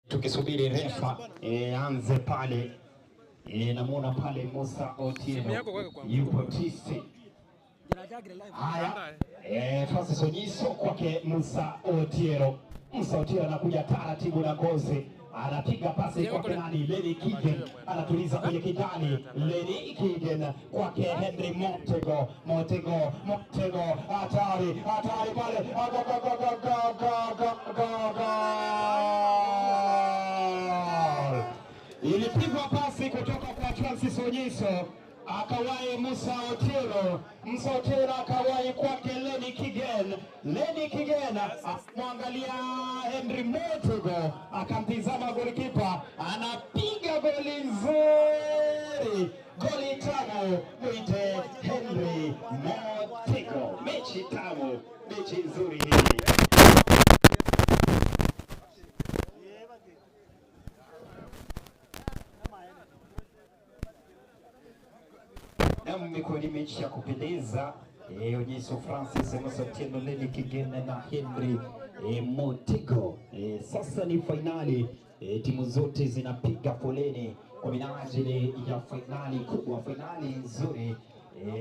Tukisubiri refa aanze pale namuona pale Musa Otieno yupo tisi. Haya, Francis Onyiso kwake Musa Otieno. Musa Otieno anakuja taratibu na ngozi, anapiga pasi kwake nani? Lenny Kigen anatuliza kwenye kijani. Lenny Kigen kwake Henry Montego, Montego, Montego, hatari, hatari pale, go go go go go go go go goal! Ilipigwa pasi kutoka kwa Francis Onyiso akawahi Musa Otieno, Musa Otieno akawahi kwake Lenny Kigen, Lenny Kigen akamwangalia Henry Montego, akamtizama golikipa, anapiga goli nzuri, goli tamu, mwite Henry Montego. Mechi tamu, mechi nzuri hii. Nam, imekuwa ni mechi ya kupendeza. Onyiso Francis Musa Otieno, Lenny Kigene na Henry Motego. Sasa ni fainali. Timu zote zinapiga foleni kwa minajili ya fainali kubwa, fainali nzuri.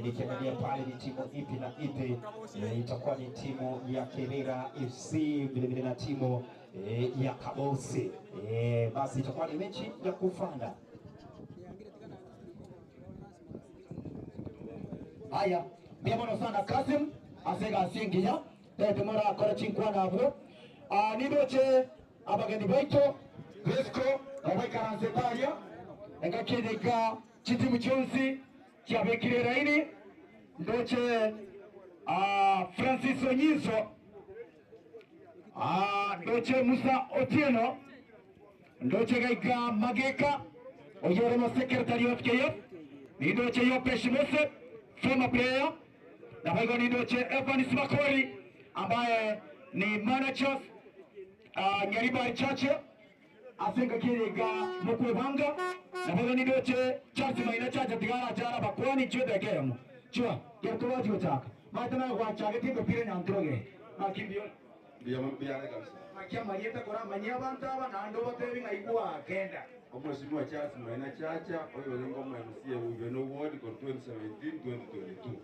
Nikiangalia pale ni timu ipi na ipi. Itakuwa ni timu ya Kerera FC vilevile na timu ya Kabosi. Basi itakuwa ni mechi ya kufana. Haya, mbuya sana Kasim ase egasi engiya tete morakore chinkwana abwo. Ah, nindoche abageni baito Brisco nabaikaransete aria engaki eye iga chitimu chionsi chiabekire eraini ndoche ah, Francis Onyiso ah, ndoche Musa Otieno ndoche gaika Mageka oyio ore mosekretari o FKF nindoche Yopesh Mose former player naboigo nindoche Evans Makori ambaye ni manager Nyaribari Chache ase engaki eye iga mokwebanga naboigo nindoche Charles Maina Chacha tiga arache arabakwani inchuo edageka eyemo chua kero tobachi gochaka maete naye gwachagete emepira nyanturoge naki mbuya Mbuya mbuya are kabisa. Naki amarieta koramanyie abanto aba naende obatebi ng'ai gwagenda. Omwesimwa Charles Maina Chacha oyorenge omo MCA bwa Ugena Ward korwa 2017, 2022.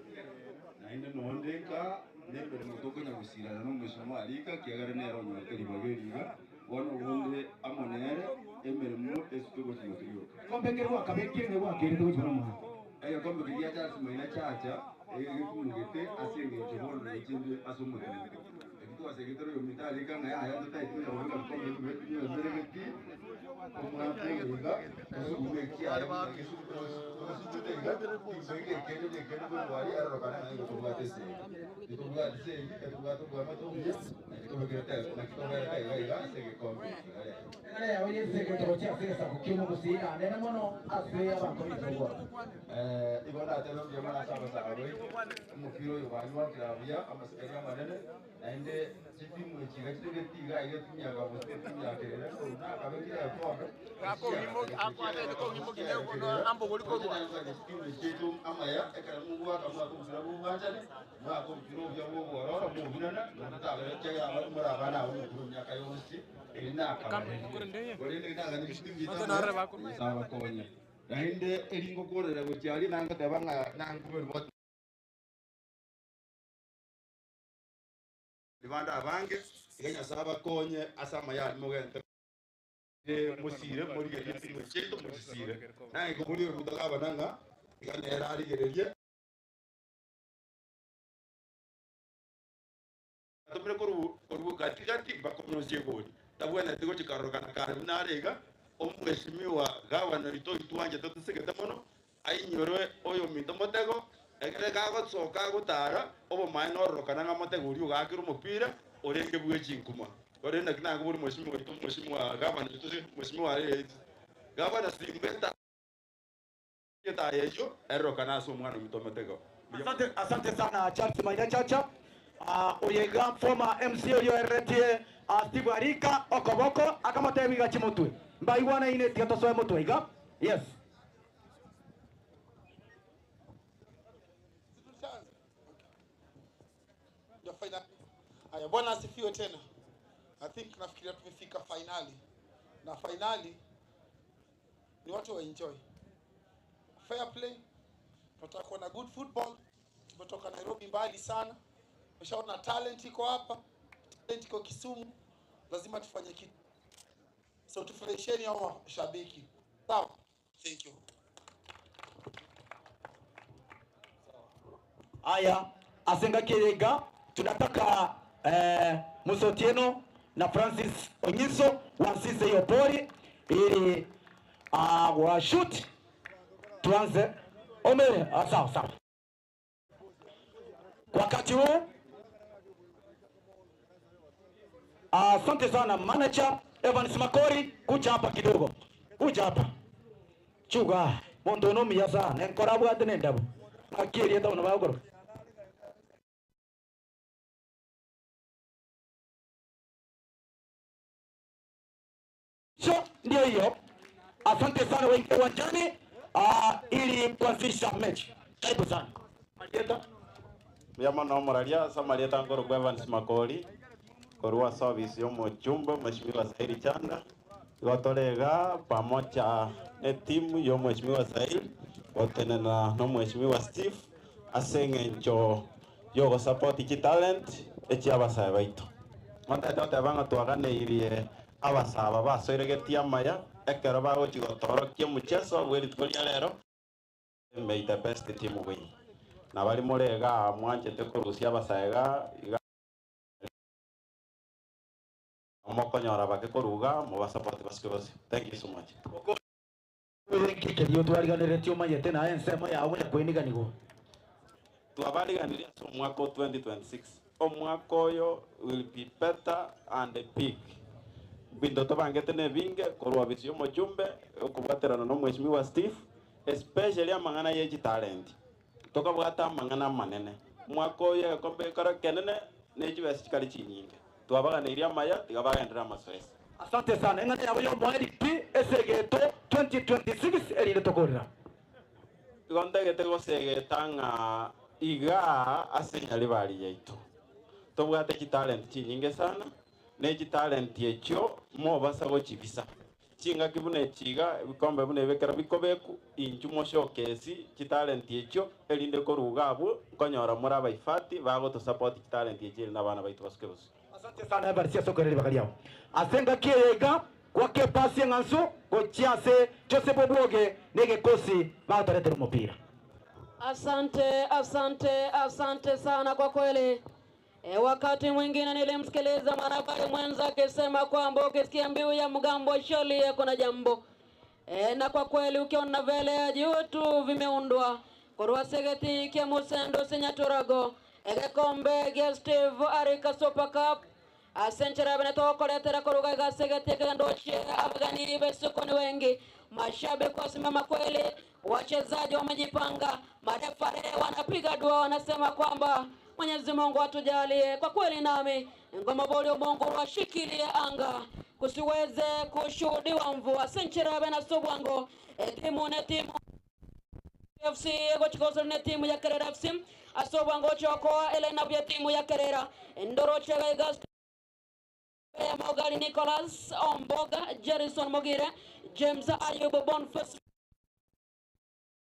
Naende nonde nka nemeremo tokonya gosirana na omwesimwa Arika kiagera nere onyorete ribaga eri iga, bono obonde amo nere emeremo esike gochia gotiga. Egekombe ekero gwakabekire nigo gwakerete gochia buna omwana. Egekombe keria gia Charles Maina Chacha egekumogete ase engencho bono negochia ase omotenenko. Eki twasegetire oyominto arika ng'a yaya totaeti konya kobeka bikombe ebibe ebimeregeti omwaka oyo iga tosugume ekiaye buna tosugumete iga timbenge ekeene na ekeene korwa aria arorokane ng'a nigo tobwate esegi. Titobwati segi, etobwate obwamate obuya naki tobekerete naki toberete iga iga ase egekombe eke iga rero. Eng'ana yao y'esegeto gochia ase egesaku ki'omogusii naanene mono ase abanto b'ekerogo. Igo ndatebe mbuya mono ase abasae baito, omopira oyo banywankire buya, amasikani amanene, naende chitimu echi iga chire getii iga iga etimu ya Kabosi, etimu ya Kerere, korwa nakabekire egekombe, chitimu echi chiaito amaya, ekero mogoaka mwaka omopira bwa obwanchani, mwaka omopira obuya bwa obwororo, mobunana, naende tabere ekiagera more abana aba mokure emiaka yonsi, eri nakabarendire. Korende naganyire chitimu chiaito amaya, Nyasae abakonye. Naende eri ngokorera gochia aria nangoteba ng'a nankoberwa bande abange, iga Nyasae abakonye ase amaya aria mogente mosire morigererie ching'we chiaito mochisire. Naye nkoboria oyominto gavana ng'a iga nere arigererie. Atomire korwa gati gati mpaka onyonsi egori, tabwenereti gochia karorokana kare buna are iga. Omweshimiwa gavana oito oyio twanchete tosegete mono, ainyore oyominto motego, ekere gagosoka agotara, obomaene ororokana ng'a motego oria ogaakire omopira orenge bwe chinkuma. Korende naki nakoboria omweshimiwa oito, omweshimiwa gavana oito, omweshimiwa gavana Simbeta. Etaya eyio erorokane ase omwana ominto omotego. Asante, asante sana Charles Maina Chacha. Uh, oyo iga former MC oyo oereretie uh, Steve Arika okoboko akamotebia iga chimotwe mbaigwanaine tiga tosoe motwe iga yes. Ndio finali. Haya, bwana asifiwe tena. I think nafikiria tumefika finali. Na fainali ni watu wa enjoy fair play. Tunataka kuona good football. Tumetoka Nairobi mbali sana, tumeshaona talent iko hapa, talent iko Kisumu, lazima tufanye kitu. So tufurahisheni hao mashabiki, sawa? Thank you. Aya, ase engaki eye iga tunataka eh, Musa Otieno na Francis Onyiso wansise hiyo pori ili ah, wa shoot tuanze omere. Ah, sawa sawa. Wakati huu asante sana manager Evans Makori, kuja hapa kidogo, kuja hapa chuga monto ono omuya sana enkora abwate na endabo ng'aki erieta buna bagokoroka. Ndio hiyo, asante sana waingie uwanjani ah, ili kuanzisha mechi. Karibu sana Marieta. Mbuya mono omoraria ase amarieta nkorokwa Evans Makori, korwa ase ofisi y'omochumbe Mheshimiwa Saili Chanda, igo tore igaa pamoja ne team ya Omweshimiwa Saili gotenena na Omweshimiwa Steve ase eng'encho y'ogosupport chitalent echia abasae baito. Montete goteba ng'a twaganeirie abasae aba basoiregetie amaya ekero bagochia gotorokia omocheso bwe rituko ria rero, May the best team win. Na baria more igaa mwanchete korusia abasae igaa iga mokonyora bake korwa igaa mobasupport basuke bosio. Thank you so much. Eki keria otwariganeretie omanyete naye ensemo yao buna kweniganigwa. Twabariganirie ase omwaka o 2026. Omwaka oyo will be better and big. Ebinto tobangete nebinge korwa ofisi y'omochumbe okobwaterana na omweshimiwa Steve especially amang'ana ye chitalenti. Tokabwata amang'ana amanene. Omwaka oyo egekombe gekore ekenene ne chibesa chikare chinyinge. Twabaganeirie amaya tiga bagenderere amasoesi. Asante sana. Eng'ana yabo y'omoerio pi ase egeto 2026 erinde tokorera. Igo ntagete gosegeta ng'a igaa ase enyaribari yaito tobwate chitalent chinyinge sana, ne chitalent echio mobasa gochibisa. Chingaki buna echi iga, ebikombe buna ebi ekero bikobekwa, inchuo moshowcase chitalent echio, erinde korwa iga abwo nkonyora more abaifati bagotosupport chitalent echi erinde abana baito basuke bosio. Asante sana Evarisi ase okoira ribaga riao ase engaki eye iga, gwaka epasi eng'ansu gochia ase Joseph Obwoge na egekosi bagotoretera omopira. Asante, asante, asante sana kwa kweli. E, wakati mwingine nilimsikiliza mwanahabari mwenza akisema kwamba ukisikia mbiu ya mgambo shali kuna jambo. E, na kwa kweli ukiona vele jiutu vimeundwa korwa segeti kia musendo senyaturago egekombe gia Steve Arika Super Cup asenchera bene tokoretera koruga gasegeti kegandoche abagani besuko ni wengi mashabiki wasimama kweli wachezaji wamejipanga marefare wanapiga dua wanasema kwamba Mwenyezi Mungu atujalie kwa kweli nami ngoma boli Mungu washikilie anga kusiweze kushuhudiwa mvua senchera bene sobwango timu ne timu FC gochikoso ne timu ya Kerera FC asobwango chokoa elena ya timu ya Kerera ndoro chega igas Mogari Nicholas Omboga Jerison Mogire James Ayub Boniface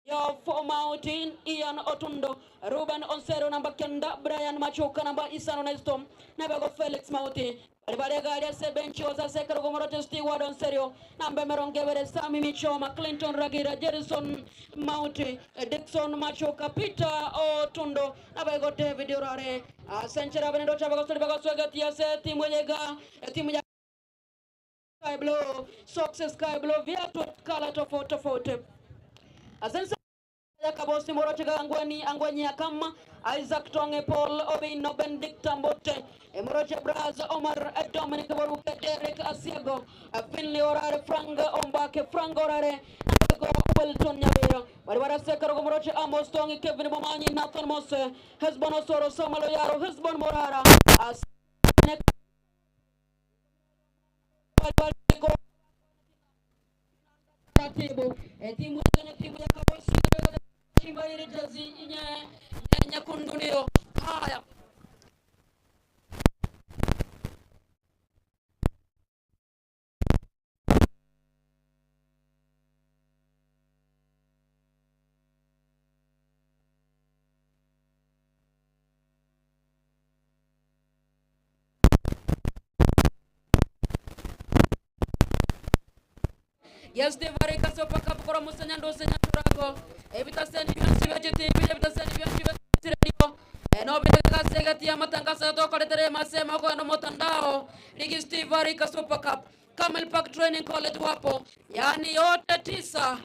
Yof Mountain Ian Otundo Ruben Onsero namba kenda Brian Machuka namba isano na istom Nabego Felix Mauti Balibalega se benchi oza sekero gomorote Stewart Onserio namba merongewere Sami Michoma Clinton Ragira Jerison Mauti Dixon Machuka Peter Otundo Nabego David Orare Asenchera benendo chabako bagaswega tiase timu yega timu ya Sky Blue socks Sky Blue viatu kala tofauti tofauti Asensa Kabosi Morochega Angweni Angweni Akama Isaac Tonge Paul Obino Benedict Mbote Moroche Braz Omar Dominic Boruke Derek Asiago Finley Orare Frank Ombake Frank Orare Go Wilton Nyabira Barabara Sekaro Moroche Amos Tonge Kevin Bomanyi Nathan Mose Hesbon Osoro Samuel Oyaro Hesbon Morara As taratibu timu ya timu ya Kabosi chimba ile jezi nyekundu ndio haya. Gia Steve Arika Super Cup korwa Musenya Nduse Nyaturago. Ebitaseni bionsi bia chitibi, ebitaseni bionsi bia chiredio. Nobireke ase egati y'amatangaso aya tokoretere emasemo okogenda omotandao. Ligi Steve Arika Super Cup. Camel Park Training College wapo. Yaani yote tisa.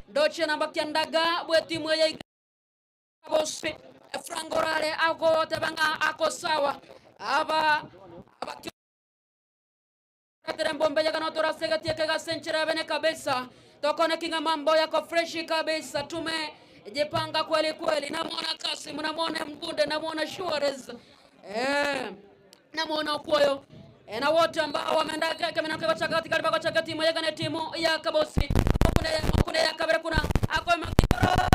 Ndoche namba kiandaga bw'etimu eye Bosi Frank Orare agoteba ng'a ako sawa aba abakiatere mbombe yagana torase gati ekegase enchera bene kabisa tokone kinga mambo yako freshi kabisa tume jipanga kweli kweli namwona Kasim namwona Mgunde namwona Suarez eh namwona Okwoyo eh, na wote ambao wameenda kamena kwa chakati kariba kwa chakati timu yagana timu ya Kabosi kuna kuna ya kabere kuna akwa makikoro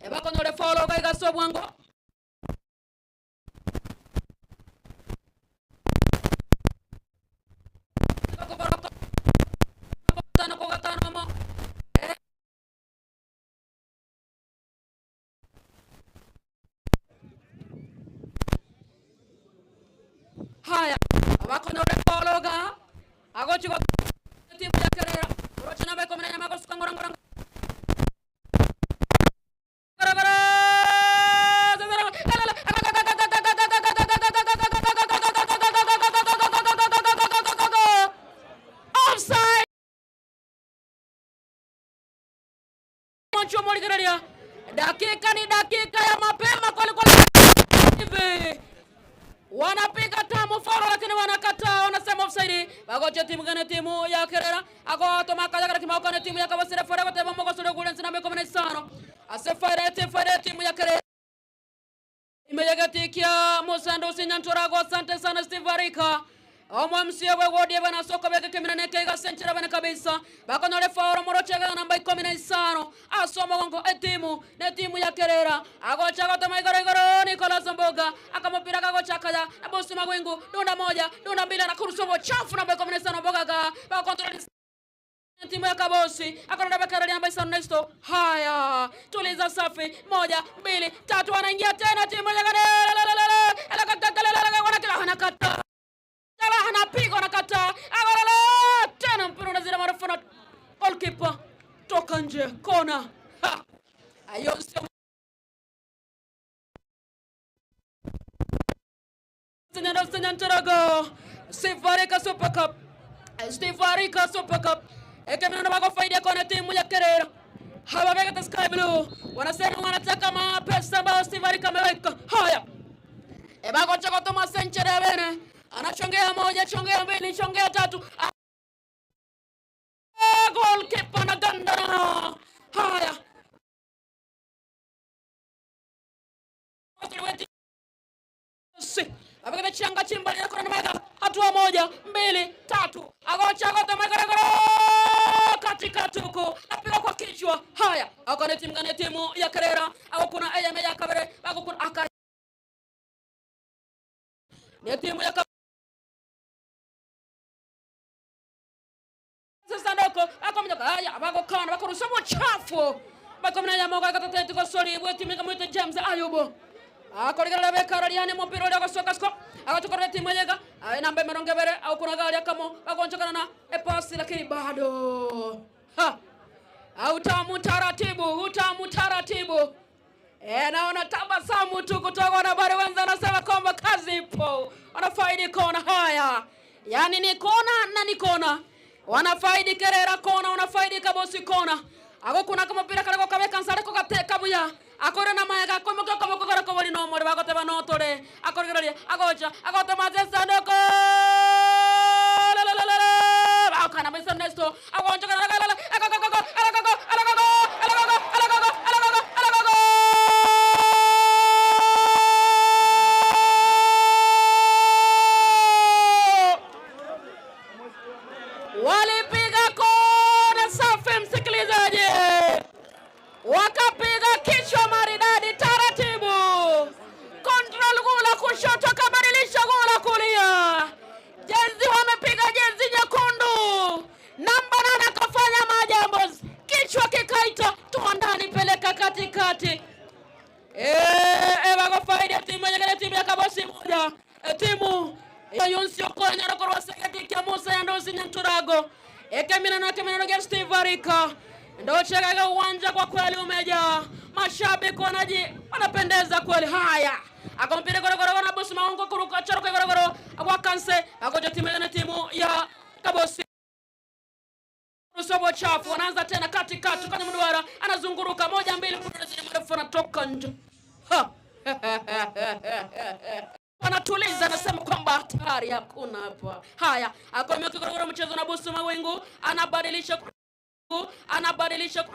Ebakonyore folo gaigaso obwango gatano ko gatano mo Haya, abakonyore folo ga agochigo timu ya Kerera rochana bekomena nyama gosuka ngora ngora Offside. Morigereria dakika ni dakika ya mapema kweli kweli, hivi wanapiga tamu foro, lakini wanakataa, wanasema offside. Bagoche timu gani? Timu ya Kerera agoto makaya kana kimauka timu ya Kabasire fore goteba mogosore gulensi na 15 ase fire fire timu ya Kerera imeyagatikia musandusi nyantorago. Asante sana Steve Arika omwamsie bwegwodie bana soko beke kemina neke igasenchera bana kabisa bakonyore faoro morochega namba 15 asomo gongo etimu ne timu ya Kerera agocha gotoma igoro igoro Nicolas Mboga akamupira kagocha kaya na bosi magwingu dunda moja dunda mbili na kurusomo chafu namba 15 Mboga ga bakontrol timu ya Kabosi akonda bakara namba isano Nesto. Haya, tuliza safi, moja mbili tatu, wanaingia tena timu ya anakata anapiga anakata tena, mpira unazidi marefu na goalkeeper toka nje kona. Ayo Sanyantarago Steve Super Cup Steve Arika Super Cup ekemina bako faida kona timu ya Kerera hawaweka Sky Blue wanasema wanataka mapesa ambayo Steve Arika ameweka. Haya, ebako chako Thomas Senchere bene anachongea moja, chongea mbili, chongea tatu, goalkeeper na ganda. Haya, abekete changa chimba kona na hatua moja mbili tatu, agocha gota magaragara katikati huko napiga kwa kichwa. Haya, akone timu gani? Timu ya Kerera au kuna ayame ya Kabere bako kuna aka ni timu ya sasa ndoko akomenya haya bako kana bako rusamo chafu bako mna yamoga katata tiko sori bwe timu kama James Ayubu akoregerera bekara lyane mupira uria gocoka sco agatukorera timu yega namba mirongo ibere au kuna gari akamo bagonjokana na epasi lakini bado ha utamu taratibu utamu taratibu. E, naona tabasamu tu kutoka wanahabari wenza, anasema kwamba kazi ipo, wanafaidi kona. Haya, yaani ni kona na ni kona, wanafaidi Kerera kona, wanafaidi Kabosi kona ako kuna kamupira kariko kabeka nsare ko gateka buya akore na maega komoka komoko karako bori no more bagoteba no tore akoregereria agocha agotema sanduko bakana besa nesto agoncha Walipiga kona safi, msikilizaji, wakapiga kichwa maridadi taratibu, control gula anaita toa ndani, peleka katikati. Eh, ebagofaidia timu yegere timu ya Kabosi moja timu yonsi okonyara korwa segeti kia Musa ya ndosi Nyanturago ekeminano ekeminano gia Steve Arika ndochekaga uwanja kwa kweli umejaa mashabiki wanaji wanapendeza kweli. Haya, akompira gorogoro na busu maungo kuruka charuka gorogoro agwakanse agoja timu na timu ya Kabosi Sobo chafu wanaanza tena katikati kwenye mduara, anazunguruka moja mbili, mrefu anatoka nje. Ha. Anatuliza, anasema kwamba hatari hakuna hapa. Haya, akomea kigorogoro mchezo na busu mawingu, anabadilisha anabadilisha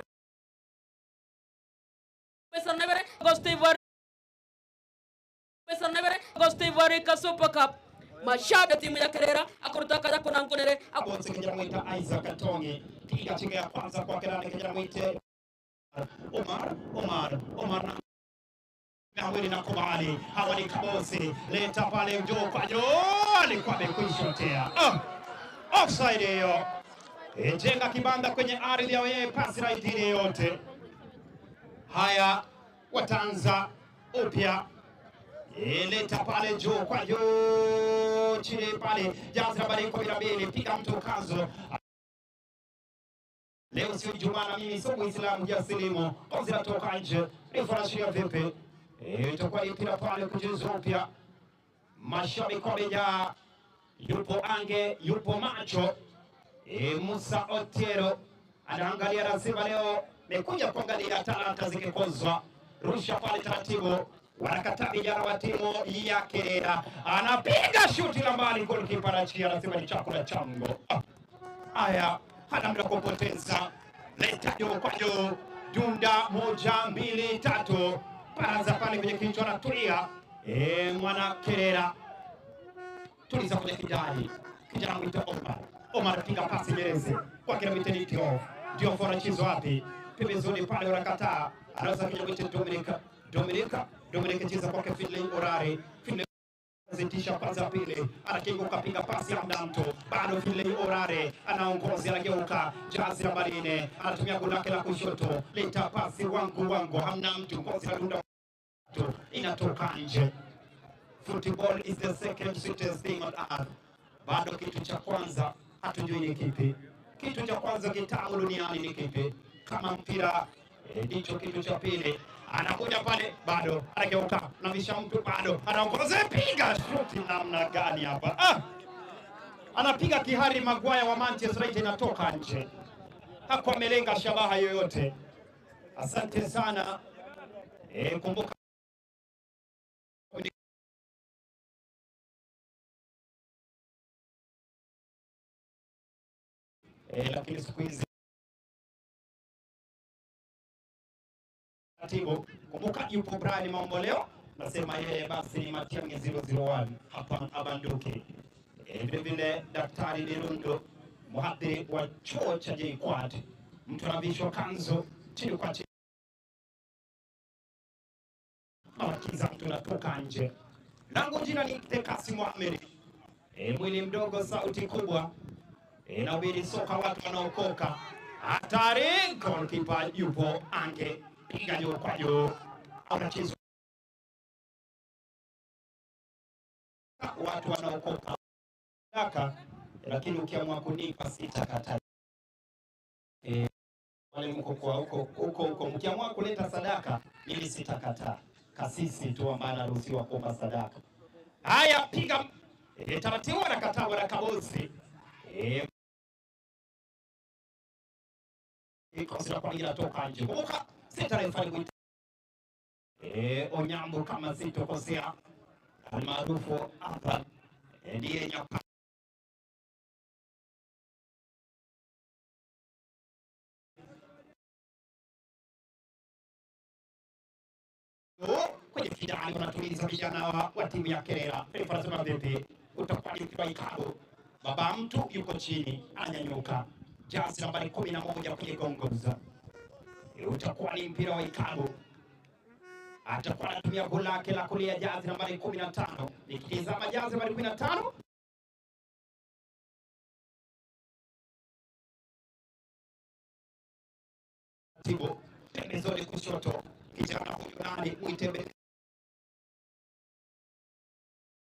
Super Cup mashabiki timu ya Kerera akurutaka ya kunangunere Bonse kijana mwita Isaac Katonge piga chenga ya kwanza kwa Kerera kijana mwite Omar Omar Omar na Nawili na kubali hawa ni Kabosi, leta pale njoo kwa joo, alikuwa amekwisha tea. Ah, offside hiyo jenga kibanda kwenye ardhi ya wenyewe, pasi right ile yote. Haya, wataanza upya leta pale juu kwa juu chini pale, jazi nambari 12 piga mtu kazo. Leo sio Ijumaa na mimi sio Muislamu, jasilimu kozi natoka nje, refa anashiria vipi? Itakuwa ni mpira pale kuchezwa upya. Mashabiki wamejaa, yupo Ange, yupo macho. Musa Otieno anaangalia rasiba leo, mekuja kuangalia talanta zikikozwa. Rusha pale taratibu, wanakataa vijana wa timu ya Kerera, anapiga shuti la mbali, golikipa anachia, anasema ni chakula changu. Haya, hana muda kupoteza, leta juu kwa juu, dunda moja mbili tatu, baraza pale kwenye kichwa, anatulia. Mwana Kerera tuliza kwenye kijani, kijana mwita Omar. Omar piga pasi Nyerezi kwa kila mwita ni Diof. Diof anachezwa wapi? Pembezoni pale wanakataa, anaweza kuja mwita Dominic. Dominic, Dominic cheza kwake Finlay Orare. Finlay zitisha kwanza pili, anakinguka piga pasi ya mtu bado Finlay Orare anaongoza, anageuka jazi nambari 4, anatumia goli lake la kushoto, leta pasi wangu wangu, hamna mtu, ngozi anadunda inatoka nje. Football is the second sweetest thing on earth. Bado kitu cha kwanza hatujui ni kipi. Kitu cha kwanza kitamu duniani ni kipi? Kama mpira ndicho kitu cha pili. Anakuja pale bado anageuka na mtu bado anaongoza, piga shuti namna gani hapa? Ah! Anapiga kihari Maguire wa Manchester United, inatoka nje. Hakuwa amelenga shabaha yoyote. Asante sana. Kumbuka lakini siku hizi taratibu. Kumbuka yupo Brian Mamboleo, nasema yeye basi ni Matiang'i 001 hapa abanduki. Vile vile Daktari Lirundo, mhadhiri wa chuo cha JKUAT, mtu anavishwa kanzu chini kwa chini, mawakiza mtu anatoka nje. Langu jina ni Tekasi Mohamed. Mwili mdogo sauti kubwa, inabidi soka watu wanaokoka. Hatari, goalkeeper yupo Ange, piga juu kwa juu, anachezwa watu wanaokoka daka, lakini ukiamua kunipa sitakataa. Wale mko kwa huko huko huko, mkiamua kuleta sadaka mimi sitakataa. Kasisi tu ambaye anaruhusiwa kuomba sadaka. Haya, piga taratibu, anakataa bwana Kabozi. Inatoka nje. Kumbuka sita refa ni Onyambo kama sitokosea, almaarufu hapa ndiye nyapa kwenye finali wanatuliza vijana wa timu ya Kerera. Refa anasema vipi? Utakuwa ni mpira ikabu. Baba mtu yuko chini ananyanyuka, jazi nambari 11 kwenye gongoza. Utakuwa ni mpira wa ikabu. Atakuwa anatumia goli lake la kulia, jazi nambari 15. Nikitizama jazi nambari 15 Tigo pembezoni kushoto, kijana huyu nani mwite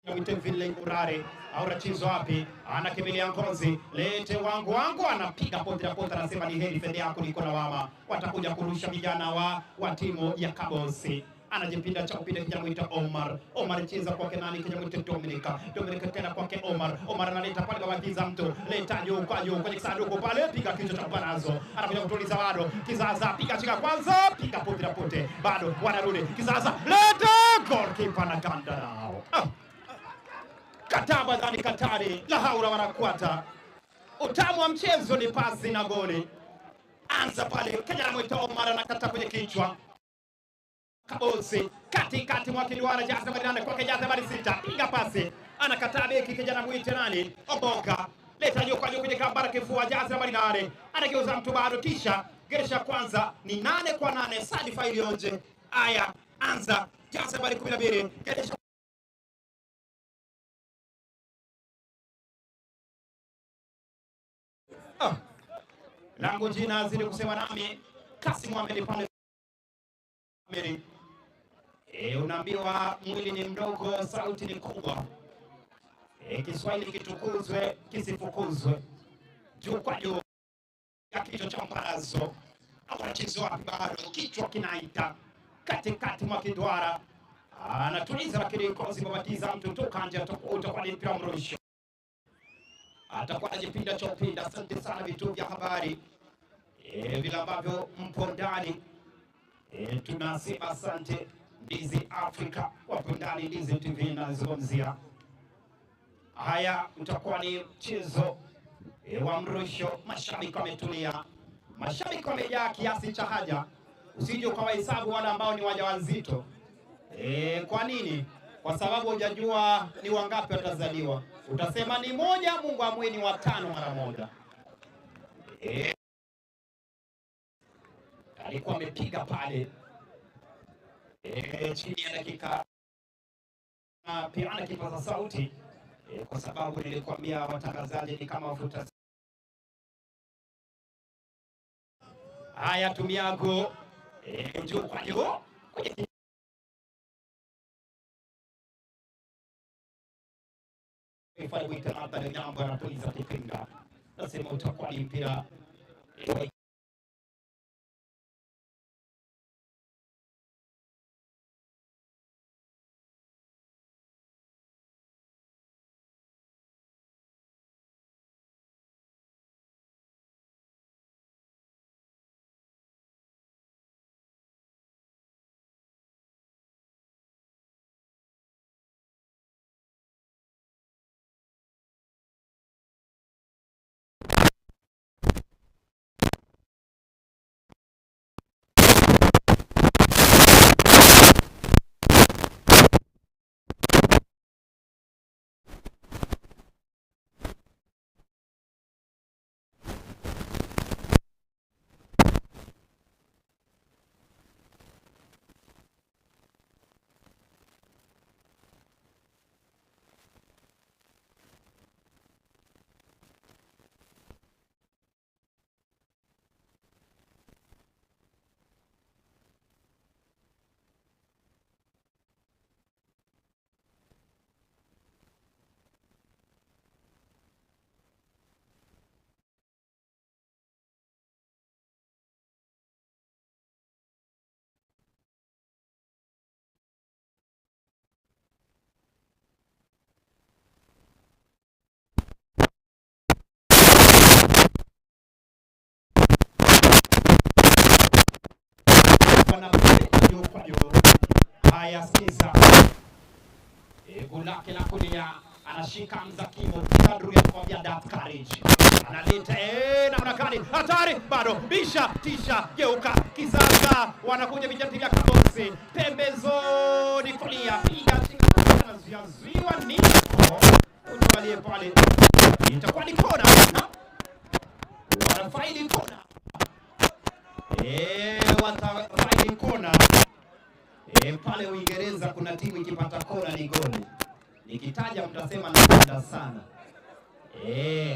mwite vile Ngurare aurachizwa wapi? Anakimbilia Ngozi, lete wangu wangu, anapiga pote la pote, anasema ni heri fedha yako liko na wama. Watakuja kurusha vijana wa timu ya Kabosi. Anajipinda cha kupinda kijana mwita Omar. Omar cheza kwake nani? Kijana mwita Dominica. Dominica tena kwake Omar. Omar analeta pale babakiza mtu. Leta juu kwa juu kwenye kisanduku pale, piga kichwa cha barazo. Anakuja kutuliza bado. Kizaza piga chika kwanza, piga pote la pote. Bado wanarudi. Kizaza leta goalkeeper na ganda nao. Ah. Kataba dhani Katari la haura wanakwata. Utamu wa mchezo ni pasi na goli. Anza pale kijana mwita Omar anakata kwenye kichwa. Kabosi katikati mwa kiduara jaza nambari 8 kwake jaza nambari 6 piga pasi, anakataa beki kijana mwite nani Oboka, leta juu kwa juu kwenye kambara kifua jaza nambari 8 anageuza mtu bado, kisha geresha kwanza ni 8 kwa 8 Sadifa ilionje. Aya, anza jaza nambari 12 geresha langu jina zidi kusema nami Kasim Ahmed pale Ahmed. Unaambiwa mwili ni mdogo, sauti ni kubwa. Kiswahili kitukuzwe, kisifukuzwe. Juu kwa juu ya kichwa cha mparazo. Anachezwa wapi bado, kichwa kinaita katikati mwa kiduara. Anatuliza lakini kozi babatiza mtu toka nje, utakuwa ni mpira mrusho. Atakuwa anajipinda cha upinda. Asante sana vituo vya habari vile ambavyo mpo ndani. Tunasema asante Ndizi Africa, wapo ndani Ndizi TV nazungumzia. Haya, utakuwa ni mchezo wa mrusho. Mashabiki wametulia, mashabiki wamejaa kiasi cha haja, usije ukawahesabu wale ambao ni wajawazito. Kwa nini? Kwa sababu hujajua ni wangapi watazaliwa. Utasema ni moja, Mungu amue ni watano mara moja. Alikuwa amepiga pale chini ya dakika na pia kipaza sauti kwa sababu nilikwambia watangazaji ni kama wafuta. Haya, tumiago juu kwa juu kwenye Nyambo anatuliza kipinga, nasema utakuwa ni mpira Haya, sikiza goli lake la kulia, anashika Mzakimo Kadri anakuambia that courage, analeta namna gani, hatari bado, bisha tisha, geuka kizaza, wanakuja vijana vya Kabosi pembezoni kulia, piga anazuiwa niko uangalie pale, itakuwa ni kona, wanafaili kona, watafaili kona. Pale Uingereza kuna timu ikipata kona ni goli. Nikitaja mtasema napenda sana.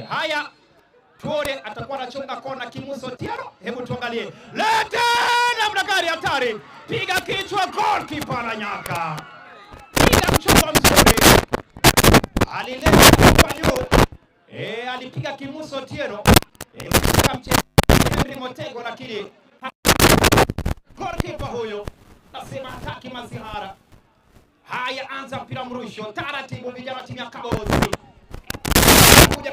Haya, Tuone atakuwa anachonga kona Kimuso Otieno. Hebu tuangalie, lete namna gani, hatari! Piga kichwa, goalkeeper ananyaka, piga mchongo mzuri, alileta kwa juu alipiga Kimuso Otieno Henry Motego, lakini goalkeeper huyo nasema hataki mazihara haya. Anza mpira mrusho taratibu, vijana timu ya Kabozi kuja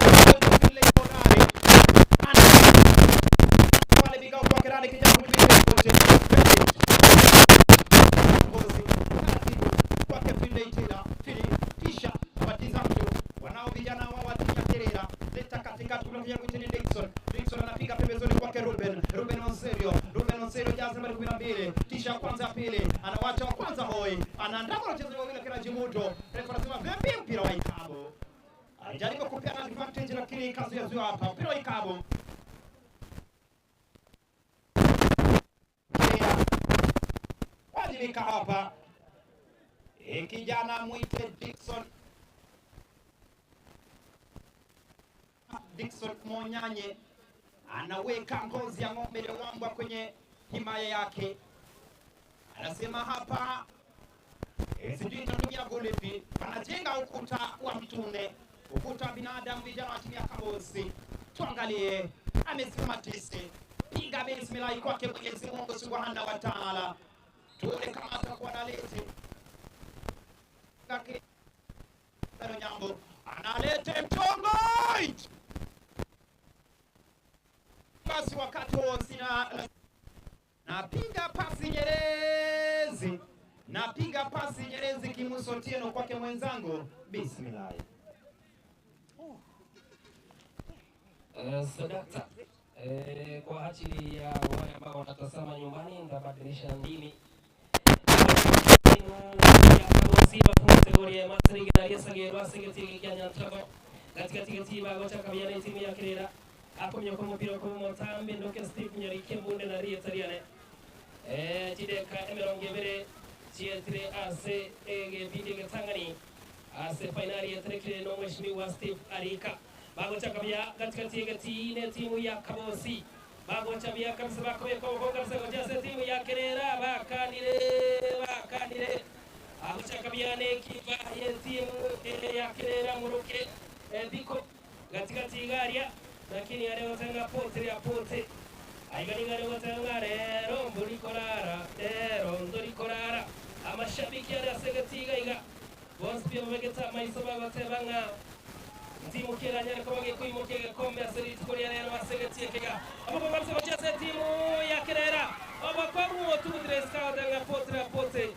pale vigao kwa kirani kijana kwake Finlay Taylor Fili kisha batiza mtu wanao vijana wao wa timu ya Kerera leta katikati kuna kijana mwingine Dickson Dickson anapiga pembezoni kwake Ruben Ruben Onserio Ruben Onserio jaza nambari 12 kisha kwanza pili anawacha wa kwanza hoi anaandama wachezaji wawili kila Jimuto refa anasema vipi mpira wa ikabu alijaribu kupeana advantage lakini kazuiazuiwa hapa mpira wa ikabu wajibika hapa kijana mwite Dickson Dickson Monyanye anaweka ngozi ya ng'ombe iliyowambwa kwenye himaya yake, anasema hapa sijui itatumia golipi. Wanajenga ukuta wa mtune, ukuta wa binadamu, vijana wa timu ya Kabosi. Tuangalie, amesimama tisi, piga bismillahi kwake Mwenyezi Mungu Subhanahu wa Ta'ala, tuone kama atakuwa na leti Nyambo analete mchongo basi, wakati huo sina napiga pasi nyerezi, napiga pasi nyerezi Kimuso Otieno kwake mwenzangu, bismillah. Sadakta, kwa ajili ya wale ambao wanatazama nyumbani, nitabadilisha ndimi katikati timu ya Kirera akomye ko mupira ko mutambe ndoke Steve Nyarike mbunde na Rie Tariane chideka emirongo ebere chietire ase egepindi getangani ase fainali yeterekire no mheshimiwa Steve Arika bagochakabya katikati yegetine timu ya Kabosi bagochabya kabisa bakobeka oboko kabisa gochase timu ya Kerera bakanire bakanire agochakabya nekipa ye timu ya Kerera muruke biko katikati igaria lakini arewatanga pote ya pote aiganinga arewatanga rero mburikorara rero ndorikorara amashabiki ari asegetiga iga bonsi pia babegeta maiso bagotebanga ntimukira nyariko bagikuimukia gikombe ase rituko ria rero basegetie kega abo barse bachese timu ya Kerera abakwamwo tubutire pote na pote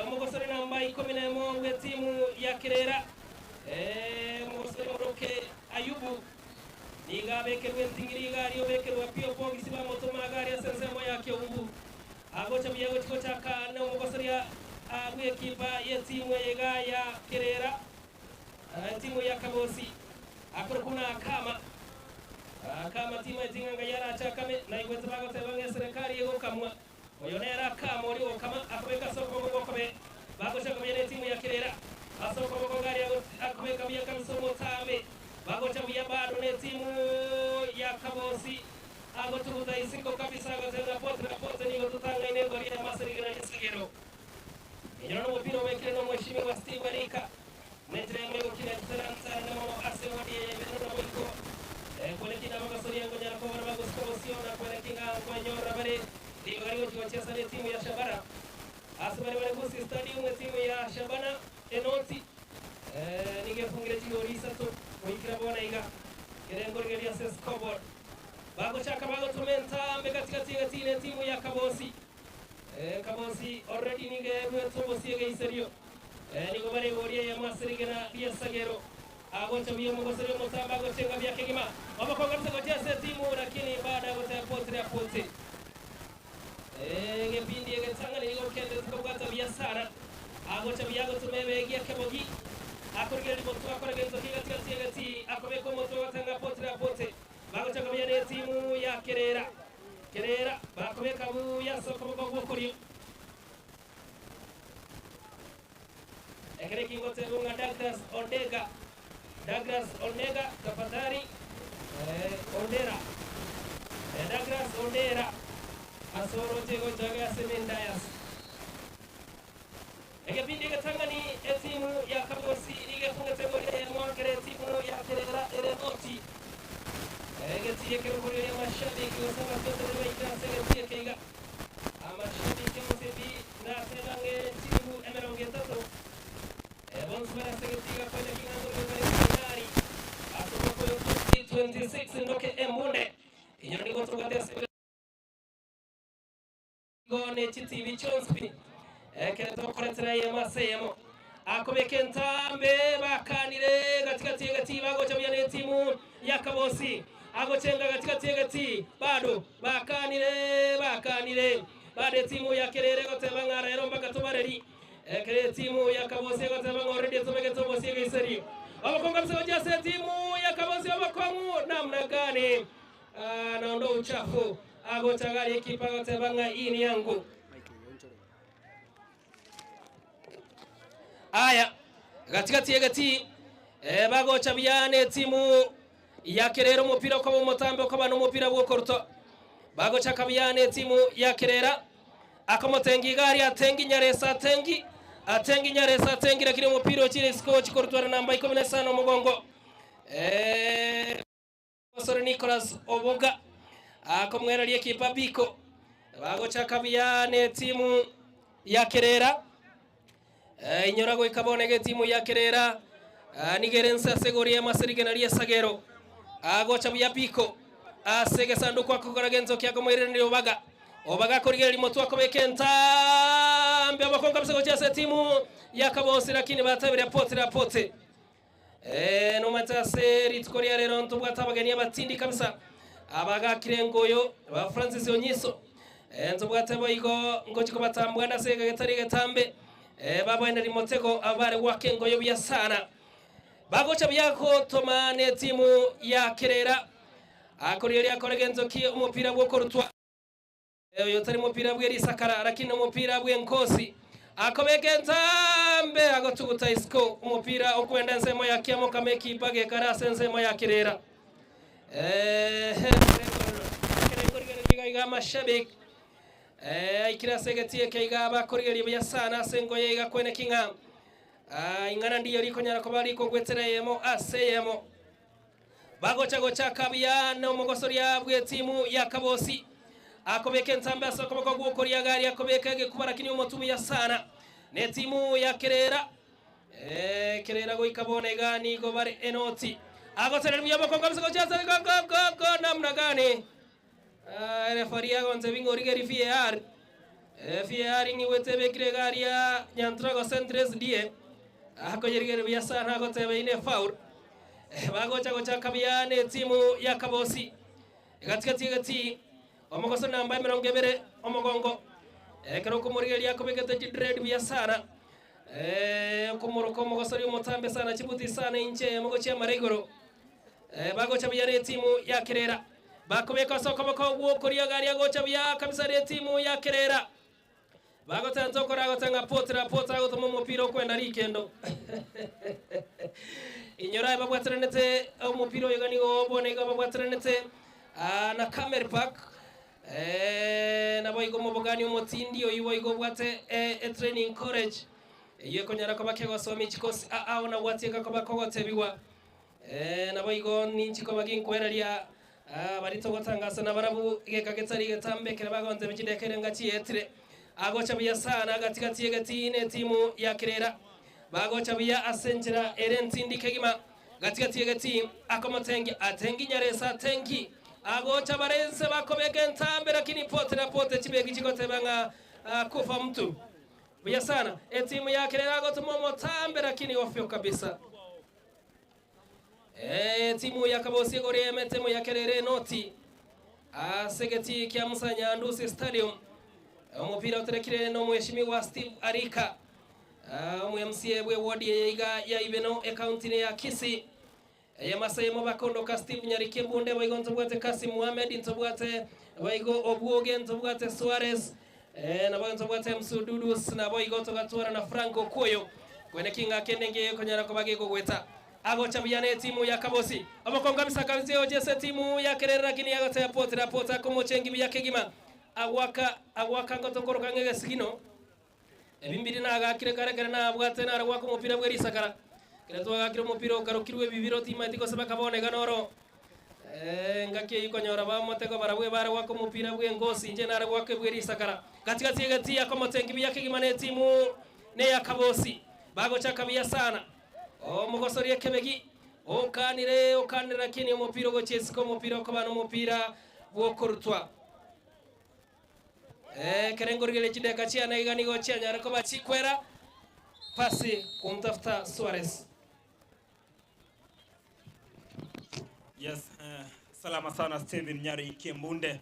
omugosore namba 11 gwe timu ya Kerera omugosore muruke Ayubu niga bekerwe ntingiri igari obekerwa pio pongisi ba motoma gari asensemo yake ubu agocha biyago chiko chaka na omugosore agwe kipa ye timu yega ya Kerera timu ya Kabosi akorokuna kama kama timu etinganga yara chakame na igwete bagote bange serikali yegokamwa oyonera kama ori okama akobeka soko gokobe bagocha kabya timu ya Kerera asoko gogari akobeka bya kabisa motame bagocha bya bado ne timu ya Kabosi agoturuta isiko kabisa agotenda pote na pote nigo tutanga inego ria masirigana nesagero inyona mupira wekire no mheshimiwa Steve Arika netre mego kina talanta na mama ase wadi yemenona wiko kuelekea magasoria ngonyara kwa wana bagosiko na kuelekea ngonyora bare liga ligo chiwacheza ne timu ya Shabana ase bare bare kusi stadium timu ya Shabana enoti nigefungire chigori isato kuikira bona iga kirengo rigeria se scoreboard bagochaka bagotumenta mbe katikati gatine timu ya Kabosi Kabosi already nige rwetombosi egeiserio nigo bare goria ya masirigena riasagero agocha biyo mugosere mutamba agochenga bya kigima abakonga mse timu lakini baada ya gotea pote ya pote gepindi egetangani nigo kende tukobwata biasara agocha biyago tumebegia kebogi akorigera moto akoregenzo kigatigati gati akobeko moto gatanga pote ya pote bagocha biya timu ya Kerera Kerera bakobeka buya soko bokorio ekere kingote bunga Douglas Onega Douglas Onega tafadhali Ondera, Douglas Ondera ase oroche gocha ase Mendayas. Egepindi egetang'ani etimu ya Kabosi nigo efungete gori eyemo ekero etimu ya Kerera ere noti. Egetii ekero koria amashabiki gose abatetereri baike ase egetii eke iga. Amashabiki onsi pi nateba ng'e chilifu 30 bonsi bare ase egetii iga konya king'anto bire bare fainali ase omwaka oyo 2026 ndoke embunde. Inyora nigo tobwate ase Igo ne chitibi chionsi pi, ekero tokoretera eyemo ase eyemo. Akobeka entambe bakanire gati-gati y'egetii bagocha buya netimu ya Kabosi. Agochenga gati-gati y'egetii bado bakanire bakanire bado etimu ya Kerere egoteba ng'a rero mpaka tobareri. Ekero etimu ya Kabosi egoteba ng'a already etobegete obosie egeiseri. Obokongu kabisa gochia ase etimu ya Kabosi obokong'u namna gani? Ah, naondoa uchafu agocha gari ekipa agoteba ng'a hii ni yangu. Aya gatigati egeti eh, bagocha buya ne etimu ya Kerera omopira okoba omotambe okoba nomopira bw'okoruto bagochaka buya ne etimu ya Kerera akomotengi iga aria atengi nyaresa atengi atengi nyaresa atengi lakini omopira ochire isiko ochi korutwara namba 15 omogongo eh, Omosore Nicholas Oboga akomwereria ekipa Biko bagochaka buya netimu ya Kerera. Eh, inyora goika bono iga etimu ya Kerera ah, nigo ere nse ase igoro y'amase rigena ri'esagero. Agocha buya Biko ase egesanduku akogora gento kia komoiraneria Obaga. Obaga akorigereria motwe akobeka entambe obokongo kabisa gochia ase etimu ya Kabosi lakini batebirie pote la pote. Ee, nomanyete ase rituko ria rero ntobwate abageni abatindi kabisa abagakire engoyo ba Francis Onyiso. Ee, ntobwate boigo ngochi kobatambwana ase ege getari getambe ee, baba Henry Motego abare goaka engoyo buya sana. Bagocha buya gotoma ne timu ya Kerera akorigereria akore gento ki omopira bwokorutwa. Oyo tari mopira bwe risakara, lakini omopira bw'enkosi. Akobeka entambe agotuguta isiko omopira okwenda ensemo ya kiamokama ekipa gekare ase ensemo ya kirera. Ehe, ekere iga iga amashabiki eh, aikire ase egetii eke iga bakorigereria buya sana ase engoye iga kweneki ng'a ah, ing'ana ndiyo rikonyara koba rikogwetera eyemo ase eyemo. Bagocha gochaka buya nomogosoria bw'etimu ya Kabosi. Akobeka entambe ase okoboko gw'okoria gari akobeka egekuba lakini omotwe buya sana netimu ya Kerera. Eh, Kerera goika bono iga nigo bare enoti. Agotereri buya obokongo kabisa gochia ase go go go go namna gani? Ah, referee agontebi ng'a origerie VAR. Eh, VAR ng'igwete ebekire iga aria Nyantrago Centre SDA. Akoyerigeria buya sana agoteba eye ne foul. Eh, bagocha gochaka buya ne etimu ya Kabosi. Gatigati egati omogoso namba 20 omogongo. Ekero okomorigereria akobegete chidred buya sana. Eh, okomoroka omogosori omotambe sana chibuti sana inche mogochia amara igoro. Eh, bagocha buya ne etimu ya Kerera. Bakobeka ase okoboko gw'okoria garia gocha buya kabisa netimu ya Kerera. Bagotenta okora gotanga pote na pote agotoma omopira okwenda rikendo. Inyora aye babwataranete omopira oyo iga nigo bono iga babwataranete ah, na Camel Park. Eh, nabo igo omobogani omotindi oyio boigo obwate eh, e training college eyio ekonyara koba kegosomia chikosi ao na gwatieka koba kogotebigwa Ee, naboigo ninchi koba ginkwereria baria togotangasa nabarabwo egeka getari getambe ekero bagontebia chideka erenga chietire. Agocha buya sana gati-gati y'egetii na etimu ya Kerera. Bagocha buya ase enchera ere entindi kegima gati-gati y'egetii. Akomotengia, atengi nyaresa atengi. Agocha bare inse bakobeka entambe lakini pote na pote chibegi chigoteba ng'a kufa mtu. Buya sana etimu ya Kerera agotoma omotambe lakini ofyo kabisa. Etimu ya Kabosi igoro y'emetemo ya Kerere Enoti ase egetii kia Musa Nyandusi Stadium. Omopira oterekire n'omweshimiwa Steve Arika, omo MCA bwe ward eye iga ya Ibeno ekaunti ya Kisii. Ey'amasemo bakondoka Steve Nyariki Mbunde boigo ntobwate Kasim Mohamed ntobwate boigo Obwoge ntobwate Suarez Naboigo ntobwate Msududus, naboigo togatwara na Frank Okuoyo. Kwene king'aki ende engiya ekonyara koba gegogweta. Agocha buya ne etimu ya Kabosi. Omokongo kabisa kabisa oche ase etimu ya Kerere lakini agoteba potera pota akomochengi buya kegima. Agoaka agoaka ngotokoroka ng'a egesigino. Ebi mbiri nagakire kare kere nabwate nare goaka omopira bwe risakara. Kere twagakire omopira okarokirwe ebibiro timaeti gose bakabona iga noro. Engaki eyio konyora bamotego barabwo ebare goaka omopira bw'engosi inche nare goaka ebwe risakara. Gati gati egeti akomotengi buya kegima ne etimu neya Kabosi. Bagochaka buya sana. Omogosori ekebegi okanire okanire lakini omopira ogochia isiko omopira okoba nomopira bw'okorutwa. Ekero nkorigereria chideka chiane iga nigo chianyare koba chikwera pasi kumtafuta Suarez. Yes, eh, salama sana Steven Nyari Kiembunde.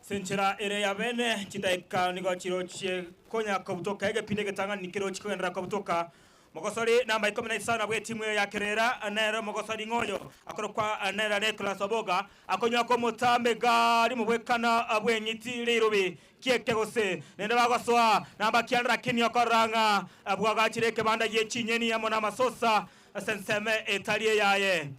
Senchera ere ya bene chidaika nigo chirochie konya kobutoka egepindi egetang'ani kerochi kogenderera kobutoka Mogosori namba ikomi na isano bw'etimu eye ya Kerera nere omogosori ng'oyo akorokwa nere Nicholas Oboga akonywa komotambe gari mobwekano bw'eng'iti rirubi kieke gose nende bagosoa namba kianda lakini okorora ng'a bwagachire ekebanda gie chinyeni amo namasosa ase ensemo etari eyaye.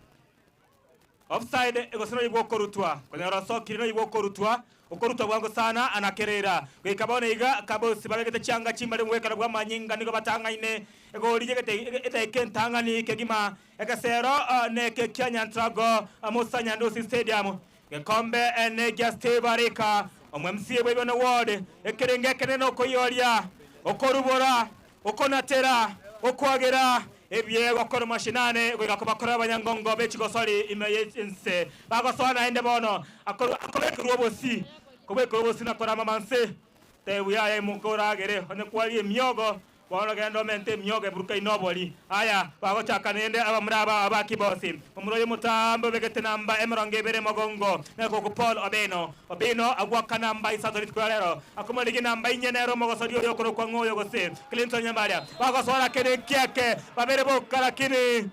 Offside gose noyio okorutwa konyora osokire noyio okorutwa okorutwa bwango sana anakerera goika bono iga Kabosi babegete chianga chimbare omogwekano bw'amanyinga nigo batang'aine egori edaika entang'ani kegima egesero neke kia Nyantrago Musa Nyandusi Stadium gekombe negia Steve Arika omo MCA bw'Ebione Ward ekerenge ekenene okoiyoria okorubora Okonatera, okwagera, ebiegwa korwa mashinani goika kobakora abanyangongo be chigosori ime y'ense bagosoa naende bono akobekerwa obosi, kobekerwa obosi na korama manse. Tebu yaya imoka oragere, onye kwaria emiogo, bono genda omente emiogo eburukaine obori. Aya, bagochaka naende abamura aba aba Kibosi, omura oyo omotambe obegete namba emerongo ebere mogongo, negoku Paul Obino. Obino agwoka namba isato rituko ria rero, akomorigia namba inye nere omogosori oyo okorokwa ng'oyo gose Clinton Nyambaria. Bagosoa lakini nkiake babere boka lakini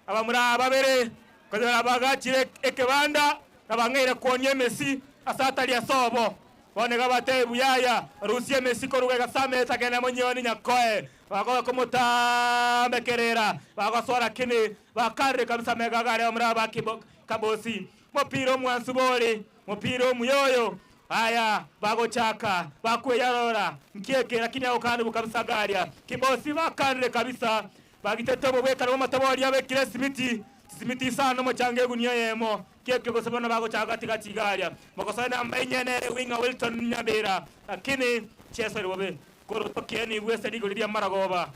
abamura aba babere konyora bagachire ekebanda na bang'eire kwonia emesi ase atari ase obo. Bono iga batebiwa, Yaya, rusia emesi korwa egasame etagene monyoni nyakoe. Bagoka komotambekerera, bagosoa lakini bakarire kabisa amega agare abamura aba Kabosi. Mopira omwansu bori, mopira omuya oyo. Aya, bagochaka, bakweyarora, nki eke lakini agokanigwa kabisa garia. Kibosi bakanire kabisa, bagitete obobwekano bw'amatobori abekire esimiti, chisimiti isano omochanga egunia eyemo. Nki eke gose bono bagochaka gati gati igaria. Mogosoe namba enye nere winger Wilton Nyabira, lakini chiesori bobe. Korotokia nigo ase rigori ri'amaragoba.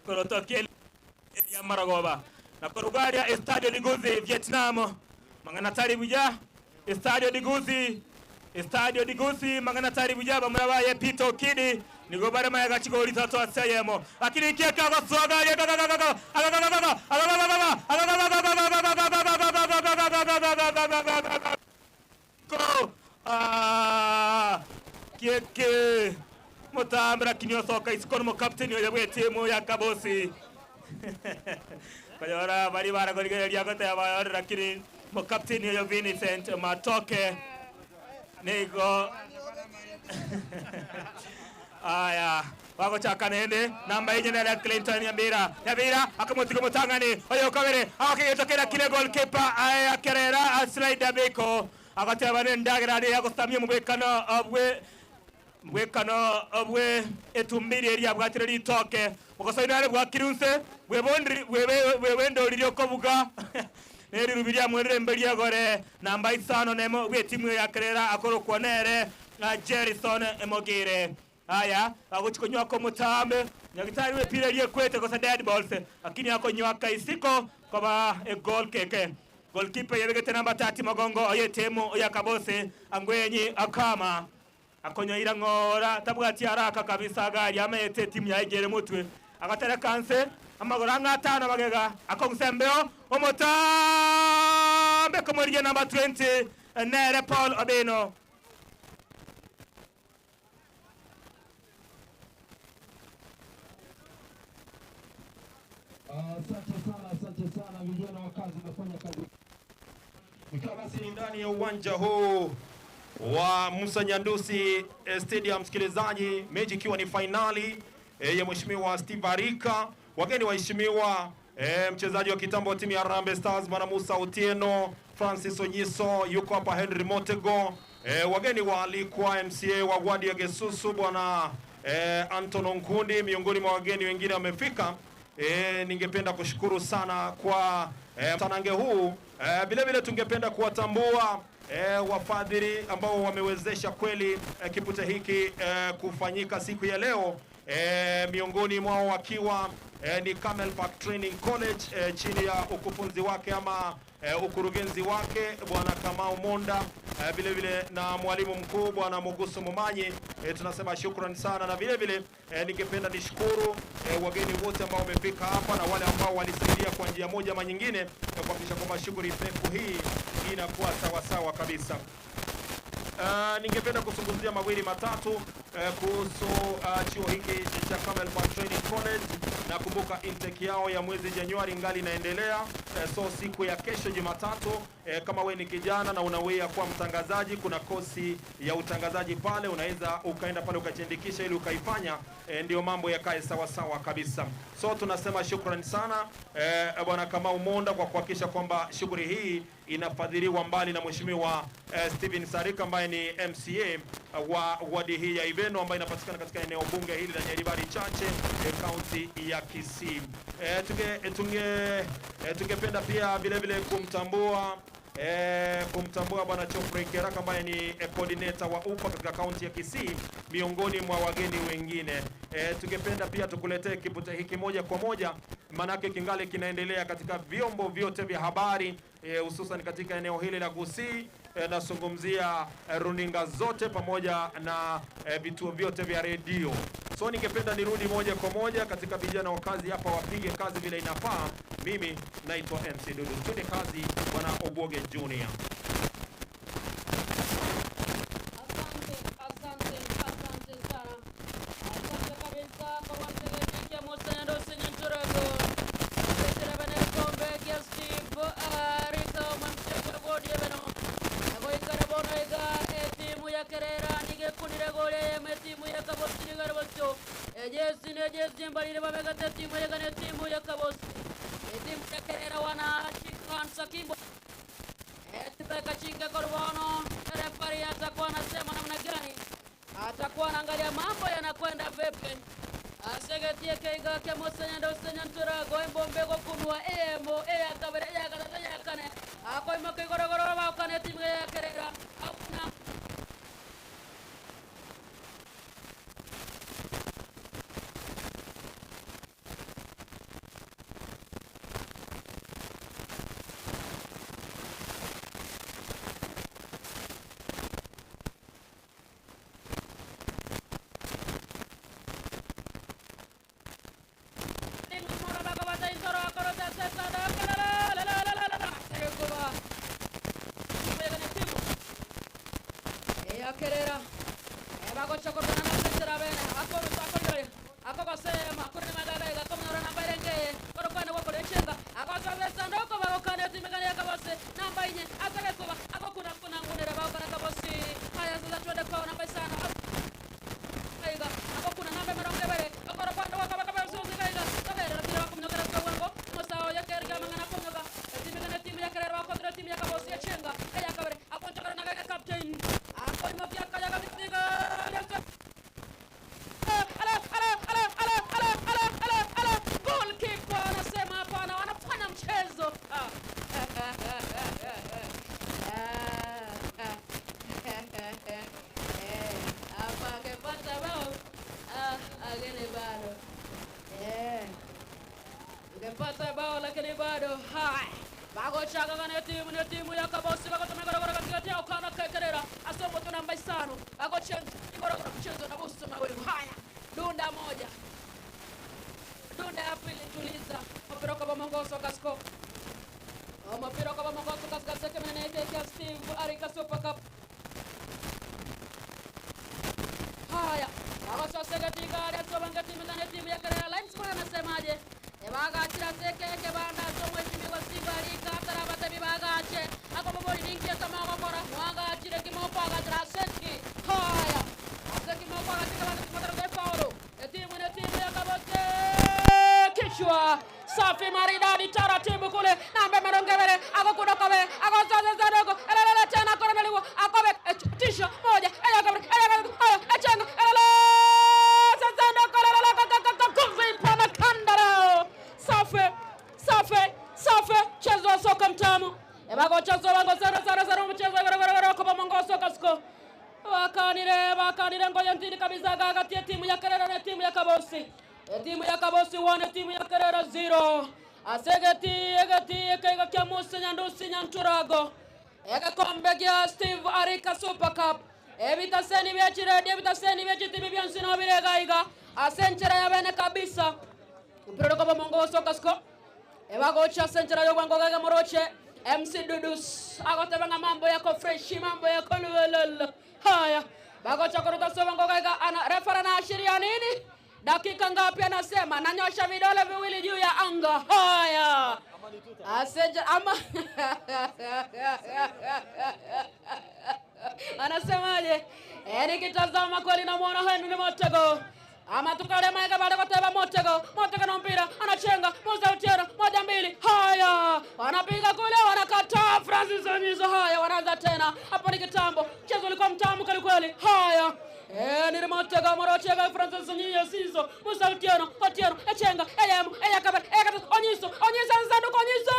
Korotokia ri'amaragoba. Na korwa aria Estadio de Guzi, Vietnam, mang'ana tari buya. Estadio de Guzi, Estadio de Guzi, mang'ana tari buya. Bamura baye Peter Okidi nigo bare magega chigori isato ase eyemo. Lakini inki eke agosoa garia Ko kieke motambe lakini osoka isiko nomokapteni oyo bw'etimu ya Kabosi. Konyora baria baragorigereria goteba ore lakini mokapteni oyo Vincent Matoke nigo aya bagochaka naende namba enye nere Clinton Nyabira Nyabira akamotiga omotang'ani oyo okabere agokegento kera kire goalkeeper aye akerera aslide abiko Agateba, Nendagera aria yagosamia omogwekano bwe omogwekano bwe etumbiri eria yabwatire ritoke, ogosoina are bwakire inse, bwebondiri bwebe bwebendoririe okobuga, ne rirubi riamwerire mbe riegore. Namba isano nemo bw'etimu ya Kerera akorokwa nere Jerison Mogire. Aya, agochia konywaka omotambe, nyagitari bw'epira eria ekwete gose dead balls, lakini akonywaka isiko koba egoal kick. Goalkeeper yabegete namba 30 mogongo oye etimu ya Kabosi Angwenyi Akama akonyoira ng'ora tabwati haraka kabisa gari amaete etimu yaye egere motwe agatereka nse amagoro ang'e atano magega akong'usa embeo omotambe komorigia namba 20 nere Paul Obino. Asante sana, asante sana vijana wa kazi, mnafanya kazi. Ikiwa basi ni ndani ya uwanja huu wa Musa Nyandusi Stadium, msikilizaji, mechi ikiwa ni fainali ya Mheshimiwa Steve Arika, wageni waheshimiwa E, mchezaji wa kitambo wa timu ya Harambee Stars bwana Musa Otieno, Francis Onyiso yuko hapa, Henry Motego. E, wageni waalikwa MCA wa wadi ya Gesusu bwana e, Anton Onkundi miongoni mwa wageni wengine wamefika. E, ningependa kushukuru sana kwa e, mtanange huu. E, vile vile tungependa kuwatambua e, wafadhili ambao wamewezesha kweli e, kipute hiki e, kufanyika siku ya leo e, miongoni mwao wakiwa e, ni Camel Park Training College e, chini ya ukufunzi wake ama e, ukurugenzi wake bwana Kamau Monda e, vile vile na mwalimu mkuu bwana Mugusu Mumanyi e, tunasema shukrani sana, na vile vile e, ningependa nishukuru e, wageni wote ambao wamefika hapa na wale ambao walisaidia kwa njia moja ama nyingine e, kuhakikisha kwamba shughuli peku hii inakuwa sawasawa kabisa. Uh, ningependa kuzungumzia mawili matatu uh, kuhusu uh, chuo hiki cha Camel Park Training College. Nakumbuka intake yao ya mwezi Januari ngali inaendelea. Uh, so siku ya kesho Jumatatu, uh, kama we ni kijana na unaweza kuwa mtangazaji, kuna kosi ya utangazaji pale, unaweza ukaenda pale ukajiandikisha ili ukaifanya, uh, ndio mambo yakae sawa sawa kabisa. So tunasema shukrani sana eh, bwana Kamau Monda kwa kuhakikisha kwamba shughuli hii inafadhiliwa mbali na mheshimiwa eh, Steven Sarika ambaye ni MCA wa wadi hii ya Iveno ambayo inapatikana katika eneo bunge hili la Nyaribari Chache, eh, kaunti ya Kisii. Eh, tunge tunge eh, tungependa pia vile vile kumtambua eh, kumtambua bwana Chofrey Keraka ambaye ni eh, coordinator wa UPA katika kaunti ya Kisii miongoni mwa wageni wengine. Eh, tungependa pia tukuletee kipute hiki moja kwa moja, manake kingali kinaendelea katika vyombo vyote vya habari hususan eh, katika eneo hili la Gusii. Eh, nazungumzia eh, runinga zote pamoja na eh, vituo vyote vya redio. So ningependa nirudi moja kwa moja katika vijana wa kazi hapa wapige kazi vile inafaa. Mimi naitwa MC Dudu, twende kazi, bwana Obwoge Junior. Asante, asante sana. Asante kabisa kwa wachezaji Musa Sinyanchurago. Petera bene kombe kia Steve Arika mwamcheko godi beno. Agoikara bono iga timu ya Kerera nige kunire gole ya timu ya Kabosi nigarbocho. Ejesi ne jesi mbalire babegate timu ya gane timu ya Kabosi. Timu ya Kerera wana chikan sakimbo. Etibeka chinga korbono. Refari atakuwa anasema namna gani? Atakuwa anaangalia mambo yanakwenda vipi. Asegetie keiga ke musenya ndosenya nturago embombe gokunwa emo eya kabere eya gatatu eya kane akoima kigorogoro bakane timu ya Kerera akuna Kerera Goalkeeper anasema hapana, wanafanya mchezo. Hapa akipata bao lakini bado angepata bao lakini bado. Haya, bagochaka kana timu ni timu ya Kabosi bagotomeka gorogoro katikati yao kana kekerera asomo tu namba isano bagochenza gorogoro mchezo na busu mawili. Haya, dunda moja dunda ya pili, tuliza mpira kwa Mongoso Kasko mpira kwa Mongoso Kasko sekemene ya Steve Arika Super Cup. Haya, abasosegetigari asobanga timu ndani timu ya Kerera Lions anasemaje? Ebagachira sekeke banda somwe chimigo Steve Arika tarabate bibagache akobobori ninkie kama gokora mwagachire kimopo agachira seki. Haya, aseki mopo agachira banda kimotaro de Paulo. Timu ni timu ya Kabote. Kichwa safi. Safi maridadi taratibu kule nambe merongevere agokudokobe agosazezadogo elelele tena koroneliwo akobe tisho moja eyakabere eyakabere haya echenga elele sazandokolelelekakakakakuvipana kandara safi safi safi mchezo wa soka mtamu ebagochezo bango sero sero sero mchezo gorogoro koba mongo soka siko bakanire bakanire ngoja ntini kabisa gagati ya timu ya Kerera na timu ya Kabosi. Timu ya Kabosi 1 timu ya Kerera 0 asegeti egeti ekega kya Musa Nyandusi Nyanturago egakombe kya Steve Arika Super Cup ebitaseni byekiredi ebitaseni byekitibi byonsino biregaiga asenchera yabene kabisa mpirero koba mongo soka siko ebagocha senchera yobwango gage moroche MC Dudus akotebanga mambo yako fresh, mambo yako lululu. Haya, bagocha kuruka sobango gaiga ana refera anaashiria nini? Dakika ngapi anasema? Nanyosha vidole viwili juu ya anga. Haya. Aseja ama anasemaje? E, nikitazama kweli namwona Henry Motego ama tukale maega baada kuteba Motego Motego na mpira anachenga Musa Otieno moja mbili, haya wanapiga kule, wanakataa Francis Onyiso, haya wanaanza tena hapo, ni kitambo, mchezo ulikuwa mtamu kweli kweli. Haya eh, ni Motego Morochega Francis Onyiso Siso Musa Otieno Otieno echenga eyemu eyakabere eyakata Onyiso Onyiso nsanduko Onyiso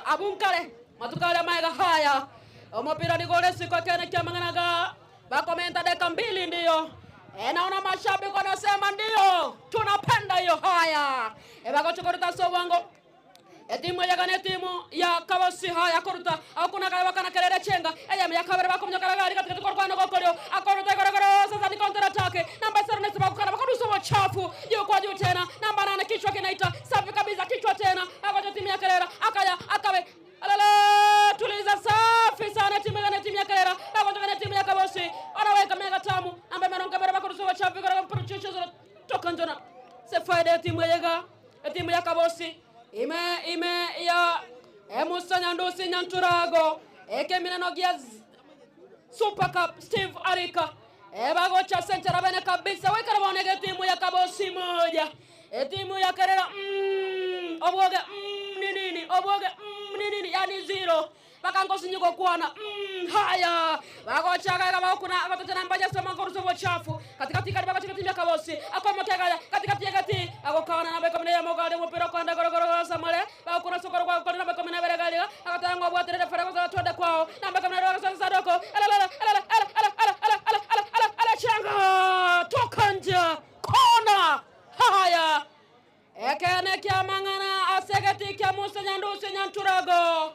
abunkale matukale maega, haya omupira ni gole siko kene kyamanganaga bakomenta dakika mbili ndiyo. E, naona mashabiki wanasema ndio tunapenda hiyo. Haya e, bagochukuruta sowango e, timu yagane timu ya Kabosi haya kuruta akuna kaya wakana kelele chenga eya ya kabere bakumnyoka gari katika kwa kwa gokolio akoruta gorogoro sasa ni counter attack namba 7 nesi bakukana bakarusa wachafu juu kwa juu tena namba 8 kichwa kinaita safi kabisa kichwa tena akocha timu ya Kerera akaya akawe alala tuliza safi sana timu ya timu ya Kerera bakocha timu ya Kabosi wanaweka mega tamu namba meronga bere bakurusa wachafu gorogoro mchezo toka njona sefaida ya timu ya Yega ya timu ya Kabosi ime ime ya Musa Nyandusi Nyanturago ekeminano gya Super Cup Steve Arika ebagocha senchera bene kabisa wekara bonege timu ya Kabosi moja timu ya Kerera obwoge ni nini obwoge ni nini yani zero bakangosi kwana haya bagochaga bakuna batocha namba ya soma ngoruso bochafu katikati kari bagocha timu ya Kabosi akomokega katikati ya kati agokana namba 10 ya mogale mupira kwanda gorogoro samale bakuna sokoro kwa kwa namba 10 bere galiga akatangwa bwatere fara kwa twende kwao namba 10 roga sadoko ala ala ala ala ala ala ala ala ala ala ala changa toka nje kona haya ekene kya mangana asegeti kya Musa Nyandusi Nyanturago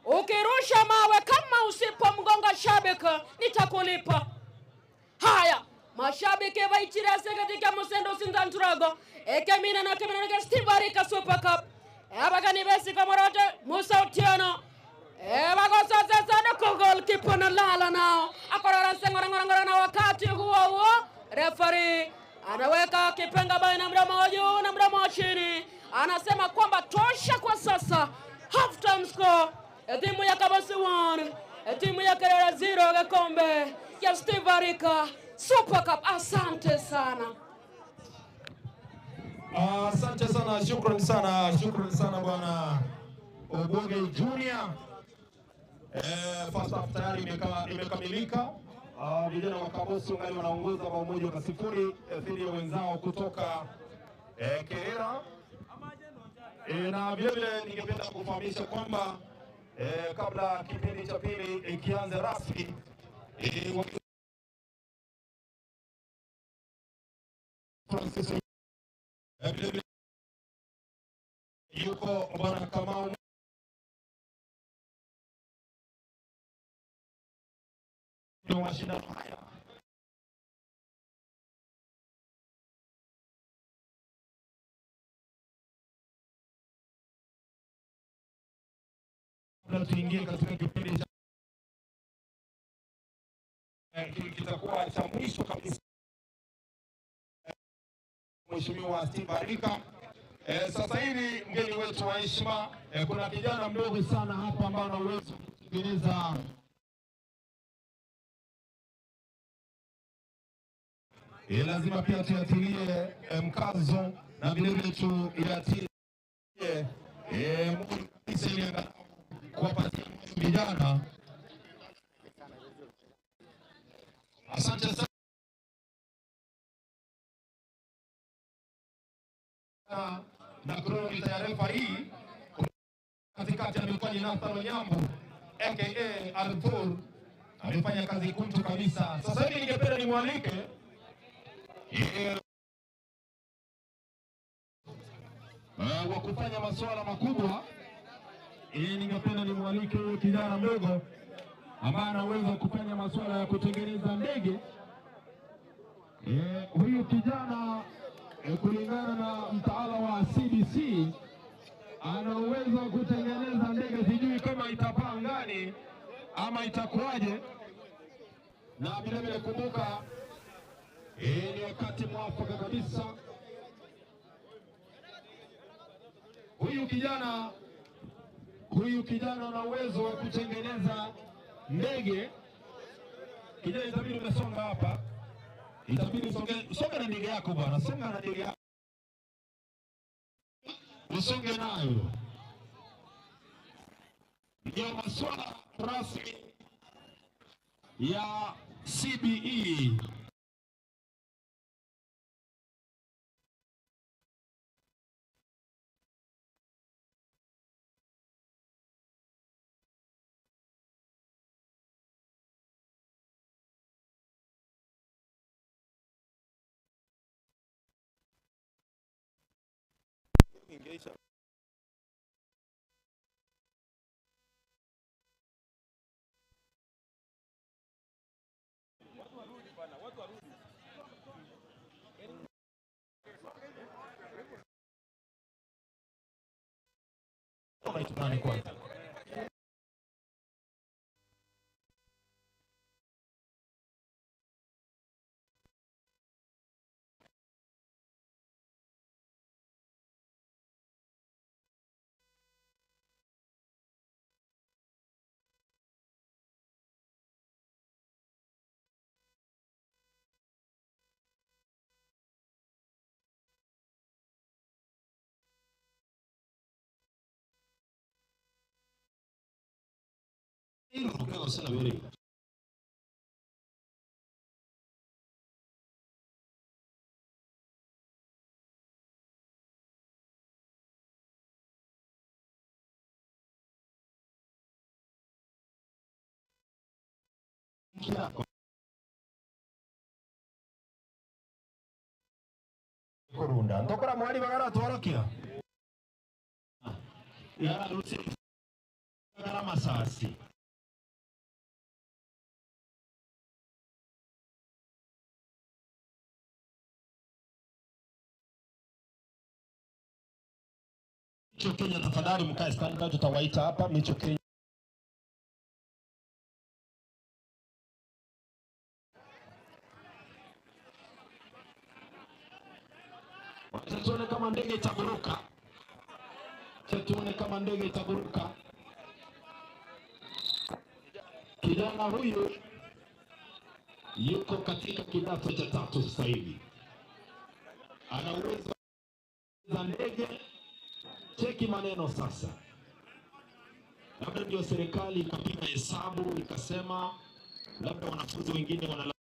ukirusha mawe kama usipomgonga shabiki nitakulipa. Haya, mashabiki waichira katika musendo sinzanturago ekemina na kemina na Steve Arika Super Cup abagani besi kamorote Musa Otieno ebagososesana goalkeeper na lala nao akorora sengora ngora ngora, na wakati huo huo referee anaweka kipenga baina mdomo wa juu na mdomo wa chini, anasema kwamba tosha kwa sasa. Half time score timu ya Kabosi 1 timu ya Kerera 0 gakombe ya Steve Arika Super Cup. Asante sana. Asante sana, shukran sana, shukran sana bwana Obwoge Junior. First half tayari imekamilika. Vijana wa Kabosi wangali wanaongoza bao 1-0 dhidi ya wenzao kutoka Kerera. Na vile vile ningependa kufahamisha kwamba kabla kipindi cha pili ikianza rasmi Francis vile vile yuko bwana Kamau wa mashindano haya. Kabla tuingie katika kipindi cha kitakuwa cha mwisho kabisa, Mheshimiwa Steve Arika. Sasa hivi mgeni wetu wa heshima, kuna kijana mdogo sana hapa ambaye ana uwezo kutengeneza lazima pia tuyatilie mkazo na vile vile tuyatie Eh, kabisa ili angalau kuwapatia moyo vijana. Asante sana na kronomita ya refa hii katikati amekuwa ni Nathan Onyambu aka Arthur, amefanya kazi kuntu kabisa. Sasa hivi ningependa nimwalike eh, wa kufanya masuala makubwa. Ningependa nimwalike huyu kijana mdogo ambaye anaweza kufanya masuala ya kutengeneza ndege. Huyu kijana kulingana na mtaala wa CBC ana uwezo wa kutengeneza ndege, sijui kama itapaa angani ama itakuwaje. Na vile vile kumbuka, ni wakati mwafaka kabisa. Huyu kijana huyu kijana ana uwezo wa kutengeneza ndege. Kijana, itabidi umesonga hapa, itabidi usonge, songa na ndege yako bwana, songa na ndege yako, usonge nayo. Ndio masuala rasmi ya CBE. Ingeisha. Unaitwa nani kwanza? Kurunda ntokora mwali bagara tworokia yararusi gara masasi Micho Kenya, tafadhali mkae standby, tutawaita hapa Micho Kenya. Wacha tuone kama ndege itaburuka. Wacha tuone kama ndege itaburuka. Kijana huyu yuko katika kidato cha tatu sasa hivi, ana uwezo za ndege. Cheki maneno sasa, labda ndio serikali ikapiga hesabu ikasema labda wanafunzi wengine wana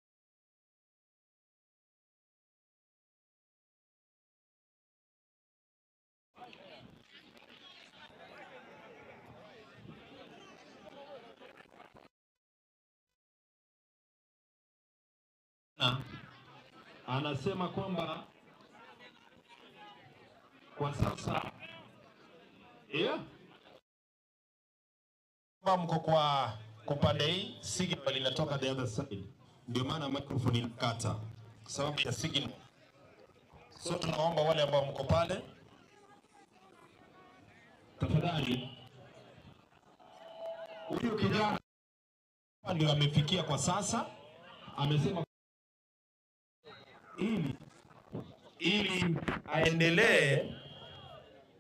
Na, anasema kwamba kwa sasa yeah. Mko kwa upande hii, signal inatoka the other side, ndio maana microphone inakata kwa sababu ya signal. So tunaomba wale ambao mko pale, tafadhali, huyu kijana ndio amefikia kwa sasa, amesema ili ili aendelee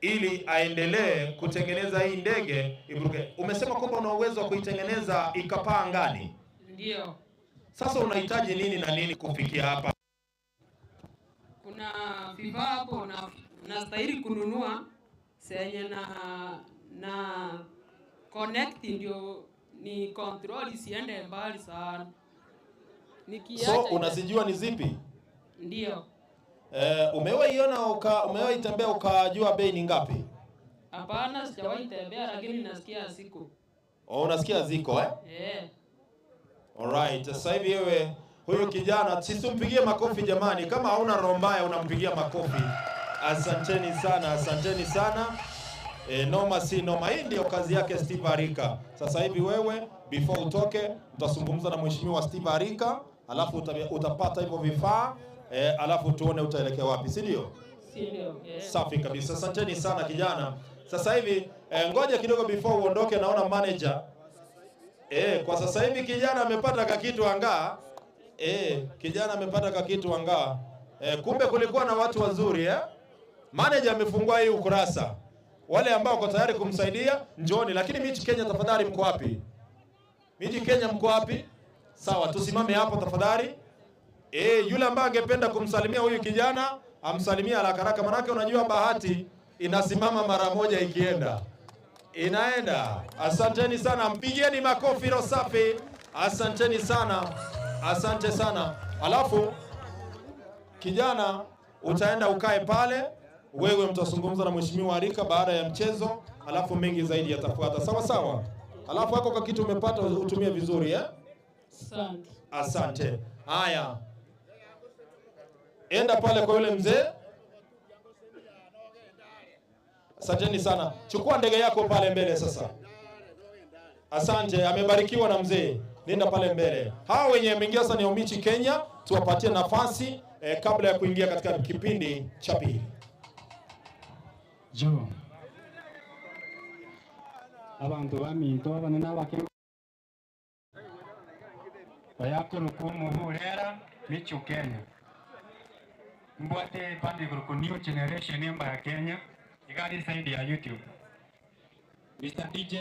ili aendelee kutengeneza hii ndege iburuke. Umesema kwamba una uwezo wa kuitengeneza ikapaa angani. Ndio, Sasa unahitaji nini na nini kufikia hapa? kuna vifaa hapo na nastahili kununua. Senye na na connect ndio ni control isiende mbali sana. Nikiacha So unazijua ni zipi? Ndio. Umewahi iona umewahi tembea ukajua bei ni ngapi? Hapana, sijawahi tembea lakini nasikia siku. Oh, unasikia ziko eh? Eh. Alright, sasa hivi wewe huyu kijana sisi tumpigie makofi jamani, kama hauna roho mbaya unampigia makofi. Asanteni sana, asanteni sana. Noma si noma, hii ndio kazi yake Steve Arika. Sasa hivi wewe before utoke utazungumza na mheshimiwa Steve Arika, alafu utapata hivyo vifaa alafu tuone utaelekea wapi, si ndio? Si ndio? Eh. Safi kabisa, asanteni sana kijana. Sasa hivi ngoja kidogo before uondoke, naona manager kwa sasa hivi kijana amepata kakitu angaa. Kijana amepata kakitu angaa. Kumbe kulikuwa na watu wazuri eh? Manager amefungua hii ukurasa. Wale ambao wako tayari kumsaidia njooni, lakini Michi Kenya tafadhali, mko wapi? Michi Kenya mko wapi? Sawa, tusimame hapo tafadhali. Yule ambaye angependa kumsalimia huyu kijana amsalimie haraka haraka, manake unajua bahati inasimama mara moja ikienda inaenda. Asanteni sana, mpigieni makofi roho safi. Asanteni sana, asante sana. Alafu kijana utaenda ukae pale, wewe mtazungumza na mheshimiwa Arika baada ya mchezo, alafu mengi zaidi yatafuata. Sawa sawa. Alafu hako kwa kitu umepata utumie vizuri eh? Asante. Asante. Haya, enda pale kwa yule mzee. Asanteni sana. Chukua ndege yako pale mbele sasa. Asante, amebarikiwa na mzee. Nenda pale mbele. Hawa wenye wameingia sasa ni Omichi Kenya, tuwapatie nafasi kabla ya kuingia katika kipindi cha pili. Jo. Abantu baminto abanene abake bayakuruka Michu Kenya. Mbwate pande kuruku new generation emba ya Kenya. Igari side ya YouTube. Mr. DJ.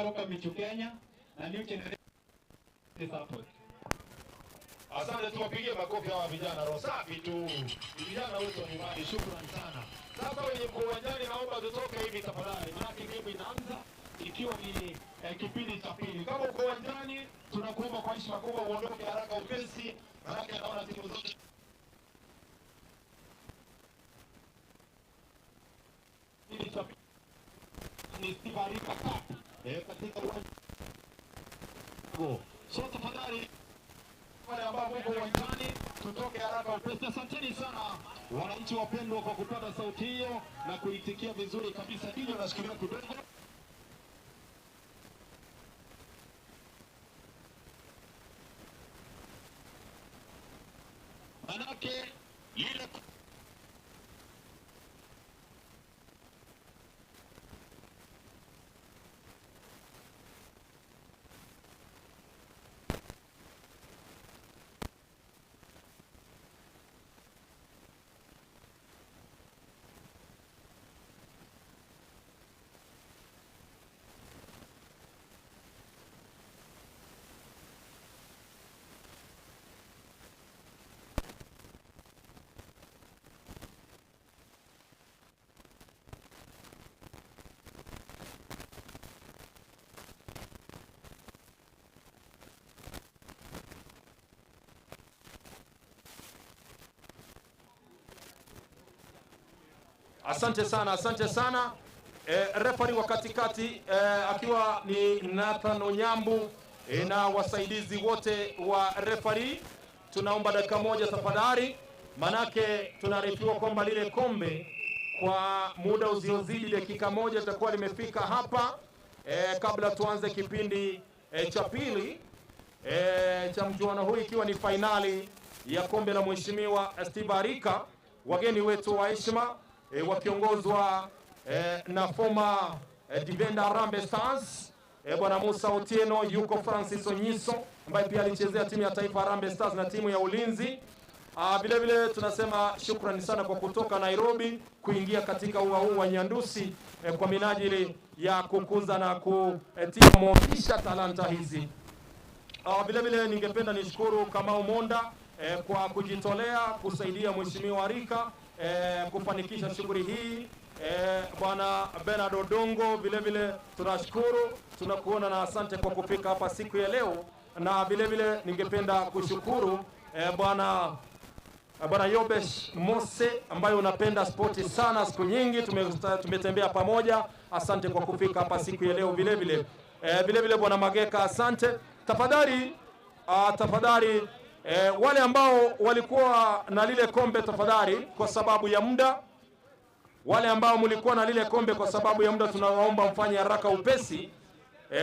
Akoroka Michu Kenya na New Generation support. Asante, tuwapigie makofi hawa vijana, roho safi tu, Ni vijana wetu wa nyumbani. Shukrani sana. Sasa wenye mko uwanjani, naomba tutoke hivi tafadhali, maanake game inaanza ikiwa ni kipindi cha pili. Kama uko uwanjani, tunakuomba kwa heshima kubwa uondoke haraka upesi, maanake naona timu zote kipindi cha pili ni Steve Arika Cup katika uwanja. So tafadhali wale ambao mko uwanjani tutoke haraka upesi. Asanteni sana wananchi wapendwa kwa kupata sauti hiyo na kuitikia vizuri kabisa. Ndivyo nashikilia kidogo. Manake lile Asante sana, asante sana. Refari wa katikati akiwa ni Nathan Onyambu na wasaidizi wote wa refari, tunaomba dakika moja tafadhali, manake tunaarifiwa kwamba lile kombe kwa muda usiozidi dakika moja litakuwa limefika hapa kabla tuanze kipindi cha pili cha mchuano huu, ikiwa ni fainali ya kombe la Mheshimiwa Steve Arika. Wageni wetu wa heshima wakiongozwa na former defender Harambee Stars Bwana Musa Otieno, yuko Francis Onyiso ambaye pia alichezea timu ya taifa Harambee Stars na timu ya Ulinzi. Vile vile tunasema shukrani sana kwa kutoka Nairobi kuingia katika ua huu wa Nyandusi kwa minajili ya kukuza na kutia motisha talanta hizi. Vile vile ningependa nishukuru Kamau Monda kwa kujitolea kusaidia Mheshimiwa Arika kufanikisha shughuli hii. Bwana Bernard Odongo vile vile tunashukuru, tunakuona na asante kwa kufika hapa siku ya leo. Na vile vile ningependa kushukuru Bwana Yobesh Mose ambaye unapenda spoti sana, siku nyingi tumetembea pamoja. Asante kwa kufika hapa siku ya leo vile vile. Vile vile Bwana Mageka asante. Tafadhali tafadhali wale ambao walikuwa na lile kombe tafadhali, kwa sababu ya muda, wale ambao mlikuwa na lile kombe kwa sababu ya muda, tunawaomba mfanye haraka upesi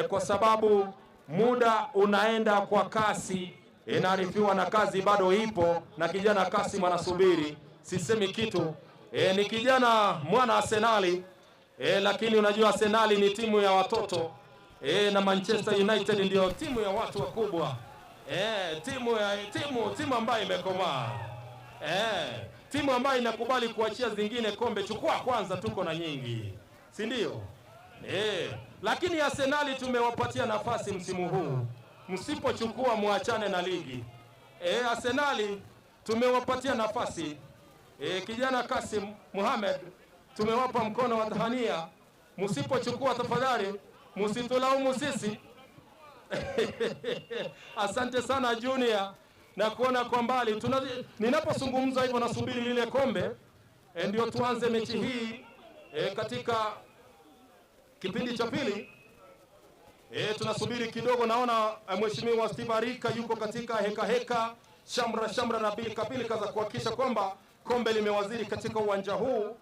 kwa sababu muda unaenda kwa kasi. Inaarifiwa na kazi bado ipo na kijana Kasim anasubiri, sisemi kitu. Ni kijana mwana Arsenali lakini unajua Arsenali ni timu ya watoto na Manchester United ndio timu ya watu wakubwa. Timu ambayo imekomaa. Timu ambayo inakubali kuachia zingine kombe, chukua kwanza, tuko na nyingi, si ndio? Lakini Arsenali tumewapatia nafasi msimu huu, msipochukua muachane na ligi. Arsenali tumewapatia nafasi. Kijana Kasim Mohamed tumewapa mkono wa tahania, msipochukua tafadhali msitulaumu sisi. Asante sana Junior, na kuona kwa mbali. Ninapozungumza hivyo nasubiri lile kombe ndio tuanze mechi hii katika kipindi cha pili. Tunasubiri kidogo, naona Mheshimiwa Steve Arika yuko katika heka heka, shamra shamra na pilika pilika za kuhakikisha kwamba kombe limewaziri katika uwanja huu.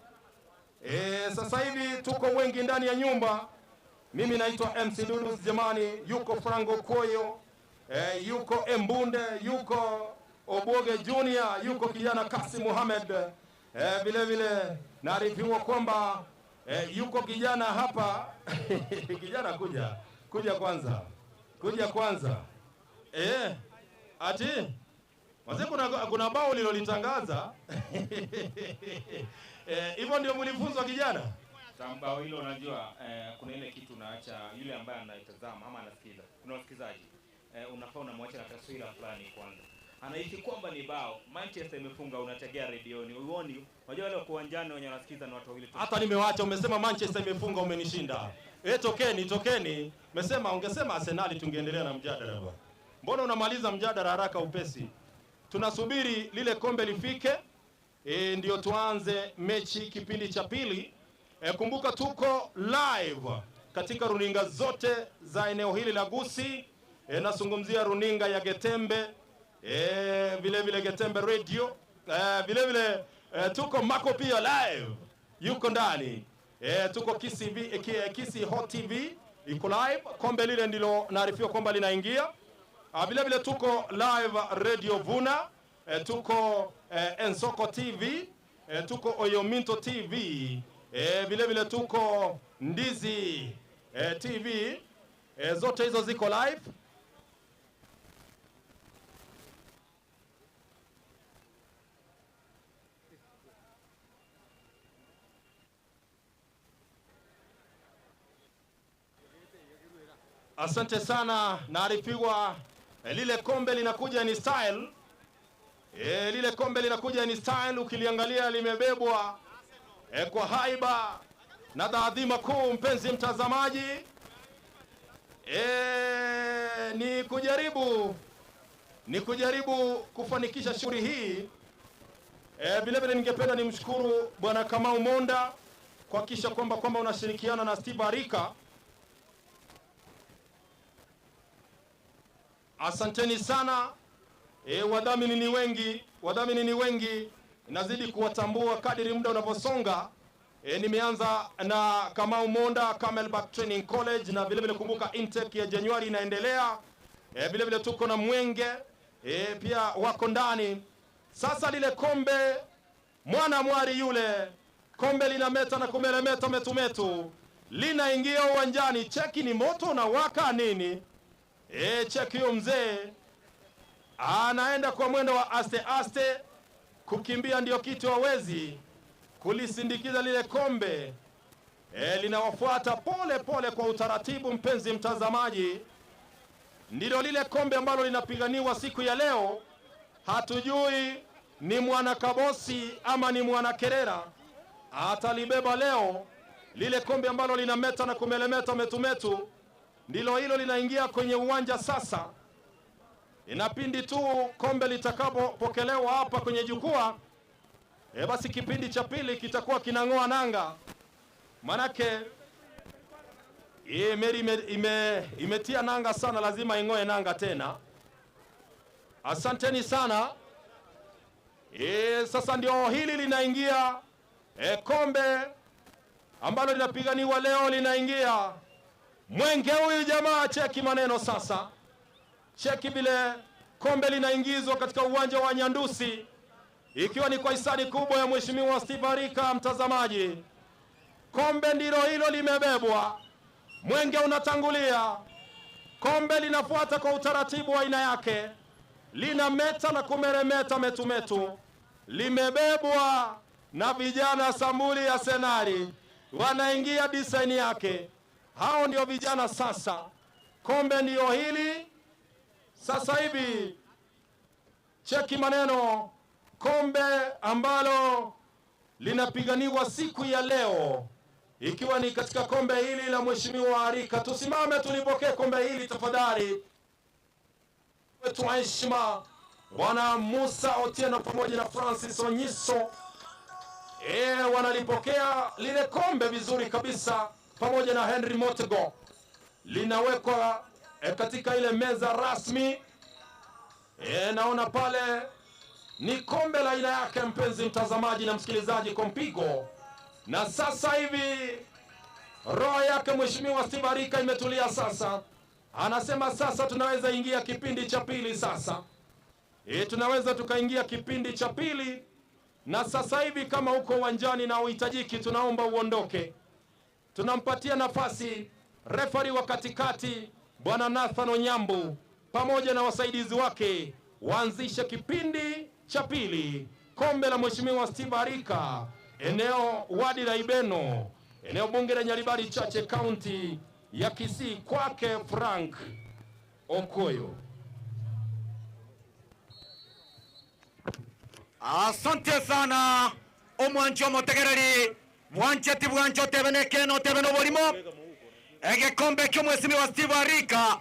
Sasa hivi tuko wengi ndani ya nyumba. Mimi naitwa MC Dudus jamani, yuko Franco Koyo, yuko Embunde, yuko Oboge Junior, yuko kijana Kasim Mohamed. Vile vile naarifiwa kwamba yuko kijana hapa. Kijana kuja, kuja kwanza. Kuja kwanza. Ati wazee, kuna bao lilolitangaza. Hivyo ndio mlifunzwa kijana? Bao hilo unajua kuna ile kitu unaacha yule ambaye anaitazama ama anasikiza. Kuna wasikizaji unafaa unamwacha na taswira fulani kwanza. Anahisi kwamba ni bao. Manchester imefunga, unategea redioni. Uoni, unajua wale wako uwanjani wenye wanasikiza ni watu wawili tu. Hata nimewacha, umesema Manchester imefunga, umenishinda. Tokeni, tokeni. Umesema, ungesema Arsenal tungeendelea na mjadala bwana. Mbona unamaliza mjadala haraka upesi? Tunasubiri lile kombe lifike, ndio tuanze mechi kipindi cha pili. Kumbuka tuko live katika runinga zote za eneo hili la Gusii. Nazungumzia runinga ya Getembe, vile vile Getembe Radio, vile vile tuko Mako pia live yuko ndani. Tuko Kisii Hot TV iko live. Kombe lile ndilo naarifiwa kwamba linaingia. Vile vile tuko live Radio Vuna, tuko Ensoko TV, tuko Oyominto TV, vile vile tuko Ndizi TV. Zote hizo ziko live. Asante sana, naarifiwa lile kombe linakuja ni style. Lile kombe linakuja ni style, ukiliangalia limebebwa kwa haiba na taadhima kuu, mpenzi mtazamaji. Ni kujaribu kufanikisha shughuli hii. Vile vile ningependa nimshukuru Bwana Kamau Monda kuhakikisha kwamba unashirikiana na Steve Arika. Asanteni sana. Wadhamini ni wengi, wadhamini ni wengi. Nazidi kuwatambua kadiri muda unavyosonga. Nimeanza na Kamau Monda, Camelback Training College, na vile vile kumbuka intake ya Januari inaendelea. Vile vile tuko na Mwenge, pia wako ndani. Sasa lile kombe, mwana mwari yule, kombe linameta na kumeremeta metumetu, linaingia uwanjani. Cheki ni moto na waka nini? Cheki huyo mzee anaenda kwa mwendo wa aste aste, kukimbia ndio kitu hawezi, kulisindikiza lile kombe. Linawafuata pole pole kwa utaratibu, mpenzi mtazamaji. Ndilo lile kombe ambalo linapiganiwa siku ya leo. Hatujui ni mwana Kabosi ama ni mwana Kerera atalibeba leo. Lile kombe ambalo linameta na kumelemeta metumetu, ndilo hilo linaingia kwenye uwanja sasa. Inapindi tu kombe litakapopokelewa hapa kwenye jukwaa, basi kipindi cha pili kitakuwa kinang'oa nanga. Manake hii meli imetia nanga sana, lazima ing'oe nanga tena. Asanteni sana. Sasa ndio hili linaingia, kombe ambalo linapiganiwa leo linaingia. Mwenge huyu jamaa, cheki maneno sasa. Cheki vile kombe linaingizwa katika uwanja wa Nyandusi, ikiwa ni kwa hisani kubwa ya Mheshimiwa Steve Arika. Mtazamaji, kombe ndilo hilo limebebwa. Mwenge unatangulia, kombe linafuata kwa utaratibu wa aina yake, linameta na kumeremeta metumetu, limebebwa na vijana sambuli ya Senari, wanaingia design yake. Hao ndio vijana sasa. Kombe ndio hili sasa hivi. Cheki maneno, kombe ambalo linapiganiwa siku ya leo, ikiwa ni katika kombe hili la Mheshimiwa Arika. Tusimame tulipokee kombe hili tafadhali. Wetu wa heshima Bwana Musa Otieno pamoja na Francis Onyiso, wanalipokea lile kombe vizuri kabisa pamoja na Henry Motego. Linawekwa katika ile meza rasmi. Naona pale ni kombe la aina yake, mpenzi mtazamaji na msikilizaji, kwa mpigo. Na sasa hivi roho yake Mheshimiwa Steve Arika imetulia sasa. Anasema sasa tunaweza ingia kipindi cha pili sasa. Tunaweza tukaingia kipindi cha pili. Na sasa hivi kama uko uwanjani na uhitajiki, tunaomba uondoke. Tunampatia nafasi refari wa katikati Bwana Nathan Onyambu pamoja na wasaidizi wake waanzishe kipindi cha pili, kombe la Mheshimiwa Steve Arika, eneo wadi la Ibeno, eneo bunge la Nyaribari Chache, kaunti ya Kisii, kwake Frank Okoyo. Asante sana omwanchi omotegereri bwancheti bwanche otebe nekeene otebe noborimo egekombe kiomwesimiwa Steve Arika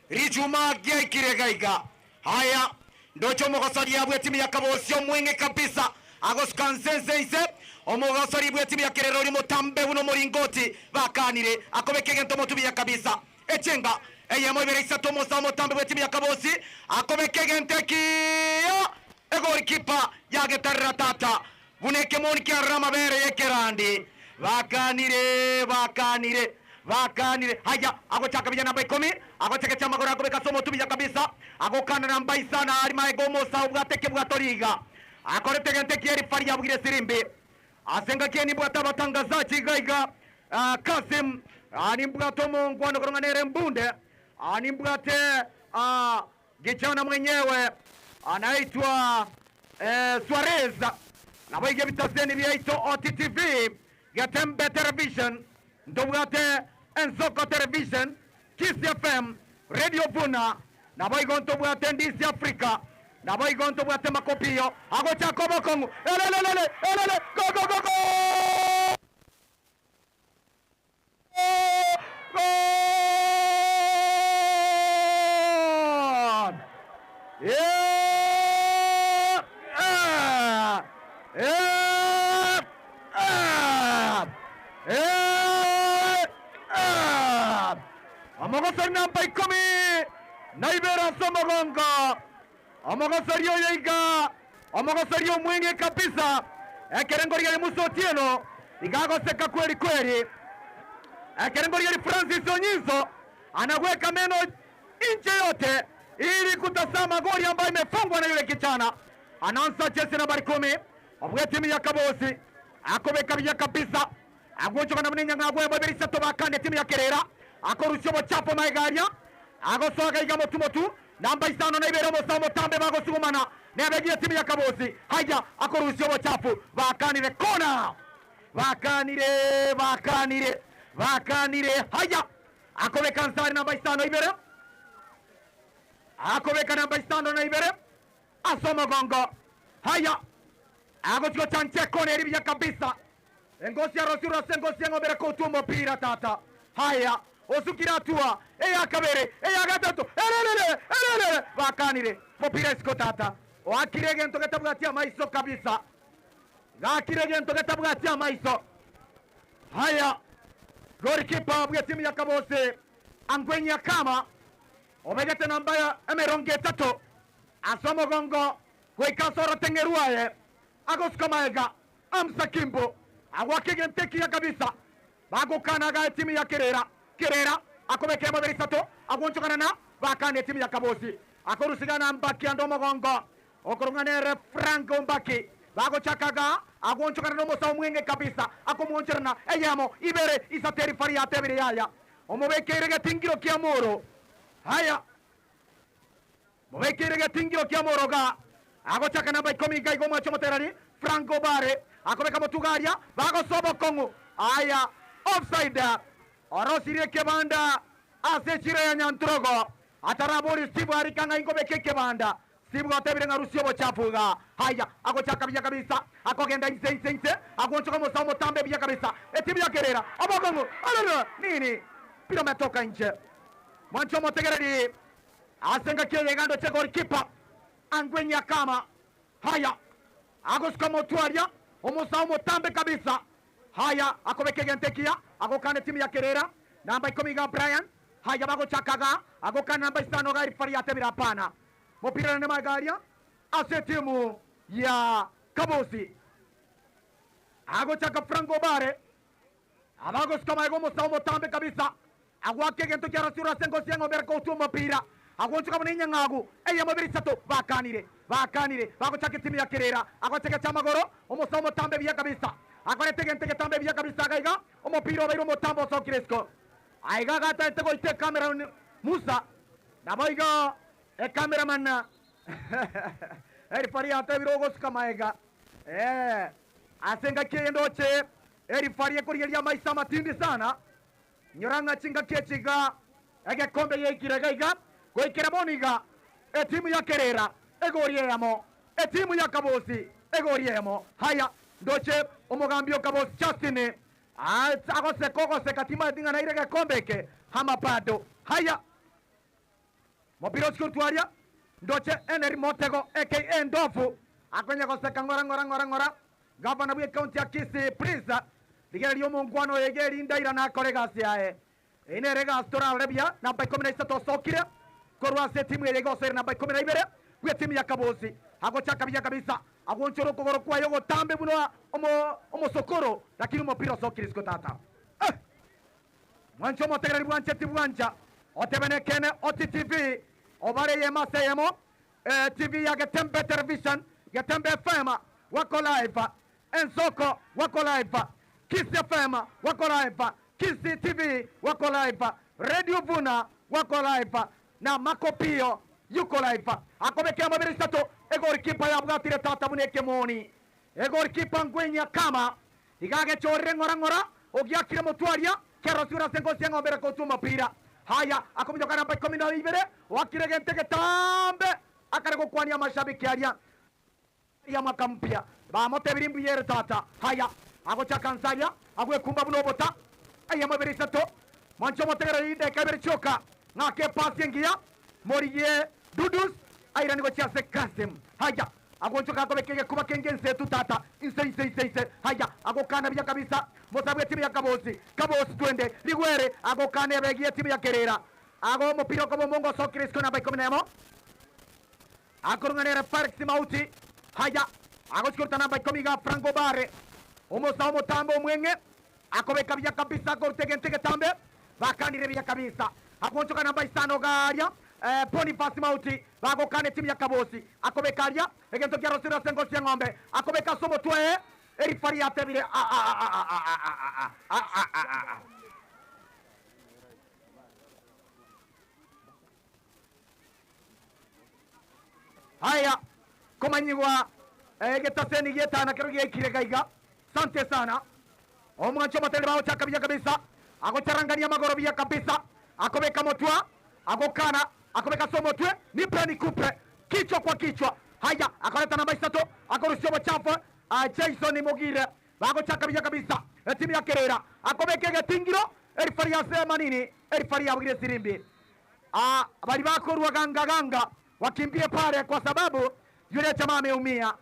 richuma giaikire gaiga haya ndoche omogosori abwe etimu ya Kabosi omweng'e kabisa agosuka nse nse nse omogosori bwe etimu ya Kererori motambe buna omoringoti bakanire akobeka egento motu buya kabisa echenga eyemo ibere isato omosa omotambe bwe etimu ya Kabosi akobeka egento ekiya Egolikipa yagetarera tata buna ekemoni kiarora amabere y'ekerandi. Bakanire, bakanire, bakanire. Haya, agochaka buya namba ikomi, agochegecha amagoro akobeka ase omotwe buya kabisa, agokana namba isano aria magega omosa obwate ekebwato riga. Akorete egento ekiya rifari yabugire esirimbi. Ase engaki eye nimbwate abatangazaji iga iga, ah, Kasim, ah, nimbwate omongwana okorong'ana nere Mbunde, ah, nimbwate, ah, Gichana mwenyewe anaitwa eh, Suarez naboigo ebitaseni biaito OTTV, Getembe Television, ntobwate Ensoko Television, Kisii FM, Radio Buna, naboigo ntobwate Ndisi Africa, naboigo ntobwate Makopiyo agochaka obokong'u elelelele elele go go go go! Goal! Yeah! Ah! Yeah! Ah! Yeah! Ah! Omogosori namba ikomi na ibere ase omogongo omogosori oyo iga omogosori omweng'e kabisa ekerengo riaye Musa Otieno iga agoseka kweri kweri ekerengo riaye Francis Onyiso anaweka meno nje yote ili kutazama goli ambayo imefungwa na yule kijana anaanza jezi nambari kumi obwetimu ya Kabosi akobeka buya kabisa agochokana buna enyang'agu emo ibere isato bakande timu ya Kerera akorusia obochafu magega aria agosoa iga motu motu Namba isano na ibere omosa omotambe bagosugumana nebegi etimu ya Kabosi. Haya akorusia obochafu bakanire kona bakanire bakanire bakanire haya akobeka nsare namba isano ibere akobeka namba isano na ibere ase omogongo haya agochi gochancha ekona eri buya kabisa Engosi arosirwe ase engosi y'eng'ombe ere kotwa omopira tata. Haya, osukire atua, eya kabere, eya gatato, ererere, ererere, bakanire, mopira isiko tata. Oakire egento getabwati amaiso kabisa. Gakire egento getabwati amaiso. Haya, goalkeeper bw'etimu ya Kabosi, Angwenya Kama, obegete namba ya emerongo etato ase omogongo goika ase oroteng'e rwaye, agosuka magega. Amsa Kimbo agoaka egento ekiya kabisa bagokana iga etimu ya Kerera Kerera akobeka emobere isato agwonchokana na bakana etimu ya Kabosi akorusiga na Mbaki ande omogongo okorong'a nere Frank Ombaki bagochaka iga agwonchokana na omosa omweng'e kabisa akomwonchorana eyemo ibere isato erifari yatebire yaya omobekeire getingiro kia moro haya Mobekeire getingiro kia moroga. Agochaka namba ikomi iga iga omwache omotereri Frank Obare akobeka motuga aria bagosoa bokong'u aya offside orosirie ekebanda ase echiro ya Nyantrogo atarabori Steve Arika ng'a ingobeke ekebanda Steve gotebire ng'a rusia obochafu iga haya agochaka buya kabisa akogenda inse inse inse agwonchoka omosa omotambe buya kabisa etimu ya Kerera obokong'u aroro nini mpira ometoka inche mwanche omotegereri Ase engaki eye iga ndoche goalkeeper Angwenya Kama haya agosuka motwe aria omosae omotambe kabisa haya akobeka egento ekiya agokana etimu ya Kerera namba ikomi iga Brian haya bagochaka iga agokana namba isano iga erifari yatebire hapana mopira naende magega aria ase etimu ya Kabosi agochaka Frank Obare Abagosuka magega omosae omotambe kabisa, agoaka egento kiarosirwe ase engosi y'eng'ombe ere koutua omopira, agoonchoka buna enyang'agu eyemo ebere isato. Bakanire, bakanire, bagochaka etimu ya Kerera, agochegecha amagoro, omosae omotambe buya kabisa, akorete egento egetambe buya kabisa iga iga, omopira obeire omotambe osokire isiko. Aiga agataete goita ecamera Musa, naboigo ecameraman Elifari yatebire ogosuka magega, ee, ase engaki eye ndoche. Erifari ekorigereria amaiso amatindi sana. Inyora ng'a chingaki echi iga egekombe giaikire iga iga, goikera bono iga etimu ya Kerera egori eyemo, etimu ya Kabosi egori eyemo. Haya, ndoche omogambi o Kabosi Justin agoseka ogoseka timanyeti ng'a naire egekombe eke ama bado. Haya, mopira osike otwaria, ndoche Henry Motego aka Ndovu akonya goseka ng'ora ng'ora ng'ora ng'ora. Gavana bw'ecounty ya Kisii please rigereria omonkwana oyo iga erinde airane akore egasi yaye. Eye nere egasi torarore buya. Namba 13 osokire korwa ase etimu eye iga osoire namba 12 bw'etimu ya Kabosi. Agochaka buya kabisa agwonchora okogoro kwaye ogotambe buna omosokoro lakini omopira osokire isiko tata. Eh! Mwanche omotegereri bwanche tibwancha otebe nekeene Oti TV obare eyemo ase eyemo TV ya Getembe Television, Getembe FM wako live, Ensoko wako live, Kisii FM wako live, Kisii TV wako live, Radio Vuna wako live na Marco Pio yuko live. Akobekera mabere isato egolikipa yabwatire tata buna ekemoni. Egolikipa Ngwenya Kama iga agechorire ng'ora ng'ora ogiakire motwe aria kerosire ase engosi y'eng'ombe ere kotwa omopira. Haya, akominyoka namba 12, oakire egento egetambe, akare gokwania amashabiki aria aria mwaka mpya. Bamotebirie mbuya ere tata. Haya, agochaka nse aria, agwekumba buna obota, eyemo ebere isato, mwanche omotegereri dakika ibere chioka, ng'ake epasi engiya, morigie Dudus, airanie gochia ase Kasim. Haya, Agonchoka akobeka egekuba kenge inse tu tata, inse inse inse inse, haya, agokana buya kabisa, mosabu etimu ya Kabosi, Kabosi twende, rigwere, agokana ebegi yetimu ya Kerera, ago omopira okoba omongo osokire isiko namba 11, akorung'a nere Felix Mauti, haya, agochia koruta namba 10 iga Franco Bare, omosae omotambe omweng'e, akobeka buya kabisa akoruta egento egetambe, bakanire buya kabisa, agonchoka namba isano garia, Boniface Mauti, Bagokana etimu ya Kabosi, akobeka aria egento kiarosirwe ase engosi y'eng'ombe, akobeka ase omotwe oye erifari yatebire, A-a-a-a-a-a-a-a-a-a-a-a. Aya, komanyigwa egetaseni gi'etana kero giaikire gaiga. Sante sana. Omwancho omotenene bagochaka buya kabisa, agocharangania amagoro buya kabisa, akobeka motwa, agokana, akobeka ase omotwe, nipe nikupe, kichwa kwa kichwa. Haya, akoreta namba isato, akorusia obochafu, Jason Mogire, bagochaka buya kabisa, etimu ya Kerera, akobeka egetingiro, erifari ase amanini, erifari yabugire esirimbi. Baria bakorwa ganga ganga, wakimbie pale kwa sababu yule jamaa ameumia.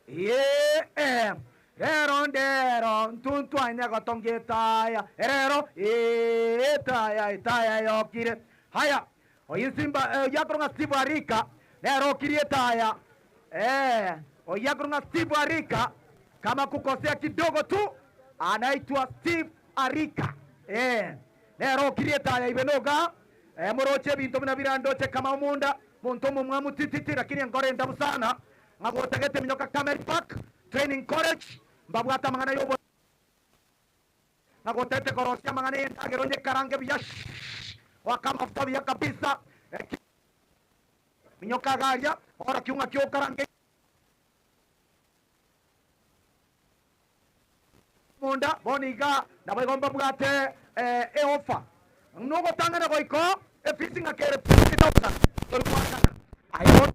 Ee, rero ndero ntuntwanye gotongia etaya, erero ee, etaya, etaya yokire. Haya, oyio Simba, oyio akorwa ng'a Steve Arika, nere okirie etaya. Ee, oyio akorwa ng'a Steve Arika, kama kukosea kidogo tu, anaitwa Steve Arika. Ee, nere okirie etaya ibe noga, moroche ebinto buna birandoche kama omunda, monto omomwamu tititi, lakini enkoro endabu sana. Ng'a gotagete minyoka Carmel Park Training College mbabwate amang'ana y'obo ng'a gotagete korosia amang'ana y'endagera onyekarange buya shh goaka amafuta buya kabisa eki minyoka iga aria orokiwe ng'aki okarange Munda bono iga naboigo mbabwate eofa nogotang'ana goika efisi ng'a kere 50,000 tori goakana aye bono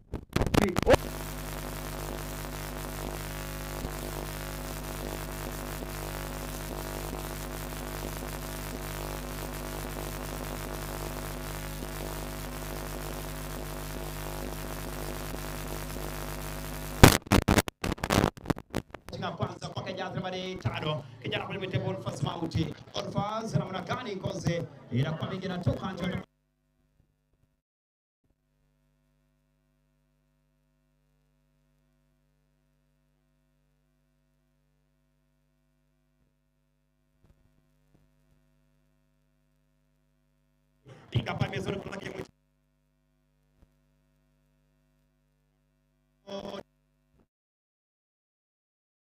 Chinga kwanza kwa Kenya Mane tano kijana kwenye mtego Bonfas Mauti Bonfas namna gani ngoze inakuwa mingi inatoka nje. Piga pembezoni kuna kimwe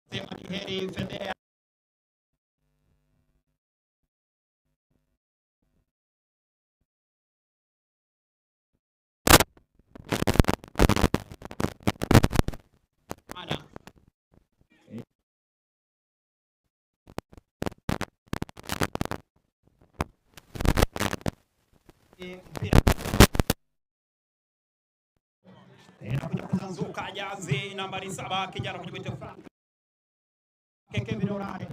sema ni heri fedhea. Ana. Mpira inakuja kuzanzuka jazi nambari 7 kijana kuja kuita Frank Kevin Orare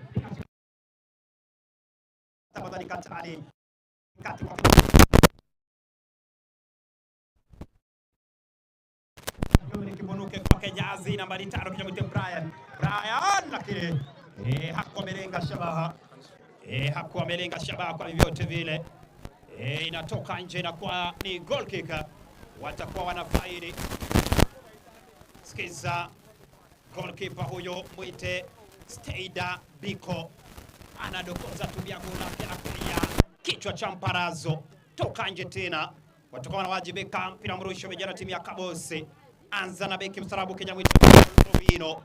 tafadhali Katari kati kwa Dominic Bonuke kwake jazi nambari 5 kijana kuita Brian Brian, lakini hakuwa amelenga shabaha hakuwa amelenga shabaha kwa vyovyote vile. Inatoka nje inakuwa ni goal kick, watakuwa wanafaidi. Sikiza, goalkeeper huyo mwite Steida Biko anadokoza tumia goli lake la kulia, kichwa cha mparazo toka nje tena, watakuwa wanawajibika. Mpira mrusho vijana timu ya Kabosi, anza na beki mstarabu Kenya mwite Robino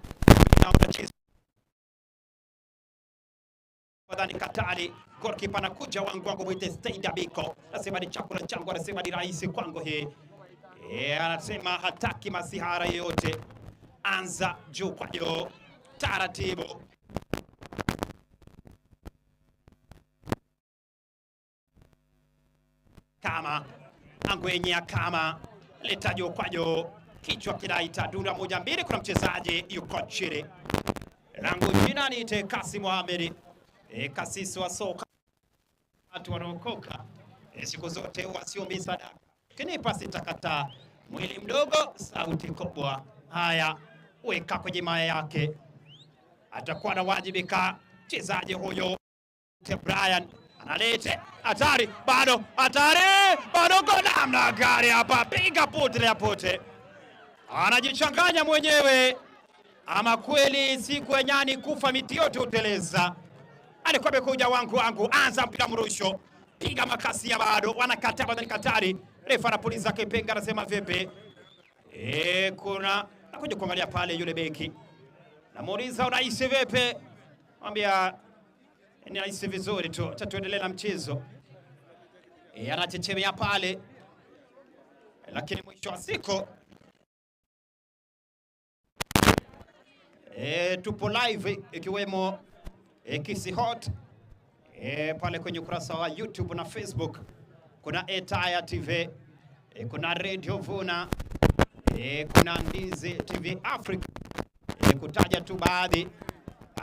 Ramadhani Katali, goalkeeper anakuja wangu wangu mwite Steida Biko, anasema ni chakula changu, anasema ni rahisi kwangu hii. Anasema hataki masihara yoyote. Anza juu kwa juu taratibu. Kama Angwenya kama leta juu kwa juu, kichwa kinaita dunda moja mbili, kuna mchezaji yuko chini. Langu jina niite Kasim Mohamed, kasisi wa soka, watu wanaokoka siku zote wasiombi sadaka, kinipa sitakataa. Mwili mdogo sauti kubwa. Haya, weka kwenye maya yake, atakuwa anawajibika mchezaji huyo Brian analete hatari, bado hatari, bado kwa namna gani hapa, piga pote ya pote, anajichanganya mwenyewe. Ama kweli siku ya nyani kufa miti yote huteleza. Alikuwa amekuja wangu wangu, anza mpira mrusho, piga makasi ya bado, wanakataa bado ni katari. Refa anapuliza kipenga, anasema vipi? Kuna nakuja kuangalia pale yule beki, namuuliza unahisi vipi? Mwambia ninahisi vizuri tu, acha tuendelee na mchezo. Anachechemea pale, lakini mwisho wa siku tupo live ikiwemo Kisii Hot pale kwenye ukurasa wa YouTube na Facebook. Kuna Etaya TV, kuna Radio Vuna, kuna Ndizi TV Africa, kutaja tu baadhi.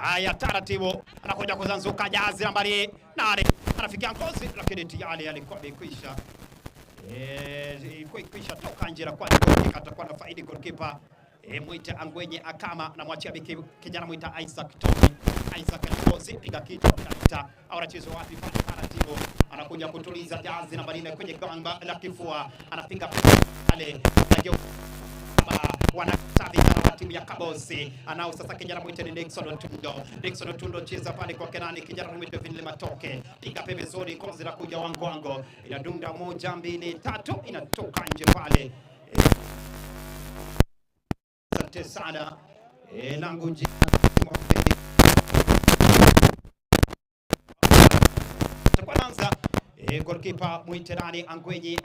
Haya, taratibu anakuja kuzanzuka jazi nambari 8 anafikia ngozi, lakini tayari alikuwa amekwisha kwisha toka nje na kwa goalkeeper atakuwa na faidi goalkeeper Mwita Angwenye Akama na mwachia biki kijana Mwita Isaac Tony. Isaac Ngozi piga kichwa kaita au anachezwa wapi pale, taratibu anakuja kutuliza jazi nambari 4 kwenye gamba la kifua, anapiga pale wanakata vijana wa timu ya Kabosi. Anao sasa kijana mwite ni Nixon Otundo. Nixon Otundo cheza pale kwa Kenani, kijana mwite Vinle Matoke, piga pembezoni, kozi la kuja wangwango, inadunda 1 2 3, inatoka nje pale. Asante sana langu jina kwanza goalkeeper mwite nani Angwenyi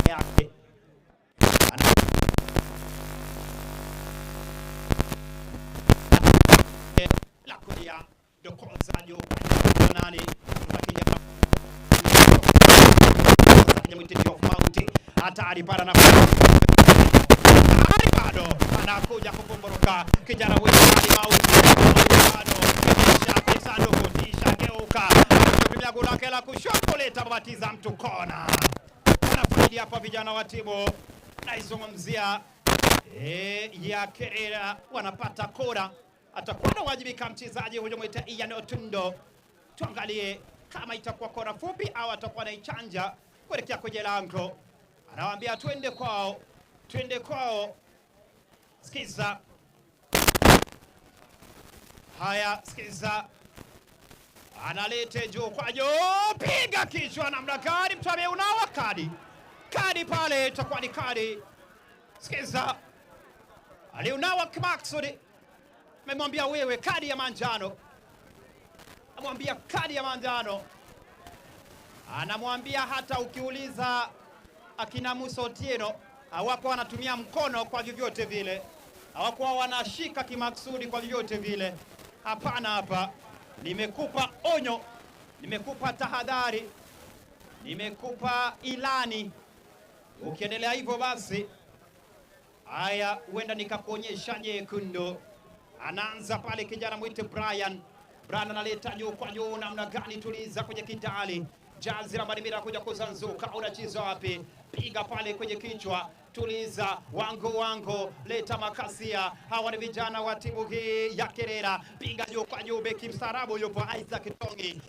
yake la kulia dokoza juu kwa nani hatari para na hatari bado anakuja kukumboroka kijana huyu Ali Mauti bado kisha kwenye sanduku kisha geuka kutumia goli lake la kushoto leta batiza mtu kona. Wanafaidi hapa vijana wa timu naizungumzia ya Kerera, wanapata kora. Atakuwa anawajibika mchezaji huyo mwita Ian Otundo. Tuangalie kama itakuwa kora fupi au atakuwa anaichanja kuelekea kwenye lango. Anawaambia twende kwao, twende kwao. Sikiza haya, sikiza, analete juu kwa juu, piga kichwa namna gani? Mtu ameunawa kadi, kadi pale itakuwa ni kadi. Sikiza, aliunawa kimaksudi, amemwambia wewe kadi ya manjano, amwambia kadi ya manjano, anamwambia hata ukiuliza akina Musa Otieno hawakuwa wanatumia mkono kwa vyovyote vile, hawakuwa wanashika kimaksudi kwa vyovyote vile. Hapana, hapa Nimekupa onyo, nimekupa tahadhari, nimekupa ilani. Ukiendelea hivyo basi, haya, huenda nikakuonyesha nyekundu. Anaanza pale kijana mwite Brian. Brian analeta juu kwa juu, namna gani? Tuliza kwenye kidali Jazi la Marimira kuja kuzanzuka, unacheza wapi? Piga pale kwenye kichwa, tuliza wango wango, leta makasia. Hawa ni vijana wa timu hii ya Kerera, piga juu kwa juu, beki mstaarabu yupo Isaac Tongi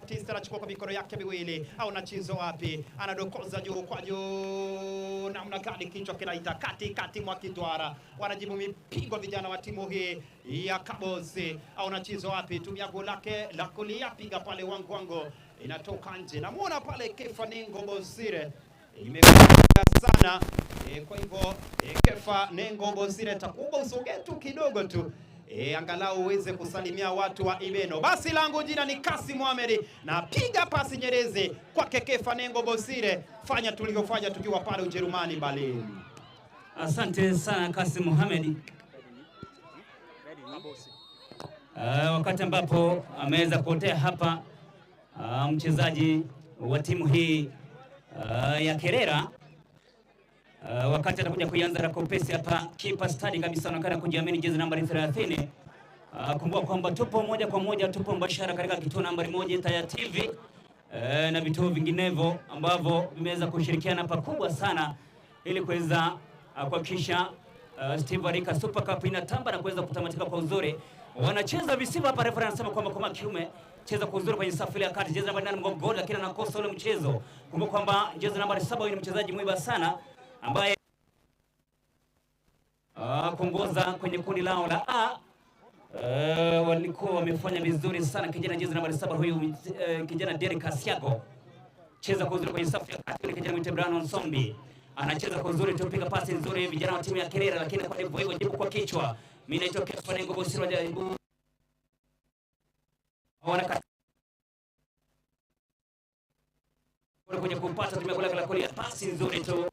Tisa anachukua kwa mikono yake miwili, au anacheza wapi? Anadokoza juu kwa juu, namna gani? Kichwa kinaita kati kati mwa kitwara, wanajibu mipigo vijana wa timu hii ya Kabosi. Au anacheza wapi? Tumia goli lake la kulia, piga pale wangu wangu, inatoka nje. Namuona pale Kefa Nengo Bosire, imekuja sana e, kwa hivyo e, Kefa Nengo Bosire, takuomba usogee tu kidogo tu e, angalau uweze kusalimia watu wa Ibeno. Basi langu jina ni Kasim Mohamed, na piga pasi nyerezi kwake Kefa Nengo Bosire, fanya tulivyofanya tukiwa pale Ujerumani Berlin. Asante sana Kasim Mohamed. Wakati ambapo ameweza kuotea hapa mchezaji wa timu hii ya Kerera wakati atakuja kuianza rakopesi hapa, kipa stadi kabisa anaonekana kujiamini, jezi nambari 30. Kumbuka kwamba tupo moja kwa moja, tupo mbashara katika kituo nambari moja Taya TV na vituo vinginevyo ambavyo vimeweza kushirikiana pakubwa sana ili kuweza kuhakikisha Steve Arika Super Cup inatamba na kuweza kutamatika kwa uzuri. Wanacheza visiva hapa, refa anasema kwamba kwa kiume cheza kwa uzuri kwenye safu ile ya kati, jezi nambari 8 mgongoni, lakini anakosa ule mchezo. Kumbuka kwamba jezi nambari 7 huyu ni mchezaji mwiba sana ambaye kuongoza kwenye kundi lao la A. Walikuwa wamefanya vizuri sana kijana jezi nambari 7 huyu kijana Derek Asiago cheza kwa uzuri kwenye safu ya kati, ni kijana mwite Brandon Sombi anacheza kwa uzuri, tupiga pasi nzuri vijana wa timu ya Kerera, lakini kwa hivyo hivyo jibu kwa kichwa. Mimi naitwa Kefa Nengo Bosiro jaribu wanakata kwenye kupata tumia gola la kulia, pasi nzuri tu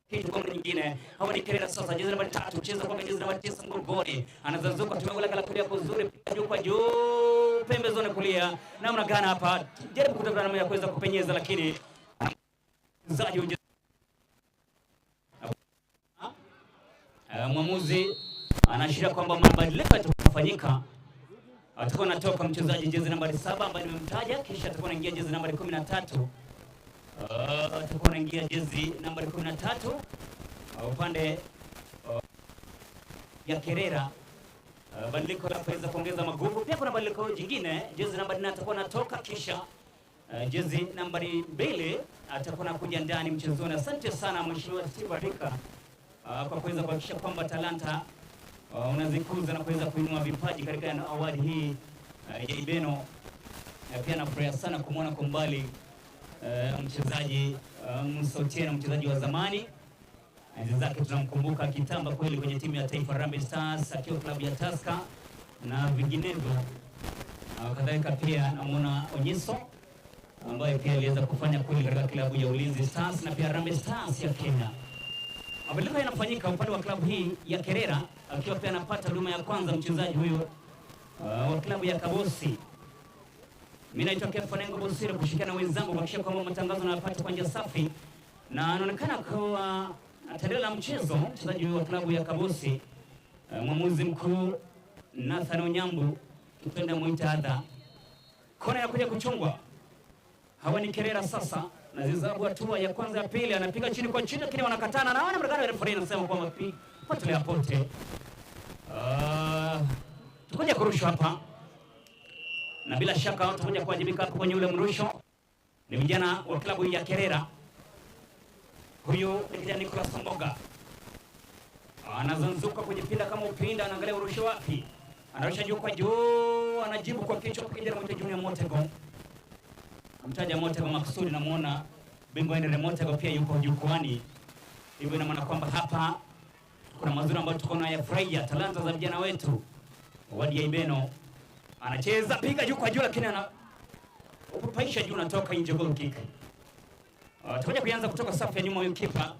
kitu kwa nyingine. Hawa ni Kerera sasa, jezi nambari 3 cheza kwa jezi nambari 9 mgongoni, anazazuka tumia gola la kulia kwa uzuri, piga juu kwa juu, pembezoni kulia, namna gani hapa, jaribu kutafuta namna ya kuweza kupenyeza, lakini mchezaji mwamuzi anaashiria kwamba mabadiliko yatakayofanyika, atakuwa anatoka mchezaji jezi nambari 7 ambaye nimemtaja, kisha atakuwa anaingia jezi nambari 13. Atakuwa anaingia jezi nambari 13 upande ya Kerera. Badiliko la kuweza kuongeza maguvu. Pia kuna badiliko jingine, jezi nambari 4 atakuwa anatoka, kisha jezi nambari 2 atakuwa anakuja ndani mchezoni. Asante sana Mheshimiwa Steve Arika kwa kuweza kuhakikisha kwamba talanta unazikuza na kuweza kuinua vipaji katika awadi hii ya Ibeno. Na pia nafurahia sana kumwona kwa mbali mchezaji Musa Otieno, mchezaji wa zamani, enzi zake tunamkumbuka akitamba kweli kwenye timu ya taifa Harambee Stars akiwa klabu ya Tusker na vinginevyo. Kadhalika pia namuona Onyiso ambaye pia aliweza kufanya kweli katika klabu ya Ulinzi Stars na pia Harambee Stars ya Kenya. Mabadiliko yanafanyika upande wa klabu hii ya Kerera, akiwa pia anapata huduma ya kwanza mchezaji huyo wa klabu ya Kabosi. Mimi naitwa Kefa Nengo Bosire kushirikiana na wenzangu kuhakikisha kwamba matangazo yanapata kwa njia safi, na anaonekana kuwa ataendelea na mchezo mchezaji huyo wa klabu ya Kabosi. Mwamuzi mkuu Nathan Onyambu, kipenda muita adha. Kona inakuja kuchungwa. Hawa ni Kerera sasa na zizabu hatua ya kwanza ya pili, anapiga chini kwa chini, lakini wanakatana na wana mregano. Referee anasema kwamba potelea pote. Tukuja kurushwa hapa na bila shaka tutakuja kuwajibika hapo kwenye ule mrusho. Ni vijana wa klabu ya Kerera. Huyu ni kijana Nicholas Mboga anazunguka kujipinda kama upinda, anaangalia urusho wapi, anarusha juu kwa juu, anajibu kwa kichwa kwa kijana mwite Junior Motego. Namtaja Motego makusudi, namuona bingwa Henry Motego pia yuko jukwani. Hivyo ina maana kwamba hapa kuna mazuri ambayo tuko nayo yafurahia, talanta za vijana wetu. Wadi ya Ibeno anacheza piga juu kwa juu, lakini ana upaisha juu, natoka nje, goal kick. Tutakuja kuanza kutoka safu ya nyuma, huyu kipa.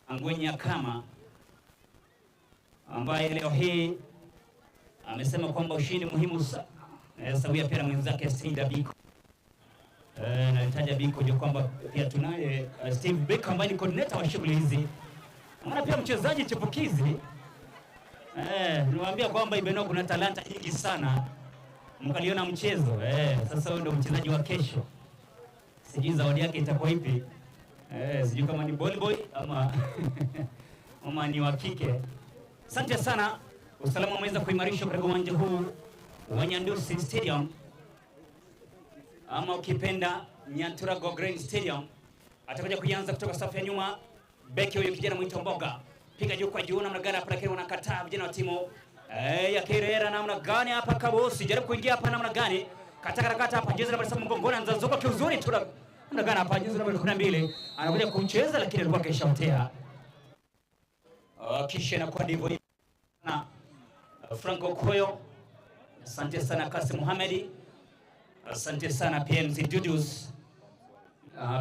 Angwenya Kama ambaye leo hii amesema kwamba ushindi muhimu sana sawia pia na mwenzake Steve Biko. Nalitaja Biko ndio kwamba pia tunaye Steve Biko ambaye ni coordinator wa shughuli hizi, maana pia mchezaji chipukizi. Niwaambia kwamba Ibeno kuna talanta nyingi sana, mkaliona mchezo. Sasa huyo ndio mchezaji wa kesho, sijui zawadi yake itakuwa ipi. Sijui kama ni ball boy ama ama ni wa kike. Asante sana. Usalama umeweza kuimarishwa katika uwanja huu wa Nyandusi Stadium ama ukipenda Nyanturago Green Stadium. Atakuja kuianza kutoka safu ya nyuma, beki huyu kijana mwito Mboga, piga juu kwa juu, namna gani hapa, lakini wanakataa vijana wa timu ya Kerera. Namna gani hapa, Kabosi jaribu kuingia hapa, namna gani, kata kata kata hapa, jezi namba 7 mgongoni, anazazuka kiuzuri tu, namna gani hapa, jezi namba 12 anakuja kucheza, lakini alikuwa kishaotea. Kisha inakuwa ndivyo hivyo. Na Franco Koyo, asante sana Kasim Mohamed, asante sana PMC Dudus,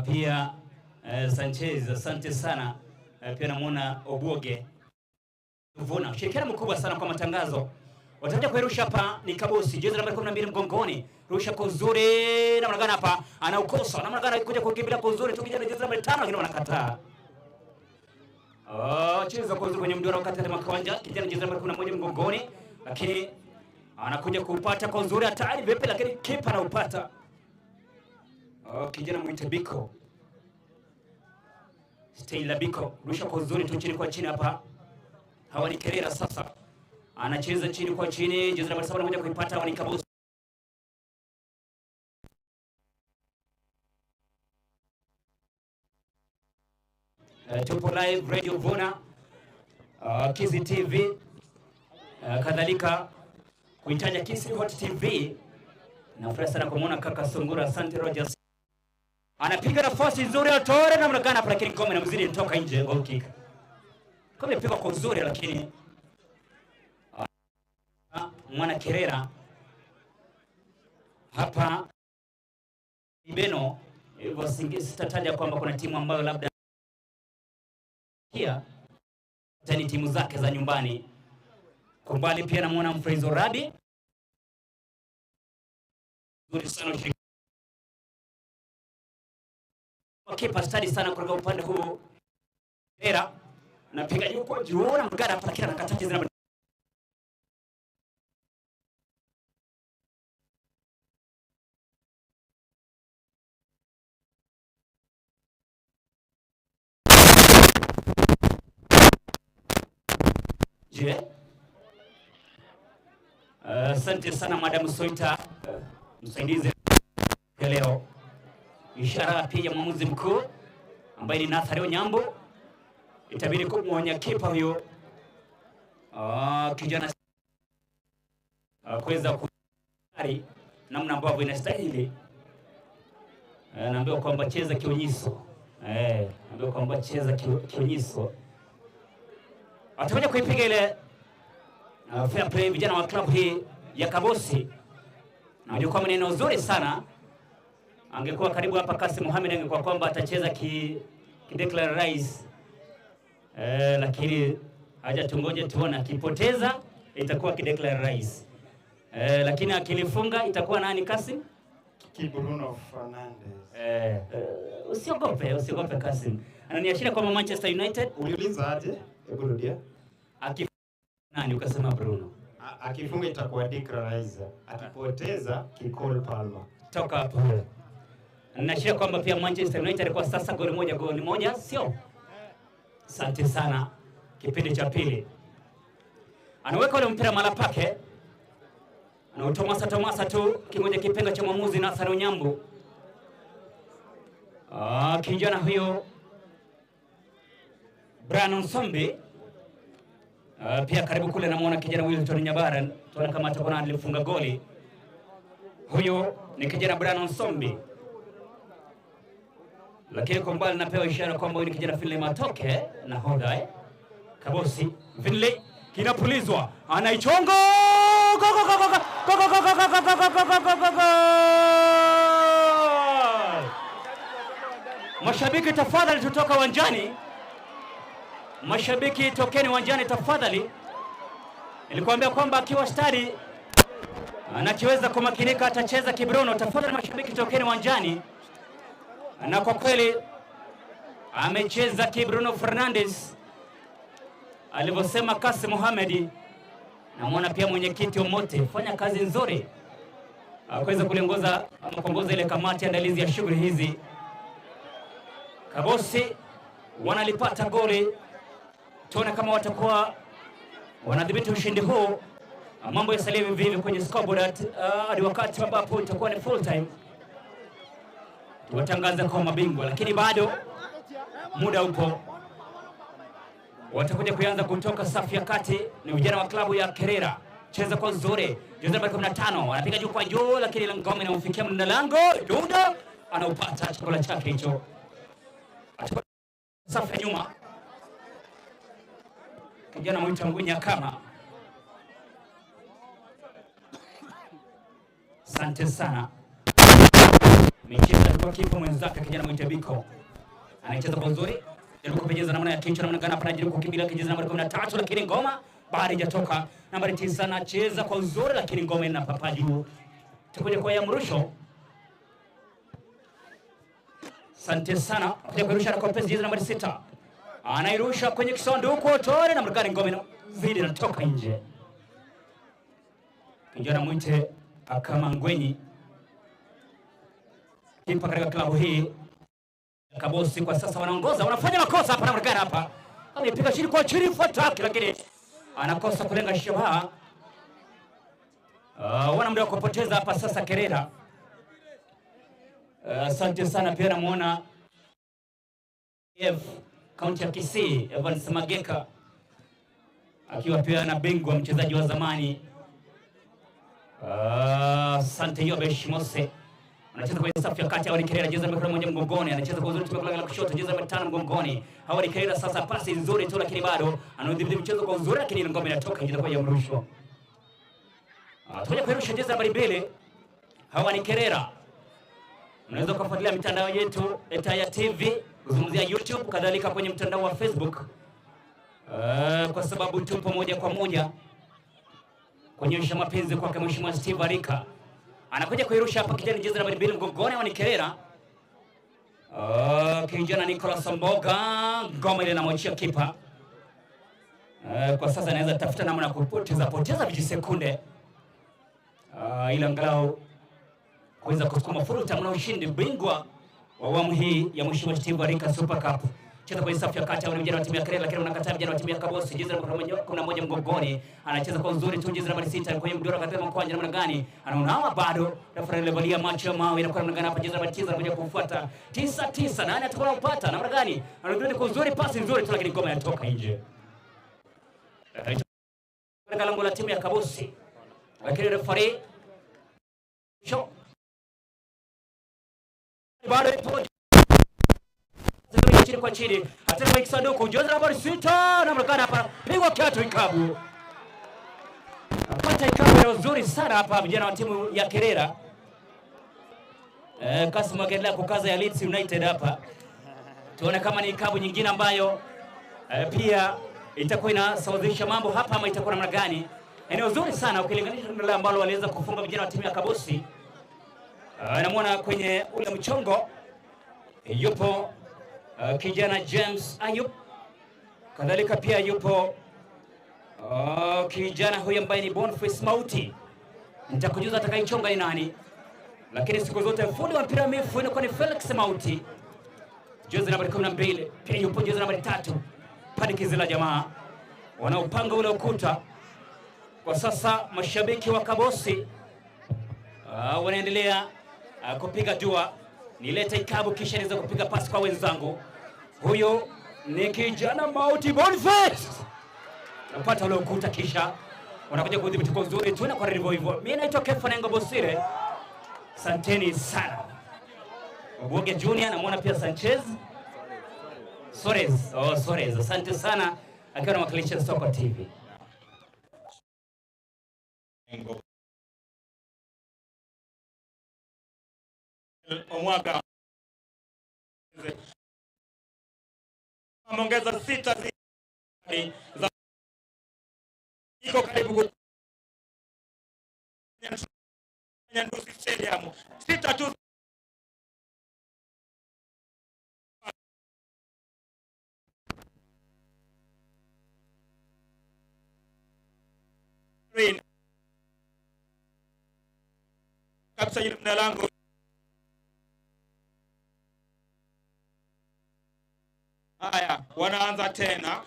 pia Sanchez, asante sana. Pia namuona Obuoge Vuna, ushirikiano mkubwa sana kwa matangazo. Watakuja kuirusha hapa ni Kabosi, jezi namba 12 mgongoni, rusha kwa uzuri, namna gani hapa anaukosa, namna gani kuja kukimbilia kwa uzuri tu kijana jezi namba 5, lakini wanakataa. Cheza kwa uzuri kwenye mduara wakati katika kiwanja, kijana jezi namba 11 mgongoni, lakini anakuja kupata kwa uzuri, hatari vipi, lakini kipa anaupata. Kijana mwite Biko, Stella Biko, rusha kwa uzuri tu chini kwa chini hapa. Hawa ni Kerera sasa. Anacheza chini kwa chini, jezi namba 7 anakuja kuipata, hawa ni Kabosi. Tupo live Radio Vuna, Kizi TV, kadhalika kuitaja Kisi Hot TV. Nafurahi sana kumuona kaka Sungura, asante Rogers. Anapiga nafasi nzuri atore namna gani hapa, lakini ngome inamzidi kutoka nje, goal kick. Kama imepigwa kwa uzuri, lakini mwana Kerera hapa Ibeno, hivyo sitataja kwamba kuna timu ambayo labda pia ni timu zake za nyumbani. Kwa mbali pia namuona Mfrezo Rabi. Nzuri sana ushiriki. Kipa stadi sana kutoka upande huu. Era anapiga juu kwa juu na mgara hapa, lakini anakataa jezi namba Je? Asante sana Madam Soita, msaidizi leo. Ishara pia ya mwamuzi mkuu ambaye ni Nathari Onyambo, itabidi kumwonya kipa huyo kijana kuweza kutari namna ambavyo inastahili. Naambiwa kwamba cheza kionyiso. Naambiwa kwamba cheza kionyiso. Atakuja kuipiga ile fair play vijana wa klabu hii ya Kabosi. Najua kwamba ni eneo zuri sana. Angekuwa karibu hapa Kasim Mohamed angekuwa kwamba atacheza ki Declan Rice. Lakini haja tungoje tuone, akipoteza itakuwa ki Declan Rice. Lakini akilifunga itakuwa nani Kasim? Ki Bruno Fernandes. Usiogope, usiogope Kasim. Ananiashiria kwamba Manchester United. Uliuliza aje? Hebu rudia. Akifunga nani ukasema Bruno? Akifunga itakuwa Declan Rice. Akipoteza ki Cole Palmer. Toka hapo. Ninaashiria kwamba pia Manchester United kwa sasa goli moja, goli moja, sio? Asante sana. Kipindi cha pili. Anaweka ule mpira mara pake. Anautomasa tomasa tu kimoja kipenga cha mwamuzi Nathan Onyambu. Kijana huyo Brian Nsombi. Pia karibu kule namuona kijana Wilton Nyabara, tuona kama atakuwa alifunga goli. Huyo ni kijana Brian Nsombi. Lakini kwa mbali napewa ishara kwamba huyu ni kijana Finlay Matoke nahodha. Kabosi Finlay kinapulizwa, anaichonga. Go, go, go, go, go, go, go, go, go, go, go, go, go, go, go, go. Mashabiki tafadhali tutoka uwanjani. Mashabiki tokeni uwanjani tafadhali. Nilikuambia kwamba akiwa stadi na akiweza kumakinika atacheza kibruno. Tafadhali mashabiki tokeni uwanjani, na kwa kweli amecheza kibruno Fernandes alivyosema Kasim Mohamed. Namwona pia mwenyekiti Omote fanya kazi nzuri kuweza kuliongoza ama kuongoza ile kamati andalizi ya shughuli hizi. Kabosi wanalipata goli, tuone kama watakuwa wanadhibiti ushindi huu. Mambo yasalie hivi hivi kwenye scoreboard hadi wakati ambapo itakuwa ni full time, tuwatangaza kwa mabingwa, lakini bado muda upo. Watakuja kuanza kutoka safu ya kati, ni vijana wa klabu ya Kerera. Cheza kwa uzuri, jezi namba 15 anapiga juu kwa juu, lakini ngome inamfikia mlinda lango Duda, anaupata chakula chake hicho. Safu ya nyuma, kijana mwita Ngwinya kama. Asante sana. Amecheza kwa kipa mwenzake kijana mwita Biko. Anacheza kwa uzuri. Jaribu kupenyeza namna ya kichwa namna gani hapa anajaribu kukimbilia kijana nambari 13 lakini ngoma bado haijatoka. Nambari 9 anacheza kwa uzuri lakini ngoma inapapa juu. Tukuja kwa ya mrusho. Asante sana. Kuja kurusha na kwa jezi nambari 6. Anairusha kwenye kisanduku tore na mrukani ngoma inazidi inatoka nje. Kijana mwite Akama Ngwenyi, kipa katika klabu hii Kabosi kwa sasa wanaongoza, wanafanya makosa hapa na Mrugana hapa. Amepiga chini kwa chini fuata lakini anakosa kulenga shabaha. Wana muda wa kupoteza hapa sasa Kerera. Asante sana pia namuona F kaunti ya Kisii Evans Mageka akiwa pia na bingwa mchezaji wa zamani. Asante Yobesh Mose. Anacheza kwenye safu ya kati. Awali Kerera jeza namba 1 mgongoni, anacheza kwa uzuri tumia la kushoto, jeza namba 5 mgongoni. Awali Kerera sasa pasi nzuri tu, lakini bado anaudhibiti mchezo kwa uzuri, lakini ile ngome inatoka nje kwa mrusho. Tunakuja kuirusha jeza nambari 2. Hawa ni Kerera. Unaweza kufuatilia mitandao yetu Etaya TV, kuzungumzia YouTube, kadhalika kwenye mtandao wa Facebook. Kwa sababu tupo moja kwa moja kuonyesha mapenzi kwake Mheshimiwa Steve Arika. Anakuja kuirusha hapa kijana jezi nambari 2 mgongoni wa Kerera. Kijana Nicholas Mboga, ngoma ile inamwachia kipa. Kwa sasa anaweza tafuta namna ya kupoteza poteza vijisekunde. Ila angalau kuweza kusukuma full time na ushindi bingwa wa awamu hii ya Mheshimiwa Steve Arika Super Cup. Cheza kwenye safu ya kati, au vijana wa timu ya Kerera, lakini wanakataa vijana wa timu ya Kabosi. Jezi namba 11 mgongoni, anacheza kwa uzuri tu, jezi namba 6 kwenye mduara katika mkwanja namna gani? Anaona hawa bado refa alivalia macho ya mawe, inakuwa namna gani hapa? Jezi namba 9 anakuja kumfuata 9 9, nani atakuwa anapata namna gani? Anarudi kwa uzuri, pasi nzuri tu, lakini ngoma inatoka nje. Katika lango la timu ya Kabosi, lakini refa sho bado ipo chini kwa chini, hatari kwa kisanduku, jezi nambari 6 namna gani hapa? Pigwa kiatu ikabu. Pata ikabu ya nzuri sana hapa vijana wa timu ya Kerera. Kasim akiendelea kukaza ya Leeds United hapa. Tuone kama ni ikabu nyingine ambayo pia itakuwa inasawazisha mambo hapa ama itakuwa namna gani. Eneo zuri sana ukilinganisha na lile ambalo waliweza kufunga vijana wa timu ya Kabosi. Namuona kwenye ule mchongo yupo kijana James Ayub, kadhalika pia yupo kijana huyu ambaye ni Boniface Mauti. Nitakujuza atakayechonga ni nani, lakini siku zote fundi wa mpira mifu inakuwa ni Felix Mauti, jezi nambari 12. Pia yupo jezi nambari 3 Paddy la jamaa wanaopanga ule ukuta kwa sasa. Mashabiki wa Kabosi wanaendelea kupiga dua, nilete ikabu kisha niweze kupiga pasi kwa wenzangu. Huyo ni kijana Mauti Boniface, napata ule ukuta kisha wanakuja kudhibiti kwa uzuri tu na kwa hivyo hivyo. Mimi naitwa Kefa Nengo Bosire, asanteni sana. Obuoge Junior, namuona pia Sanchez Suarez, oh Suarez, asante sana akiwa anawakilisha Soko TV. Omwaga ameongeza 6. Za iko karibu ku Nyandusi Stadium 6-3. Kabisa yule mnalango Haya, wanaanza tena.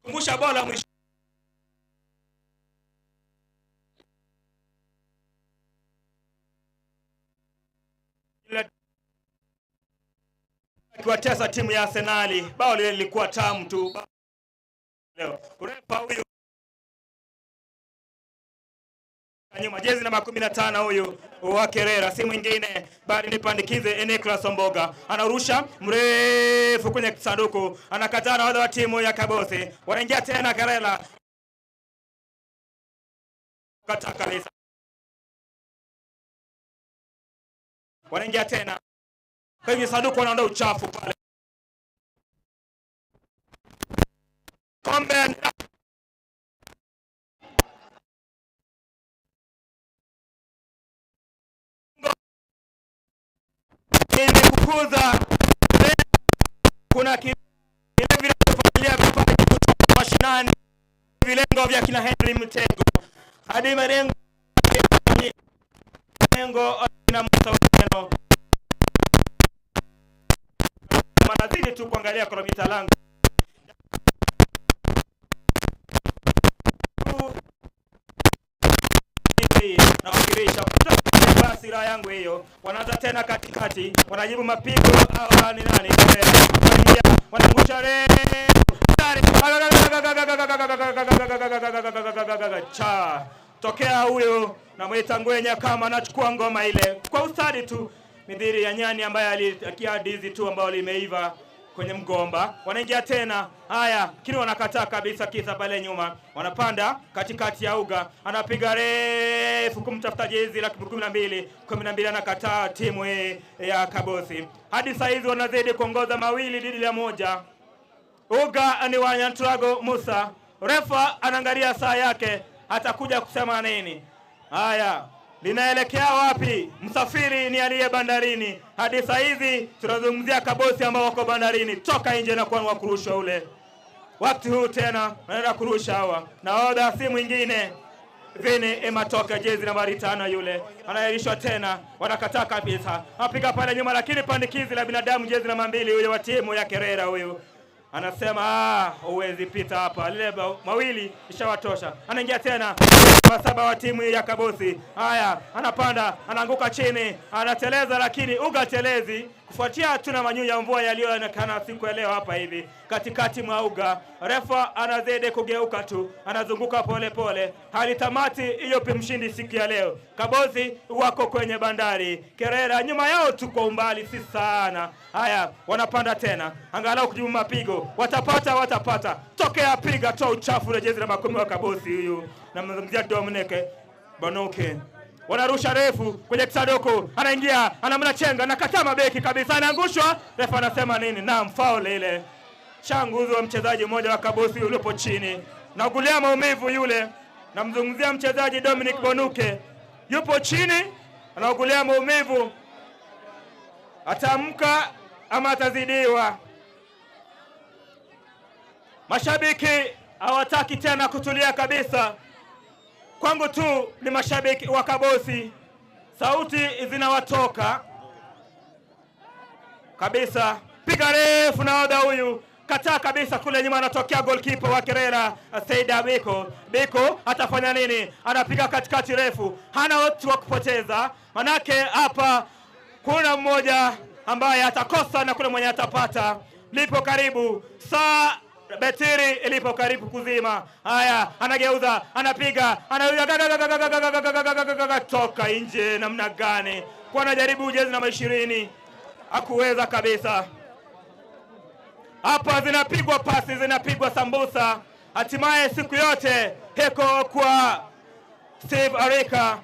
Kumbusha bola mwisho. Akiwatesa timu ya Arsenali, bao lile lilikuwa tamu tu. Leo refa huyu nyuma jezi namba 15 huyu wa Kerera si mwingine bali ni Pandikize Nicholas Omboga, anarusha mrefu kwenye sanduku, anakataa na wa timu ya Kabosi, wanaingia tena Kerera kata kabisa, wanaingia tena kwenye sanduku, wanaondoa uchafu pale. Kombe ili kukuza kuna vile vile kufuatilia vipaji kutoka mashinani, vilengo vya kina Henry Mtego hadi malengo lengo na Musa Otieno. Manazidi tu kuangalia kilomita langu nawakilisha basi raha yangu hiyo. Wanaanza tena katikati, wanajibu mapigo. Hawa ni nani? Wanaingia, wanaangusha cha tokea huyo namwita Ngwenya kama anachukua ngoma ile kwa ustadi tu, midhiri ya nyani ambaye alikia dizi tu ambayo limeiva kwenye mgomba. Wanaingia tena, haya, lakini wanakataa kabisa, kisa pale nyuma, wanapanda katikati ya uga, anapiga refu kumtafuta jezi la 12 12, anakataa timu hii ya Kabosi. Hadi saa hizi wanazidi kuongoza 2 dhidi ya 1. Uga ni wa Nyantrago Musa. Refa anaangalia saa yake, atakuja kusema nini? Haya, linaelekea wapi? Msafiri ni aliye bandarini. Hadi saa hizi tunazungumzia Kabosi ambao wako bandarini, toka nje na kuwa kurusha ule. Wakati huu tena wanaenda kurusha hawa. Nahodha si mwingine Vini Ematoka, jezi nambari 5 yule anaahirishwa tena, wanakataa kabisa, apiga pale nyuma, lakini pandikizi la binadamu, jezi namba 2 yule wa timu ya Kerera huyu anasema huwezi pita hapa, lile mawili ishawatosha. Anaingia tena 7 wa timu ya Kabosi. Haya, anapanda, anaanguka chini, anateleza, lakini uga telezi kufuatia tuna manyunyu ya mvua yaliyoonekana siku ya leo hapa hivi katikati mwa uga. Refa anazidi kugeuka tu, anazunguka pole pole, hali tamati iyopi mshindi siku ya leo. Kabosi wako kwenye bandari, Kerera nyuma yao tu kwa umbali si sana. Haya, wanapanda tena angalau kujibu mapigo, watapata, watapata. Tokea piga, toa uchafu ile jezi namba 10 wa Kabosi huyu, namzungumzia Dominic Bonuke. Wanarusha refu kwenye kisanduku, anaingia, anamna chenga, anakataa mabeki kabisa, anaangushwa. Refa anasema nini? Naam, foul ile. Changuzi wa mchezaji mmoja wa Kabosi ulipo chini na kulia maumivu yule, namzungumzia mchezaji Dominic Bonuke, yupo chini anaugulia maumivu, ataamka ama atazidiwa. Mashabiki hawataki tena kutulia kabisa. Kwangu tu ni mashabiki wa Kabosi, sauti zinawatoka kabisa. Piga refu na oda huyu kataa kabisa, kule nyuma anatokea goalkeeper wa Kerera Saida Biko. Biko atafanya nini? Anapiga katikati refu, hana watu wa kupoteza, manake hapa kuna mmoja ambaye atakosa na kuna mwenye atapata. Lipo karibu saa betiri ilipo karibu kuzima. Haya, anageuza, anapiga, anauza, toka nje. Namna gani? Kwa anajaribu jezi namba 20, hakuweza kabisa. Hapa zinapigwa pasi, zinapigwa sambusa. Hatimaye siku yote heko kwa Steve Arika,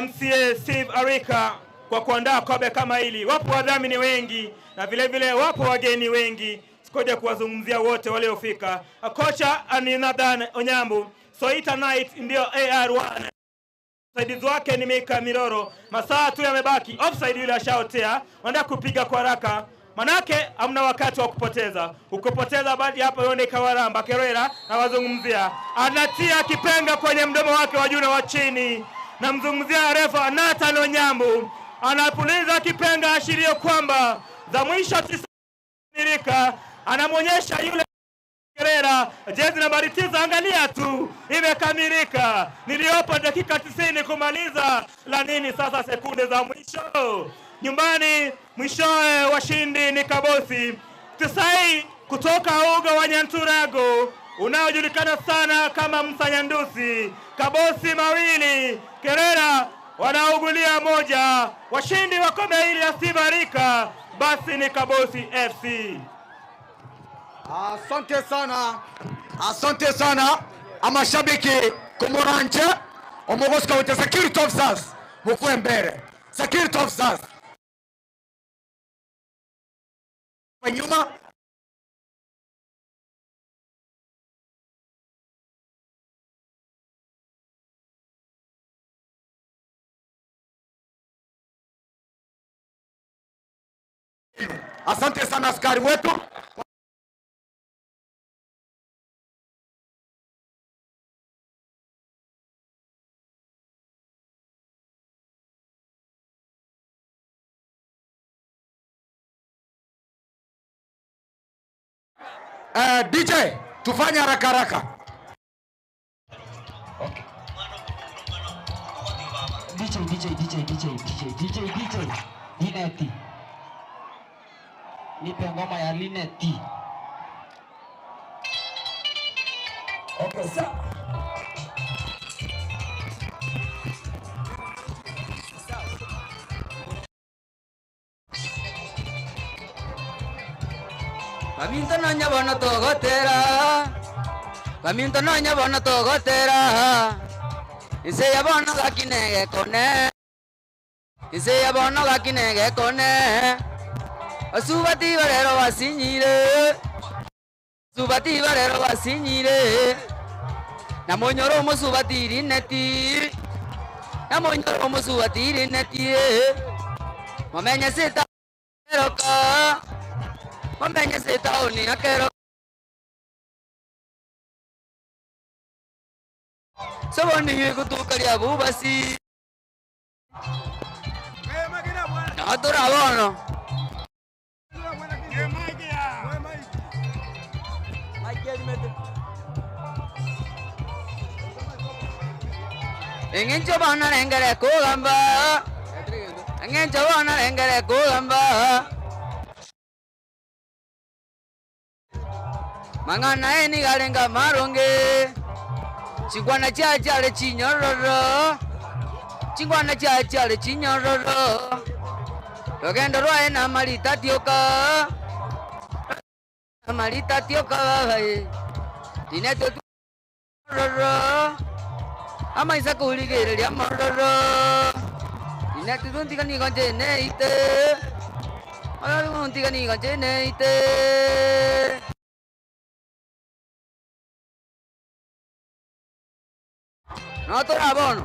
MCA Steve Arika kwa kuandaa kobe kama hili. Wapo wadhamini wengi na vile vile wapo wageni wengi, sikoja kuwazungumzia wote waliofika. Kocha ni Nathan Onyambu, Soita Knight ndio AR1 msaidizi wake ni Mika Miroro. Masaa tu yamebaki, offside yule ashaotea, wanataka kupiga kwa haraka, manake hamna wakati wa kupoteza. Ukipoteza badi hapa yone kawaramba Kerera na wazungumzia, anatia kipenga kwenye mdomo wake wa juu na wa chini. Namzungumzia refa Nathan Onyambu, anapuliza kipenga ashirio kwamba za mwisho tisa anamwonyesha yule Kerera jezi nambari 9, angalia tu imekamilika. Niliyopo dakika 90 kumaliza la nini sasa, sekunde za mwisho nyumbani. Mwishowe washindi ni Kabosi Tisai kutoka uga wa Nyanturago unaojulikana sana kama Msanyandusi. Kabosi mawili, Kerera wanaugulia moja. Washindi wa kombe hili la Sibarika basi ni Kabosi FC. Asante sana, asante sana amashabiki kumuranje omugosika wite security officers mukwe mbere, security officers nyuma. Asante sana askari wetu. DJ tufanye haraka haraka. Okay. DJ DJ DJ DJ DJ DJ DJ Lineti. Nipe ngoma ya Lineti. Okay, sa. Baminto nonya bono togotera, baminto nonya bono togotera, inse ya bono gakine gekone, inse ya bono gakine gekone, basubati barero basinyire, basubati barero basinyire, namonyora omosubati rineti, namonyora omosubati rineti, momenye sita eroka momenye sitaoni akero soboni gutuka ria bubasi natura bono eng'encho bono rengere kugamba eng'encho bono rengere kugamba mang'ana eni garenga maronge chingwana chiachale chinyororo chingwana chiachale chinyororo rogendo rwae na marita tioka marita tioka babae tineto roro amaisa kurigereria mororo tineto tuntiganigo njeneite oyo njeneite. No bono.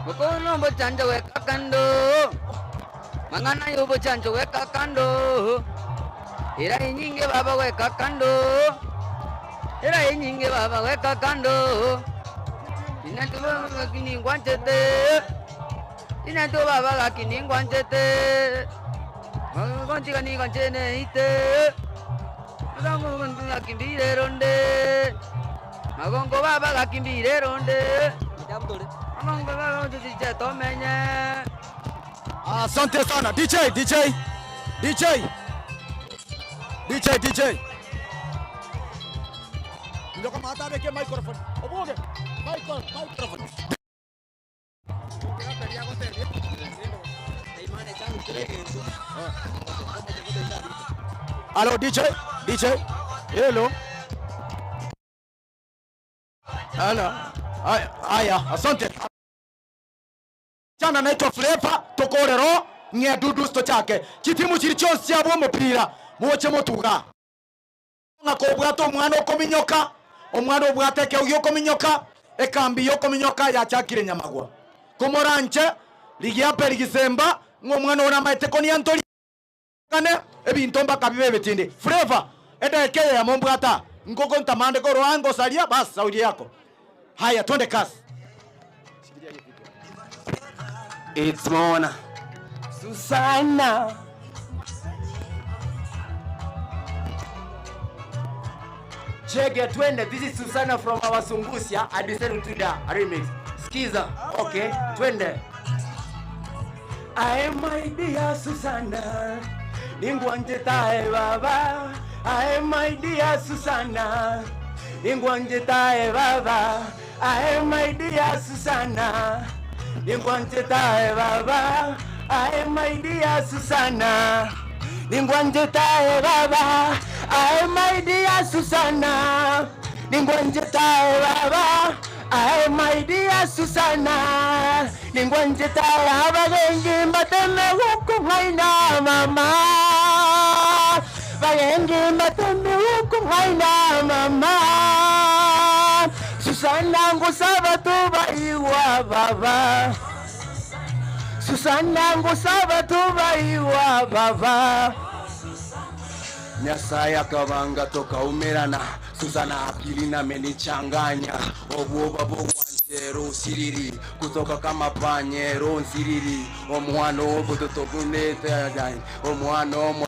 Mukono bochanjo weka kando. Mangana yo bochanjo weka kando. Era inyinge baba weka kando. Era inyinge baba weka kando. Ina tu baba kini ngwanchete. Ina tu baba kini ngwanchete. Magonchiga ni ngwanchene ite. Magongo gakimbire ronde. Magongo baba gakimbire ronde. Magongo baba tuziche tomenye. Asante sana DJ DJ DJ DJ DJ. Ndio kama hata weke microphone. Oboge. Michael microphone. Alo DJ, DJ. Hello. Ala. Aya, aya, asante. Chana naitwa Flavour tokorero ng'e Dudus tochake. Chitimu chiri chionsi chiabwe omopira moche motuga. Ng'a kobwate omwana okominyoka, omwana obwate ekeo gi'okominyoka, ekambi y'okominyoka yachakire nyamagwa. Komoranche, rigia Abeli gisemba, ng'a omwana oo namaete koniantoria kane, ebinto mpaka bibe ebitindi. Flavour, edageka eyemo mbwate aa, nkoko ntamande korwa aa ngosaria, bas sauri yako. Haya, twende kasi. It's Mona Susana. Chege twende. This is Susana from our Sungusia Adisen Tuda remix. Skiza. Okay, twende. I am my dear Susana. Ningwanjetae baba. I am my dear Susana. Ningwanjetae baba. I am my dear Susana. Ningwanjetae baba. I am my dear Susana. Ningwanjetae baba. I am my dear Susana. Ningwanjetae baba. I am my dear Susana. Ningwanjetae abagengi mbateme gokong'aina mama. Bagengi mbateme gokong'aina mama. Susana ngosaba tobaiwa baba. Susana ngosaba tobaiwa baba. Nyasaye akabanga tukaumirana Susana akili na amenichanganya obwoba bogwanchero usiriri kutoka kama panyero nsiriri omwana obototogunete omwana omo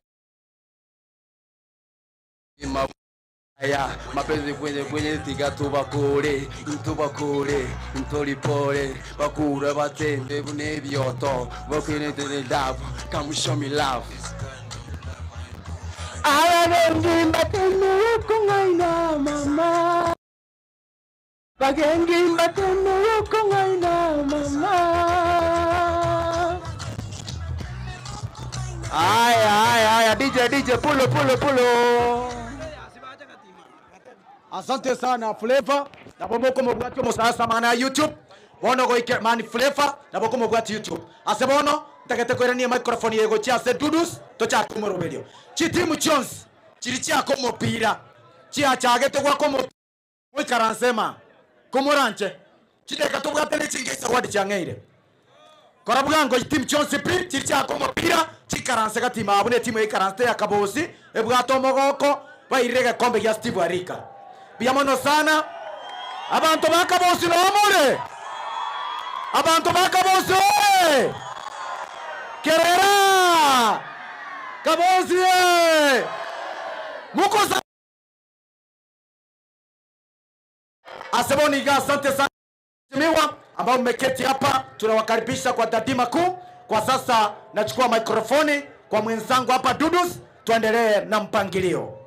Aya, mapenzi kwenye kwenye tiga tubakure ntubakure ntolipole bakure batende bunebyoto bakwinetele love come show me love Abagengi mbateme ukung'aina mama Bagengi mbateme ukung'aina mama Aya, aya, aya, DJ, DJ, pulo, pulo, pulo. Asante sana Flavor. Nabo mokomobwati omosasa mang'ana ya YouTube. Bono goike man Flavor nabo okomobwati YouTube. Ase bono ntagete koirania emicrophone eye gochia ase Dudus tochake omoroberio. Chitimu chionsi chiri chiaka omopira chiachagete goaka omopira moikaranse ema komoranche chidakika tobwate nechinge esawadi chiang'eire. Kora bwango chitimu chionsi pi chiri chiaka omopira chikaranse gati ime abwo ne etimu yaikaransete ya Kabosi ebwate omogoko bairire egekombe gia Steve Arika. Mbuya mono sana abanto ba Kabosi noo more? Abanto ba Kabosi oye! Kerera! Kabosi ee! Mukosa Ase bono iga asante sana Mheshimiwa ambao mmeketi hapa, tunawakaribisha kwa dhadhima kuu. Kwa sasa nachukua mikrofoni kwa mwenzangu hapa Dudus, tuendelee na mpangilio.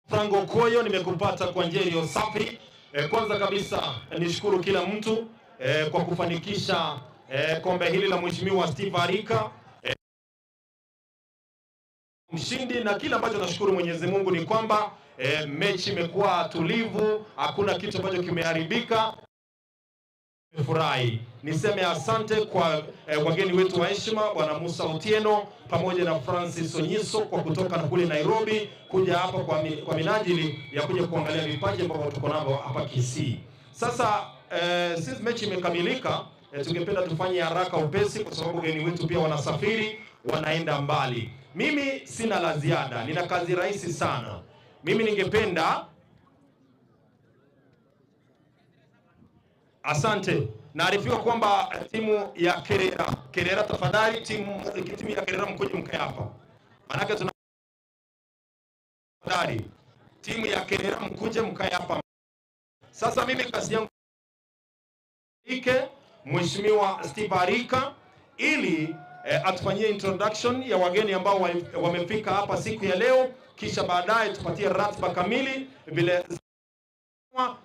Franco Koyo, nimekupata kwa njia iliyo safi. Kwanza kabisa nishukuru kila mtu kwa kufanikisha kombe hili la Mheshimiwa Steve Arika mshindi, na kile ambacho nashukuru Mwenyezi Mungu ni kwamba mechi imekuwa tulivu, hakuna kitu ambacho kimeharibika. Furahi niseme asante kwa wageni wetu wa heshima Bwana Musa Otieno pamoja na Francis Onyiso kwa kutoka kule Nairobi kuja hapa kwa minajili ya kuja kuangalia vipaji ambavyo tuko navyo hapa Kisii. Sasa since mechi imekamilika, tungependa tufanye haraka upesi kwa sababu wageni wetu pia wanasafiri, wanaenda mbali. Mimi sina la ziada, nina kazi rahisi sana. Mimi ningependa Asante. Naarifiwa kwamba timu ya Kerera, Kerera tafadhali, timu ya Kerera mkuje mkae hapa. Maanake tuna tafadhali. Timu ya Kerera mkuje mkae hapa. Sasa mimi kazi yangu ike Mheshimiwa Steve Arika ili atufanyie introduction ya wageni ambao wamefika hapa siku ya leo, kisha baadaye tupatie ratiba kamili vile,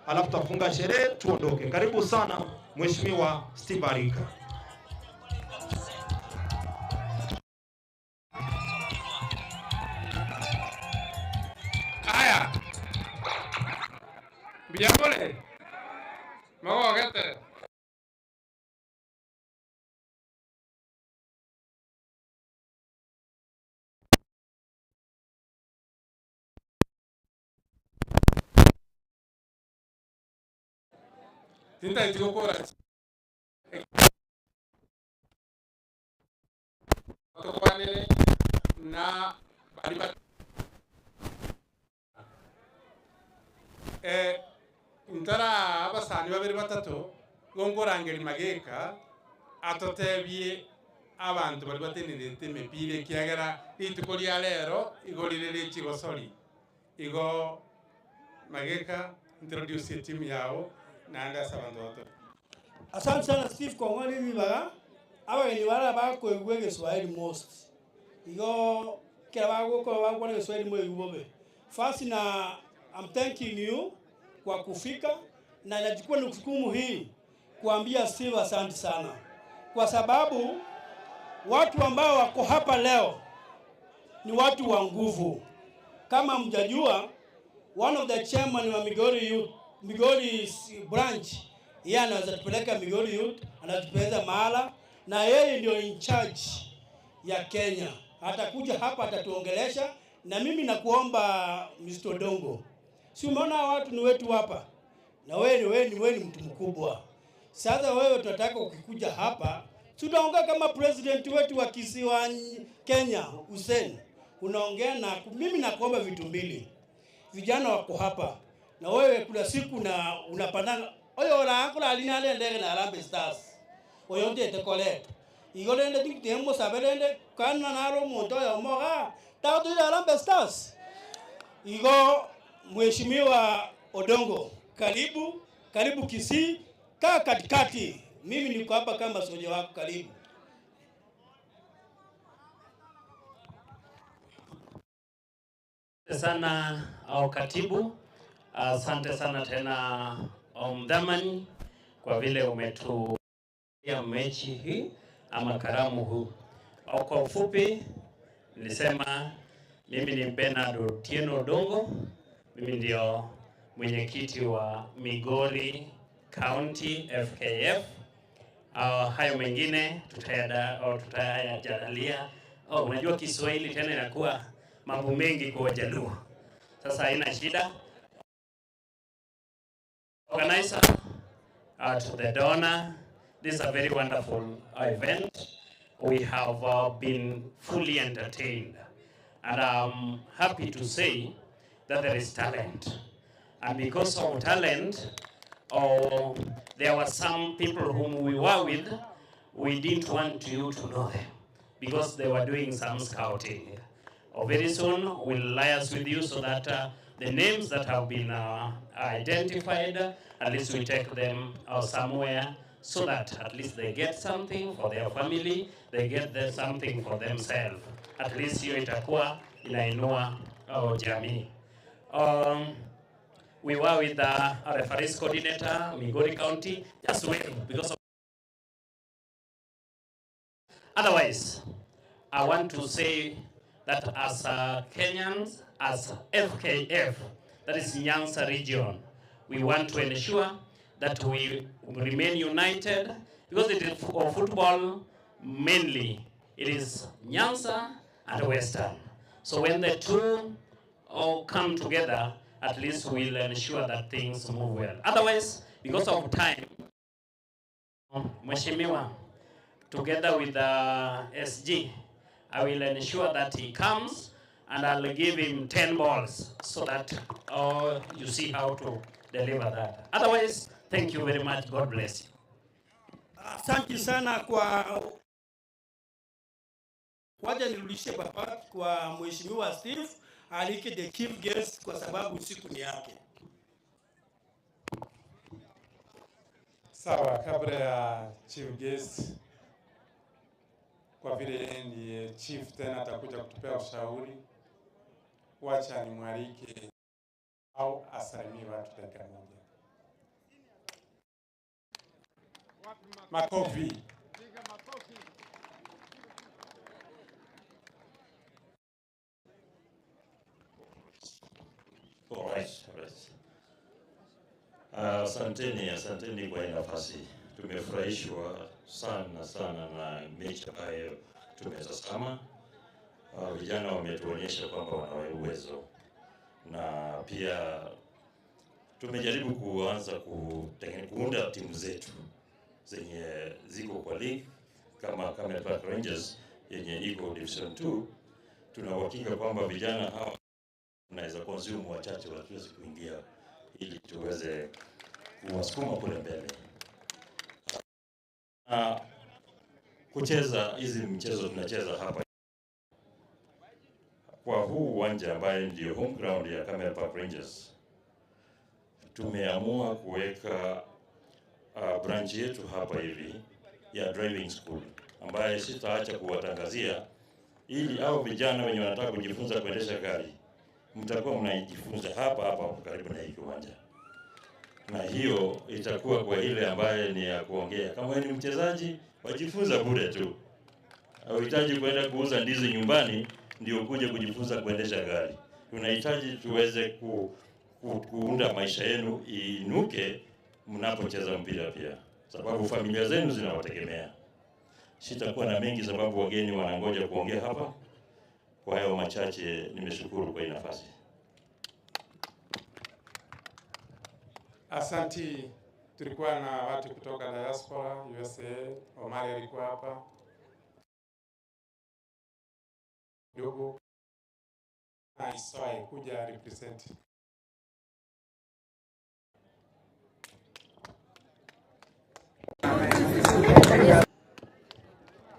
alafu tutafunga sherehe tuondoke. Karibu sana Mheshimiwa Steve Arika. Mbuya more? Mogogete? Tintageti gokora tokwanere na baria ba Eh, ntaraa abasani babere batato, igo nkorangeria mageka atotebie abanto baria batenenerete emepira ekiagera rituko ria rero igo rire rie chigosori. Igo mageka introduce etimu yago naende ase abanto bato. Asante sana Steve kong'wa ribaga, abageni baria bakoigwa egeswahili most, igo ekero bagokora bagokwana egeswahili moigwe bobe. First na I'm thanking you kwa kufika na nachukua jukumu hii kuambia Steve asante sana kwa sababu watu ambao wako hapa leo ni watu wa nguvu. Kama mjajua, one of the chairman wa Migori Youth, Migori branch, yeye anaweza tupeleka Migori Youth, anatupeleka mahala, na yeye ndio in charge ya Kenya. Atakuja hapa atatuongelesha, na mimi nakuomba Mr. Odongo, si umeona hawa watu ni wetu hapa, na wewe wewe ni wewe ni mtu mkubwa. Sasa wewe tunataka ukikuja hapa, tutaongea kama president wetu wa kisiwa Kenya Hussein, unaongea na mimi nakuomba vitu mbili. Vijana wako hapa na wewe kuna siku na unapandanga oyo ora akora alina ale ndege na Harambee Stars oyo ndete koleta igo rende timo sabelende kana naro omonto oyo moga tagotwire Harambee Stars. Igo Mheshimiwa Odongo, karibu karibu Kisii, kaa katikati. Mimi niko hapa kama soja wako, karibu. Asante sana au katibu, asante sana tena mdhamani kwa vile umetuia mechi hii ama karamu huu. Au kwa ufupi nilisema mimi ni Bernard Otieno Odongo, mimi ndio mwenyekiti wa Migori County FKF. Hayo mengine tutayada au tutayajadalia. Oh, unajua Kiswahili tena inakuwa mambo mengi kwa Wajaluo. Sasa haina shida. Organizer, to the donor, this is a very wonderful event. We have been fully entertained. And I'm happy to say that there is talent. And because of talent, there were some people whom we were with, we didn't want you to know them because they were doing some scouting. Very soon we'll liaise with you so that the names that have been identified, at least we take them somewhere so that at least they get something for their family, they get something for themselves. At least hiyo itakuwa inainua jamii. We were with the referees coordinator, Migori County, just wait because of otherwise, I want to say that as Kenyans, as FKF, that is Nyanza region, we want to ensure that we remain united because it is for football mainly. It is Nyanza and Western. So when the two all come together, at least we'll ensure that things move well. Otherwise, because of time, Mheshimiwa, together with the SG, I will ensure that he comes and I'll give him 10 balls so that you see how to deliver that. Otherwise, thank you very much. God bless you. Asante sana kwa wacha nirudishe papa kwa Mheshimiwa Steve alike the chief guest kwa sababu siku ni yake. Sawa, kabla ya chief guest, kwa vile yeye ndiye chief tena atakuja kutupea ushauri, wacha nimwalike au asalimie watu dakika moja. Makofi. All right, all right. Asanteni, asanteni kwa hii nafasi. Tumefurahishwa sana sana na mechi ambayo tumetazama. Vijana wametuonyesha kwamba wana uwezo na pia tumejaribu kuanza kuunda timu zetu zenye ziko kwa league kama Camel Park Rangers yenye iko Division 2. Tuna uhakika kwamba vijana hawa tunaweza consume wachache watuweze kuingia ili tuweze kuwasukuma kule mbele. Na kucheza hizi mchezo tunacheza hapa kwa huu uwanja ambaye ndio home ground ya Camel Park Rangers, tumeamua kuweka branch yetu hapa hivi ya driving school ambaye sitaacha kuwatangazia, ili au vijana wenye wanataka kujifunza kuendesha gari mtakuwa mnaijifunza hapa hapa hapo karibu na hii kiwanja, na hiyo itakuwa kwa ile ambaye ni ya kuongea. Kama wewe ni mchezaji, wajifunza bure tu, hauhitaji kwenda kuuza ndizi nyumbani ndio ukuje kujifunza kuendesha gari. Tunahitaji tuweze kuunda maisha yenu iinuke mnapocheza mpira pia, sababu familia zenu zinawategemea. Sitakuwa na mengi sababu wageni wanangoja kuongea hapa. Kwa hayo machache, nimeshukuru kwa hii nafasi. Asanti. Tulikuwa na watu kutoka diaspora USA, Omari alikuwa hapa kidogo na Isai kuja represent.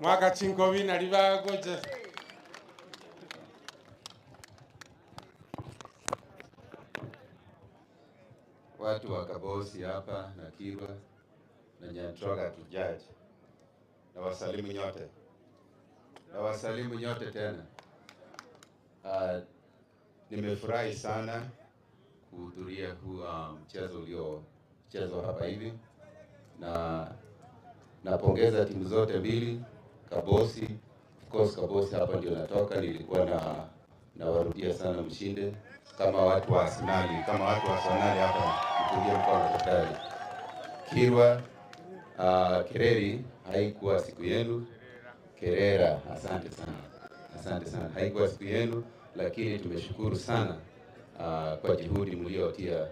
Mwaka chinkobi nalibagoje watu wa Kabosi hapa na Kirwa na Nyantroga tujaji, na wasalimu nyote, na wasalimu nyote tena. Nimefurahi sana kuhudhuria huu mchezo uliochezwa hapa hivi, na napongeza timu zote mbili, Kabosi. Of course Kabosi hapa ndio natoka, nilikuwa na nawarudia sana mshinde kama watu wa Arsenali, kama watu wa Arsenali hapa mpigie mkono tafadhali. Kirwa, Kereri, haikuwa siku yenu. Kerera, asante sana, asante sana, haikuwa siku yenu, lakini tumeshukuru sana kwa juhudi mliotia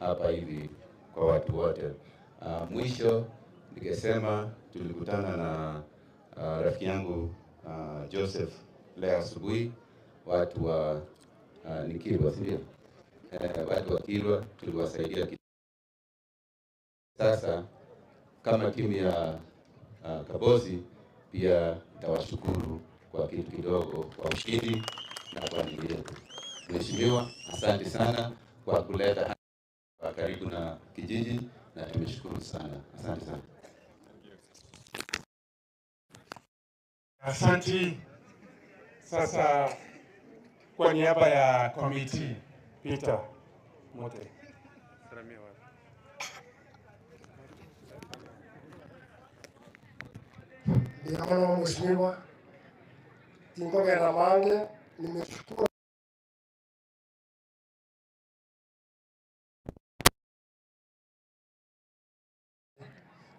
hapa hivi kwa watu wote. Mwisho ningesema tulikutana na rafiki yangu Joseph leo asubuhi, watu wa ni Kirwa, si ndio? Watu wa Kirwa tuliwasaidia. Sasa kama timu ya Kabosi pia nitawashukuru kwa kitu kidogo kwa ushindi na kwa ajili yetu. Mheshimiwa, asante sana kwa kuleta hapa karibu na kijiji na tumeshukuru sana. Asante sana. Asante. Sasa kwa niaba ya committee, Peter Mote. Ndiamono mheshimiwa Tingogera mange nimeshukuru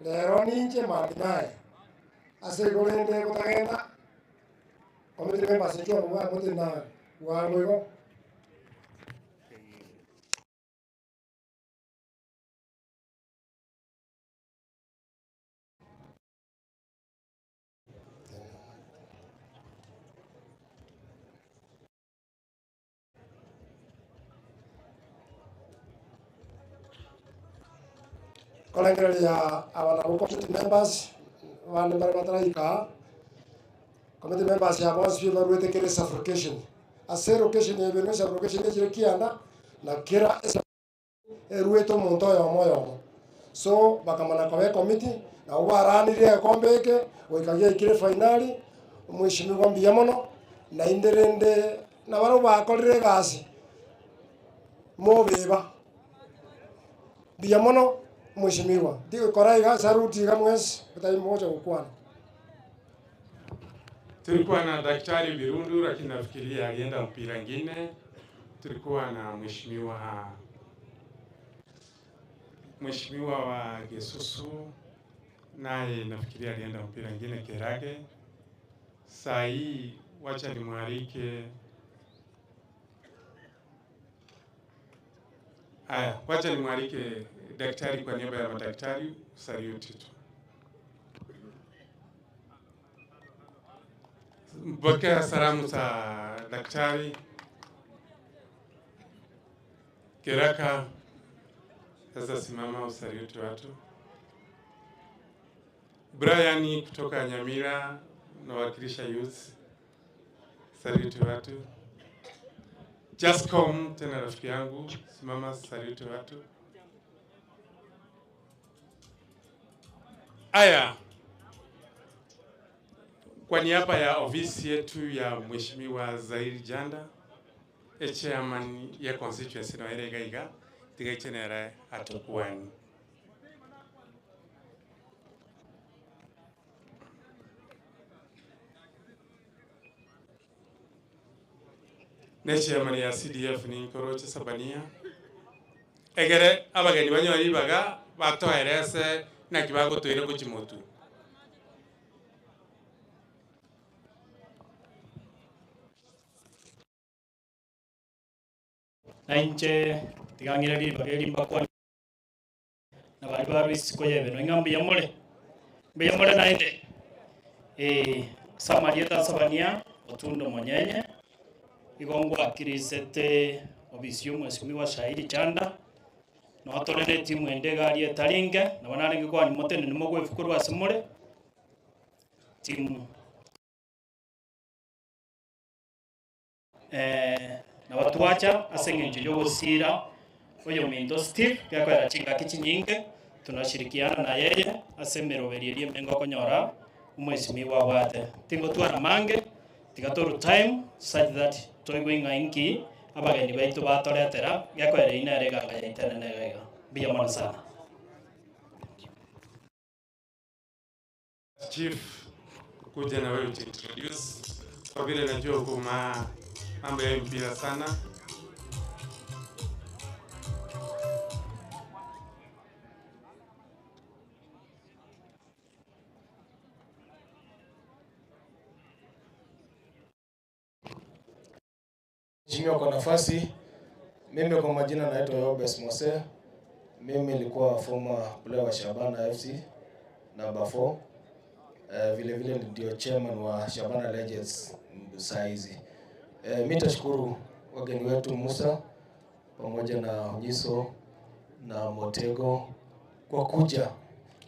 lero ninche mabinaye ase igorende gotagenda committee members incho bwa mutina wangu igo korengereria abana bo committee members bande bare bataraika committee members ya bonsi barwete kere suffocation ase location ebeno suffocation echire kianda na kera erwete omonto oyomo oyomo so bakamana kobe committee na obaranire ekombe eke goika giaikire finali omweshimiwa mbuya mono na inde rende na baria bakorire egasi mobeba mbuya mono mheshimiwa ndigokora iga saruti iga mwesi butai moja gukwana. Tulikuwa na Daktari Birundu, lakini nafikiria alienda mpira ngine. Tulikuwa na mheshimiwa Mheshimiwa wa Gesusu naye nafikiria alienda mpira ingine Kerage. Saa hii wacha nimwalike. Haya, wacha nimwalike daktari kwa niaba ya madaktari, saluti tu. Pokea salamu za daktari Keraka. Sasa simama usaluti watu. Brian kutoka Nyamira nawakilisha youth, saluti watu. Jascom tena rafiki yangu, simama saluti watu. Aya, kwa niaba ya ofisi yetu ya Mheshimiwa Zairi Janda, e chairman ya constituency no ere gaiga tigaikenera atukwani. Ne chairman ya CDF ni Nkoroche Sabania. Egere abageni banyori baga batoerese naki bagotwire gochimotu. Nainche tigang'ire ribaga eri mbakwane na bari barwa isiko ya ebeno ng'a mbuya more mbuya more naende eh, ase asabania otundo monyenye igo ngwakirisete obisi ya omweshimiwa Shairi Chanda notorere etimu ende egari etaringe nabo narenge kwani motenene mogwefukorwa ase more timu eh, nabo twacha ase eng'encho ya ogosira oyo minto Steve gekoera chingaki chinyinge tunashirikiana na yeye ase emeroberi eria emengo okonyora omweshimiwa abwate tingotwara mange tiga toru time such that toigwe ng'a inki abageni baitu batoretera gekoera ine ere eganga yaitenene iga iga mbuya mono sana. Chief, kuja na wewe ujiintroduce kwa vile najua uko ma mambo ya mpira sana. Mheshimiwa kwa nafasi, mimi kwa majina naitwa Yobes Mose. Mimi nilikuwa former player wa Shabana FC number 4. Vile vile ndio chairman wa Shabana Legends saa hizi. Mimi tashukuru wageni wetu Musa pamoja na Onyiso na Motego kwa kuja.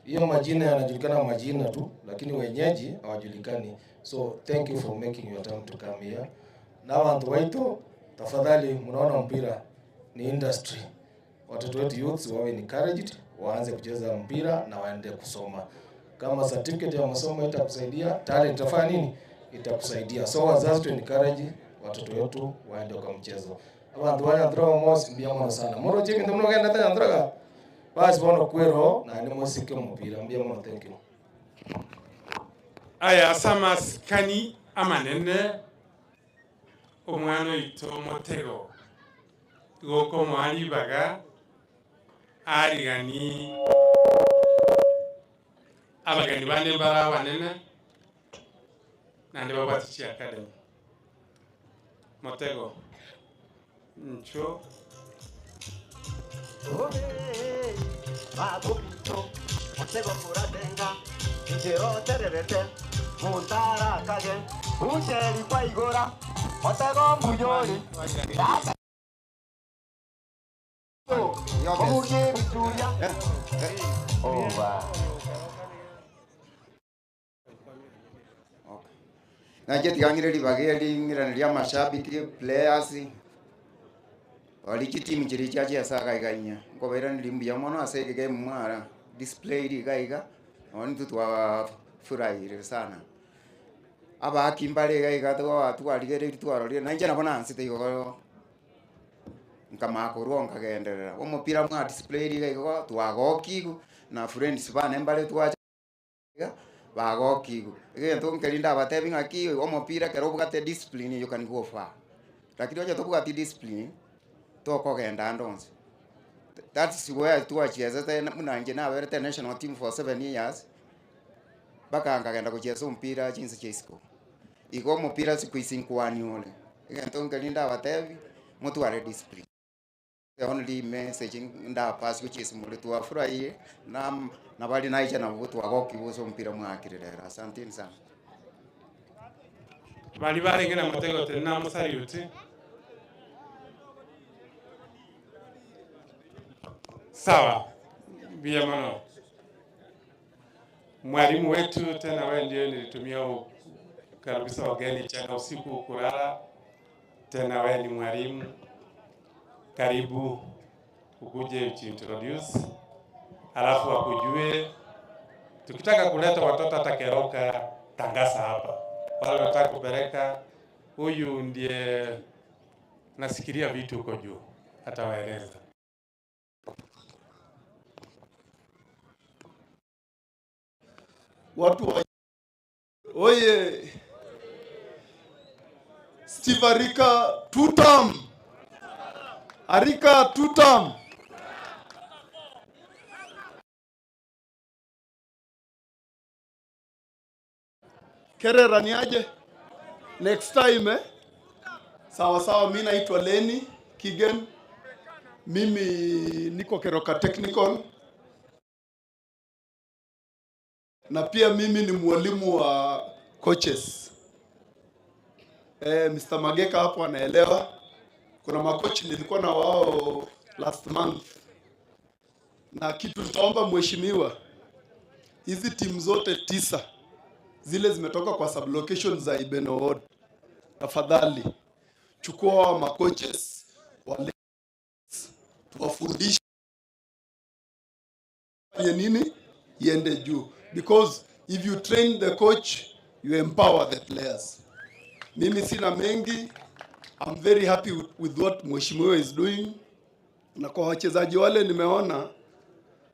Hiyo majina yanajulikana majina tu, lakini wenyeji hawajulikani. So thank you for making your time to come here. Na wantu waitu, tafadhali, mnaona mpira ni industry. Watoto wetu youths wawe encouraged, waanze kucheza mpira na waende kusoma. Kama certificate ya masomo itakusaidia, talent itafanya nini? Itakusaidia. So wazazi tu encourage watoto wetu waende kwa mchezo. Abantu banyanthuraga mosi mbia mono sana. Moro chiki ndio mnogenda tena nyanthuraga. Basi bono kwero na ni mosike mpira mbia mono thank you. Aya ase amasikani amanene omwana oito omotego goka omwaribaga arigani abageni bande mbara abanene naende babwate chiacademy motego ncho Motego kuratenga njero tererete muntarakage ucheri kwa igora motego mbuyori omugie bituria oba Nache tigang'ire ribaga ring'irana ria amashabiki players ori chitimu chiria chia chiasaga iga inya nkobairaneria mbuya mono ase egegame mwara display iga iga nonye intwe twafurahire sana. Abaki mbare iga iga twarigereiri twarorire na inche nabo nansete igo nkamakorwa nkagenderera. Omopira mwa display iga igo twagokiwu na friends bane mbare twacha iga bagokiwu. Egento nkeri ndabatebi ng'aki omopira ekero obwate discipline you can go far. Lakini onye tobwati discipline tokogenda ande onsi. That's where twachiesete buna inche naberete national team for 7 years, mpaka nkagenda gochiesa omopira chinse chia isiko. Igo omopira siku hizi nkwani ore, egento nkeri ndabatebi, motware discipline. The only message ndapass gochia more twafurahie na nabari naicha nabo twagokiwa ase omopira mwakire rero. Asanteni sana. Bali barenge na motego tena musariuti. Sawa, bia mono. Mwalimu wetu tena, wewe ndio nilitumia kukaribisha wageni jana usiku kulala. Tena wewe ni mwalimu, karibu ukuje ujiintroduce, alafu akujue. Tukitaka kuleta watoto hata Keroka, tangaza hapa. Wale wanataka kupeleka, huyu ndiye nasikiria vitu huko juu, atawaeleza. Watu wa oye, Steve Arika tutam, Arika tutam. Kerera ni aje? Next time, eh? Sawa sawa, mi naitwa Lenny Kigen, mimi niko Keroka Technical na pia mimi ni mwalimu wa coaches. Mr. Mageka hapo anaelewa. Kuna makochi nilikuwa na wao last month, na kitu nitaomba mheshimiwa, hizi timu zote tisa zile zimetoka kwa sublocation za Ibeno Ward, tafadhali chukua hawa macoaches wale tuwafundishe fanye nini iende juu, because if you train the coach, you empower the players. Mimi sina mengi. I'm very happy with what mheshimiwa is doing, na kwa wachezaji wale nimeona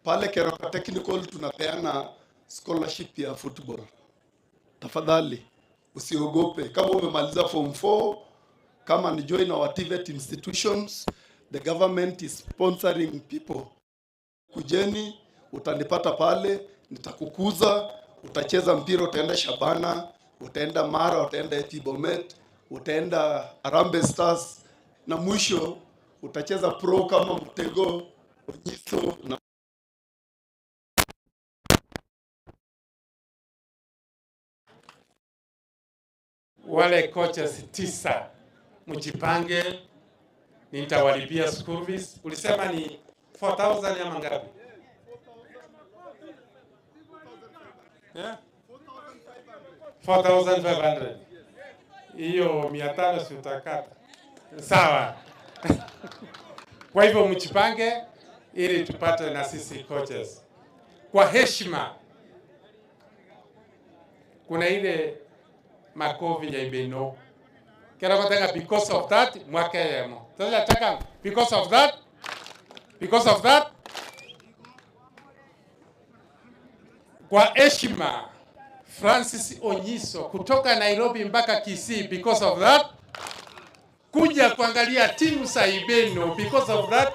pale Keroka Technical tunapeana scholarship ya football. Tafadhali usiogope, kama umemaliza form 4, kama ni join our TVET institutions, the government is sponsoring people. Kujeni, utanipata pale, nitakukuza, utacheza mpira, utaenda Shabana, utaenda Mara, utaenda AP Bomet, utaenda Harambee Stars na mwisho utacheza pro kama Mtego, Onyiso na Wale coaches tisa mjipange, nitawalipia school fees. Ulisema ni 4000 ama ngapi? Yeah? 4500. Hiyo 500 si utakata? Sawa. Kwa hivyo mjipange ili tupate na sisi coaches. Kwa heshima, kuna ile makofi ya Ibeno kera kotanga because of that mwakeyemo. Sasa nataka because of that, because of that, kwa heshima Francis Onyiso kutoka Nairobi mpaka Kisii because of that, kuja kuangalia timu za Ibeno because of that.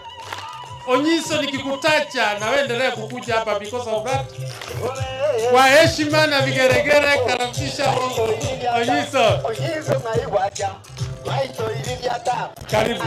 Onyiso, nikikutacha na wewe endelea kukuja hapa because of that. Kwa heshima na vigeregere, karibisha Onyiso. Karibu.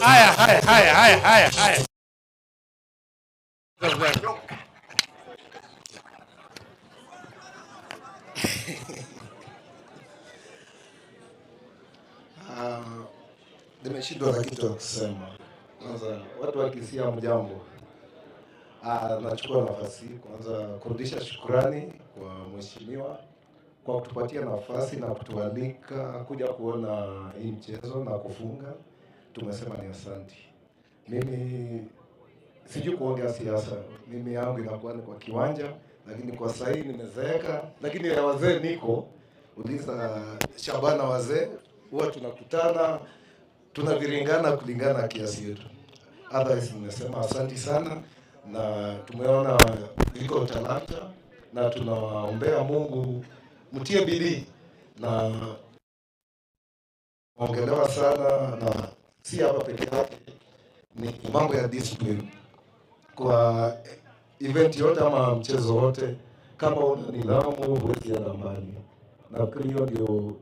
Haya, haya, haya, haya, haya, haya. Ah, nimeshindwa na kitu ya kusema. Kwanza watu wa Kisii hamjambo. Nachukua nafasi hii kwanza kurudisha shukrani kwa mheshimiwa kwa kutupatia nafasi na kutualika kuja kuona hii mchezo na kufunga. Tumesema ni asanti. Mimi sijui kuongea siasa, mimi yangu inakuwa ni kwa kiwanja, lakini kwa sasa hii nimezeeka, lakini ya wazee niko uliza Shabana, wazee huwa tunakutana tunaviringana kulingana na kiasi yetu. Otherwise nimesema asanti sana, na tumeona iko talanta na tunawaombea Mungu mtie bidii na ongelewa sana, na si hapa peke yake, ni mambo ya discipline kwa event yote ama mchezo wote, kama una nidhamu huwezi enda mbali. Nafikiri hiyo ndio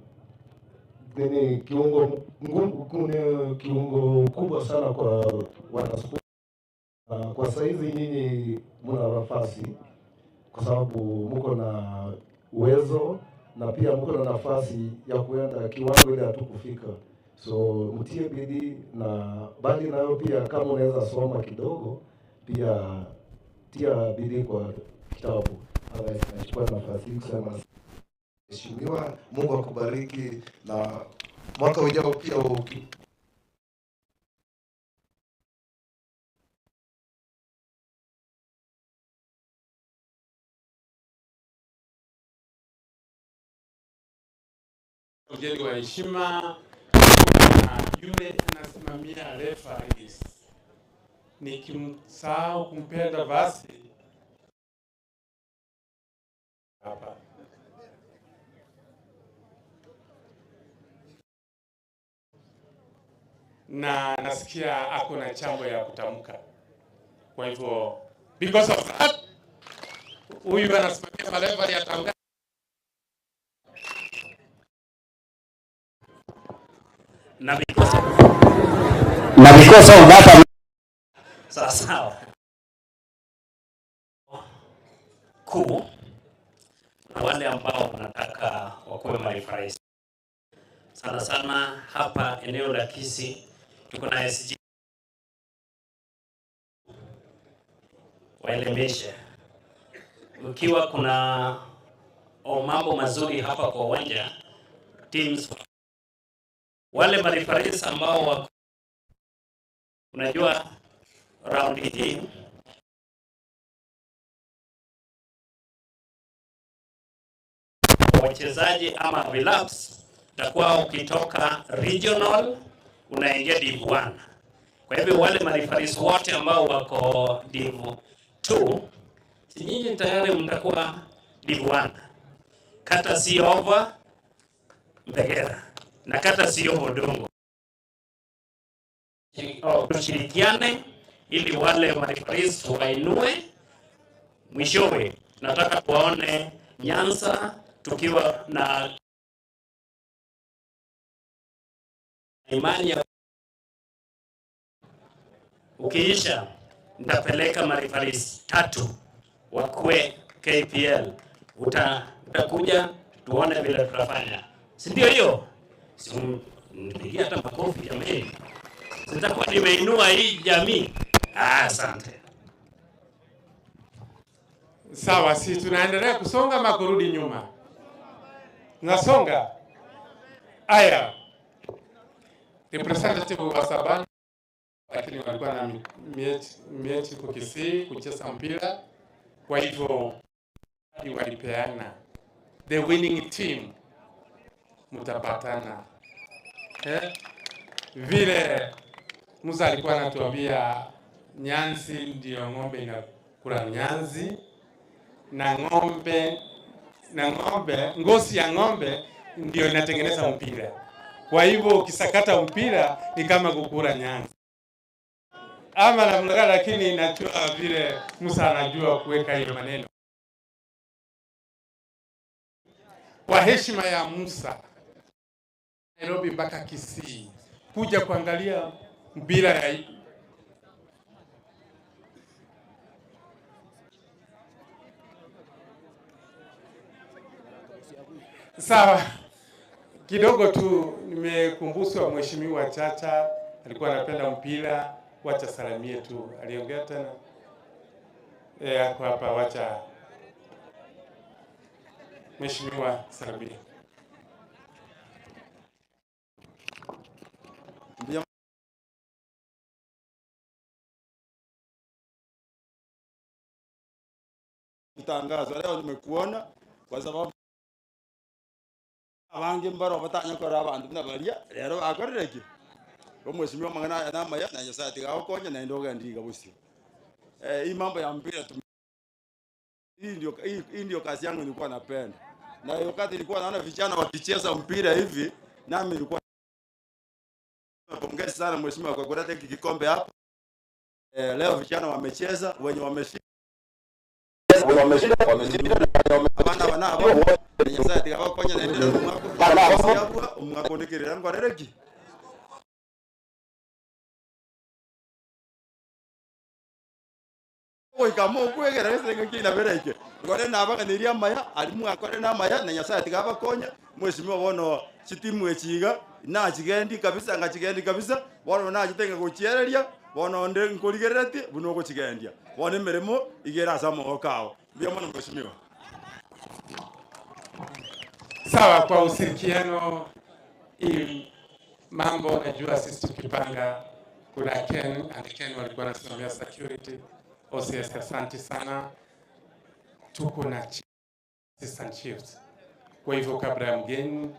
nini kiungo ngumu, kuna kiungo kubwa sana kwa wanaspoti. Na Kwa saizi nyinyi mna nafasi kwa sababu mko na uwezo na pia mko na nafasi ya kuenda kiwango ile hatukufika, so mtie bidii, na bali nayo pia, kama unaweza soma kidogo, pia tia bidii kwa kitabu. Otherwise, nachukua nafasi hii kusema Mheshimiwa, Mungu akubariki na mwaka ujao pia uki, Mgeni wa heshima na yule anasimamia referees, nikimsahau kumpenda basi hapa. Na nasikia ako na chambo ya kutamka, kwa hivyo because of that huyu anasimamia marefari atamka. Na because of, na because of that sawa sawa kuu na wale ambao wanataka wakuwe mareferees sana sana hapa eneo la Kisii tuko na SG waelimishe. Ukiwa kuna o mambo mazuri hapa kwa uwanja teams, wale mareferees ambao wako, unajua raundi hii wachezaji ama vilaps utakuwa ukitoka regional unaingia div 1. Kwa hivyo wale mareferees wote ambao wako div 2, si nyinyi tayari mtakuwa div 1. Kata si over Mbegera na kata si over Odongo. Oh, tushirikiane ili wale mareferees wainue. Mwishowe nataka tuwaone Nyanza tukiwa na imani ya ukiisha, nitapeleka mareferees tatu wakue KPL. Uta, utakuja tuone vile tutafanya, si ndio hiyo? Si nipigie hata makofi jamii, sitakuwa nimeinua hii jamii. Ah, Asante. Sawa, si tunaendelea kusonga ama kurudi nyuma? Nasonga. Aya, representative wa Sabana, lakini walikuwa na mechi mechi huko Kisii kucheza mpira, kwa hivyo hadi walipeana the winning team, mtapatana eh? Vile Musa alikuwa anatuambia nyanzi ndio ng'ombe inakula nyanzi na ng'ombe na ng'ombe, ngozi ya ng'ombe ndio inatengeneza mpira. Kwa hivyo ukisakata mpira ni kama kukula nyanzi ama namna gani, lakini najua vile Musa anajua kuweka hiyo maneno. Kwa heshima ya Musa, Nairobi mpaka Kisii kuja kuangalia mpira ya Sawa, kidogo tu nimekumbushwa Mheshimiwa Chacha alikuwa anapenda mpira, wacha salamie tu. Aliongea tena eh, ako hapa, wacha. Mheshimiwa salamia. Mbuya Tangazo leo nimekuona kwa sababu abange mbaro batanya kora abandu buna baria rero bakorire ki omweshimiwa mang'ana aya namaya na Nyasaye tiga agokonye naende ogende iga bosio. Eh, hii mambo ya mpira tu hii ndio hii ndio kazi yangu nilikuwa napenda, na wakati nilikuwa naona vijana wakicheza mpira hivi, nami nilikuwa pongezi sana mheshimiwa kwa kuleta hiki kikombe hapa. Eh, leo vijana wamecheza, wenye wameshinda wameshinda wameshinda abana banabo Nyasaye tiga agokonye naende omwako omwako nikirira ngorereki goika mokwegera gese ng'ina bereke ngore nabaganiria amaya ari mwakore namaya na Nyasaye tiga abakonya mheshimiwa bono chitimu echiga nachigendi kabisa ngachigendi kabisa bono nachitenga gochiereria bono nde nkorigereretie buno ogochigendia bono emeremo igere ase amagoko ao mbuya mono mheshimiwa. Sawa, kwa ushirikiano hii mambo najua sisi tukipanga, kuna Ken and Ken walikuwa wanasimamia security. OCS, asante sana. Tuko na assistant chiefs, kwa hivyo kabla ya mgeni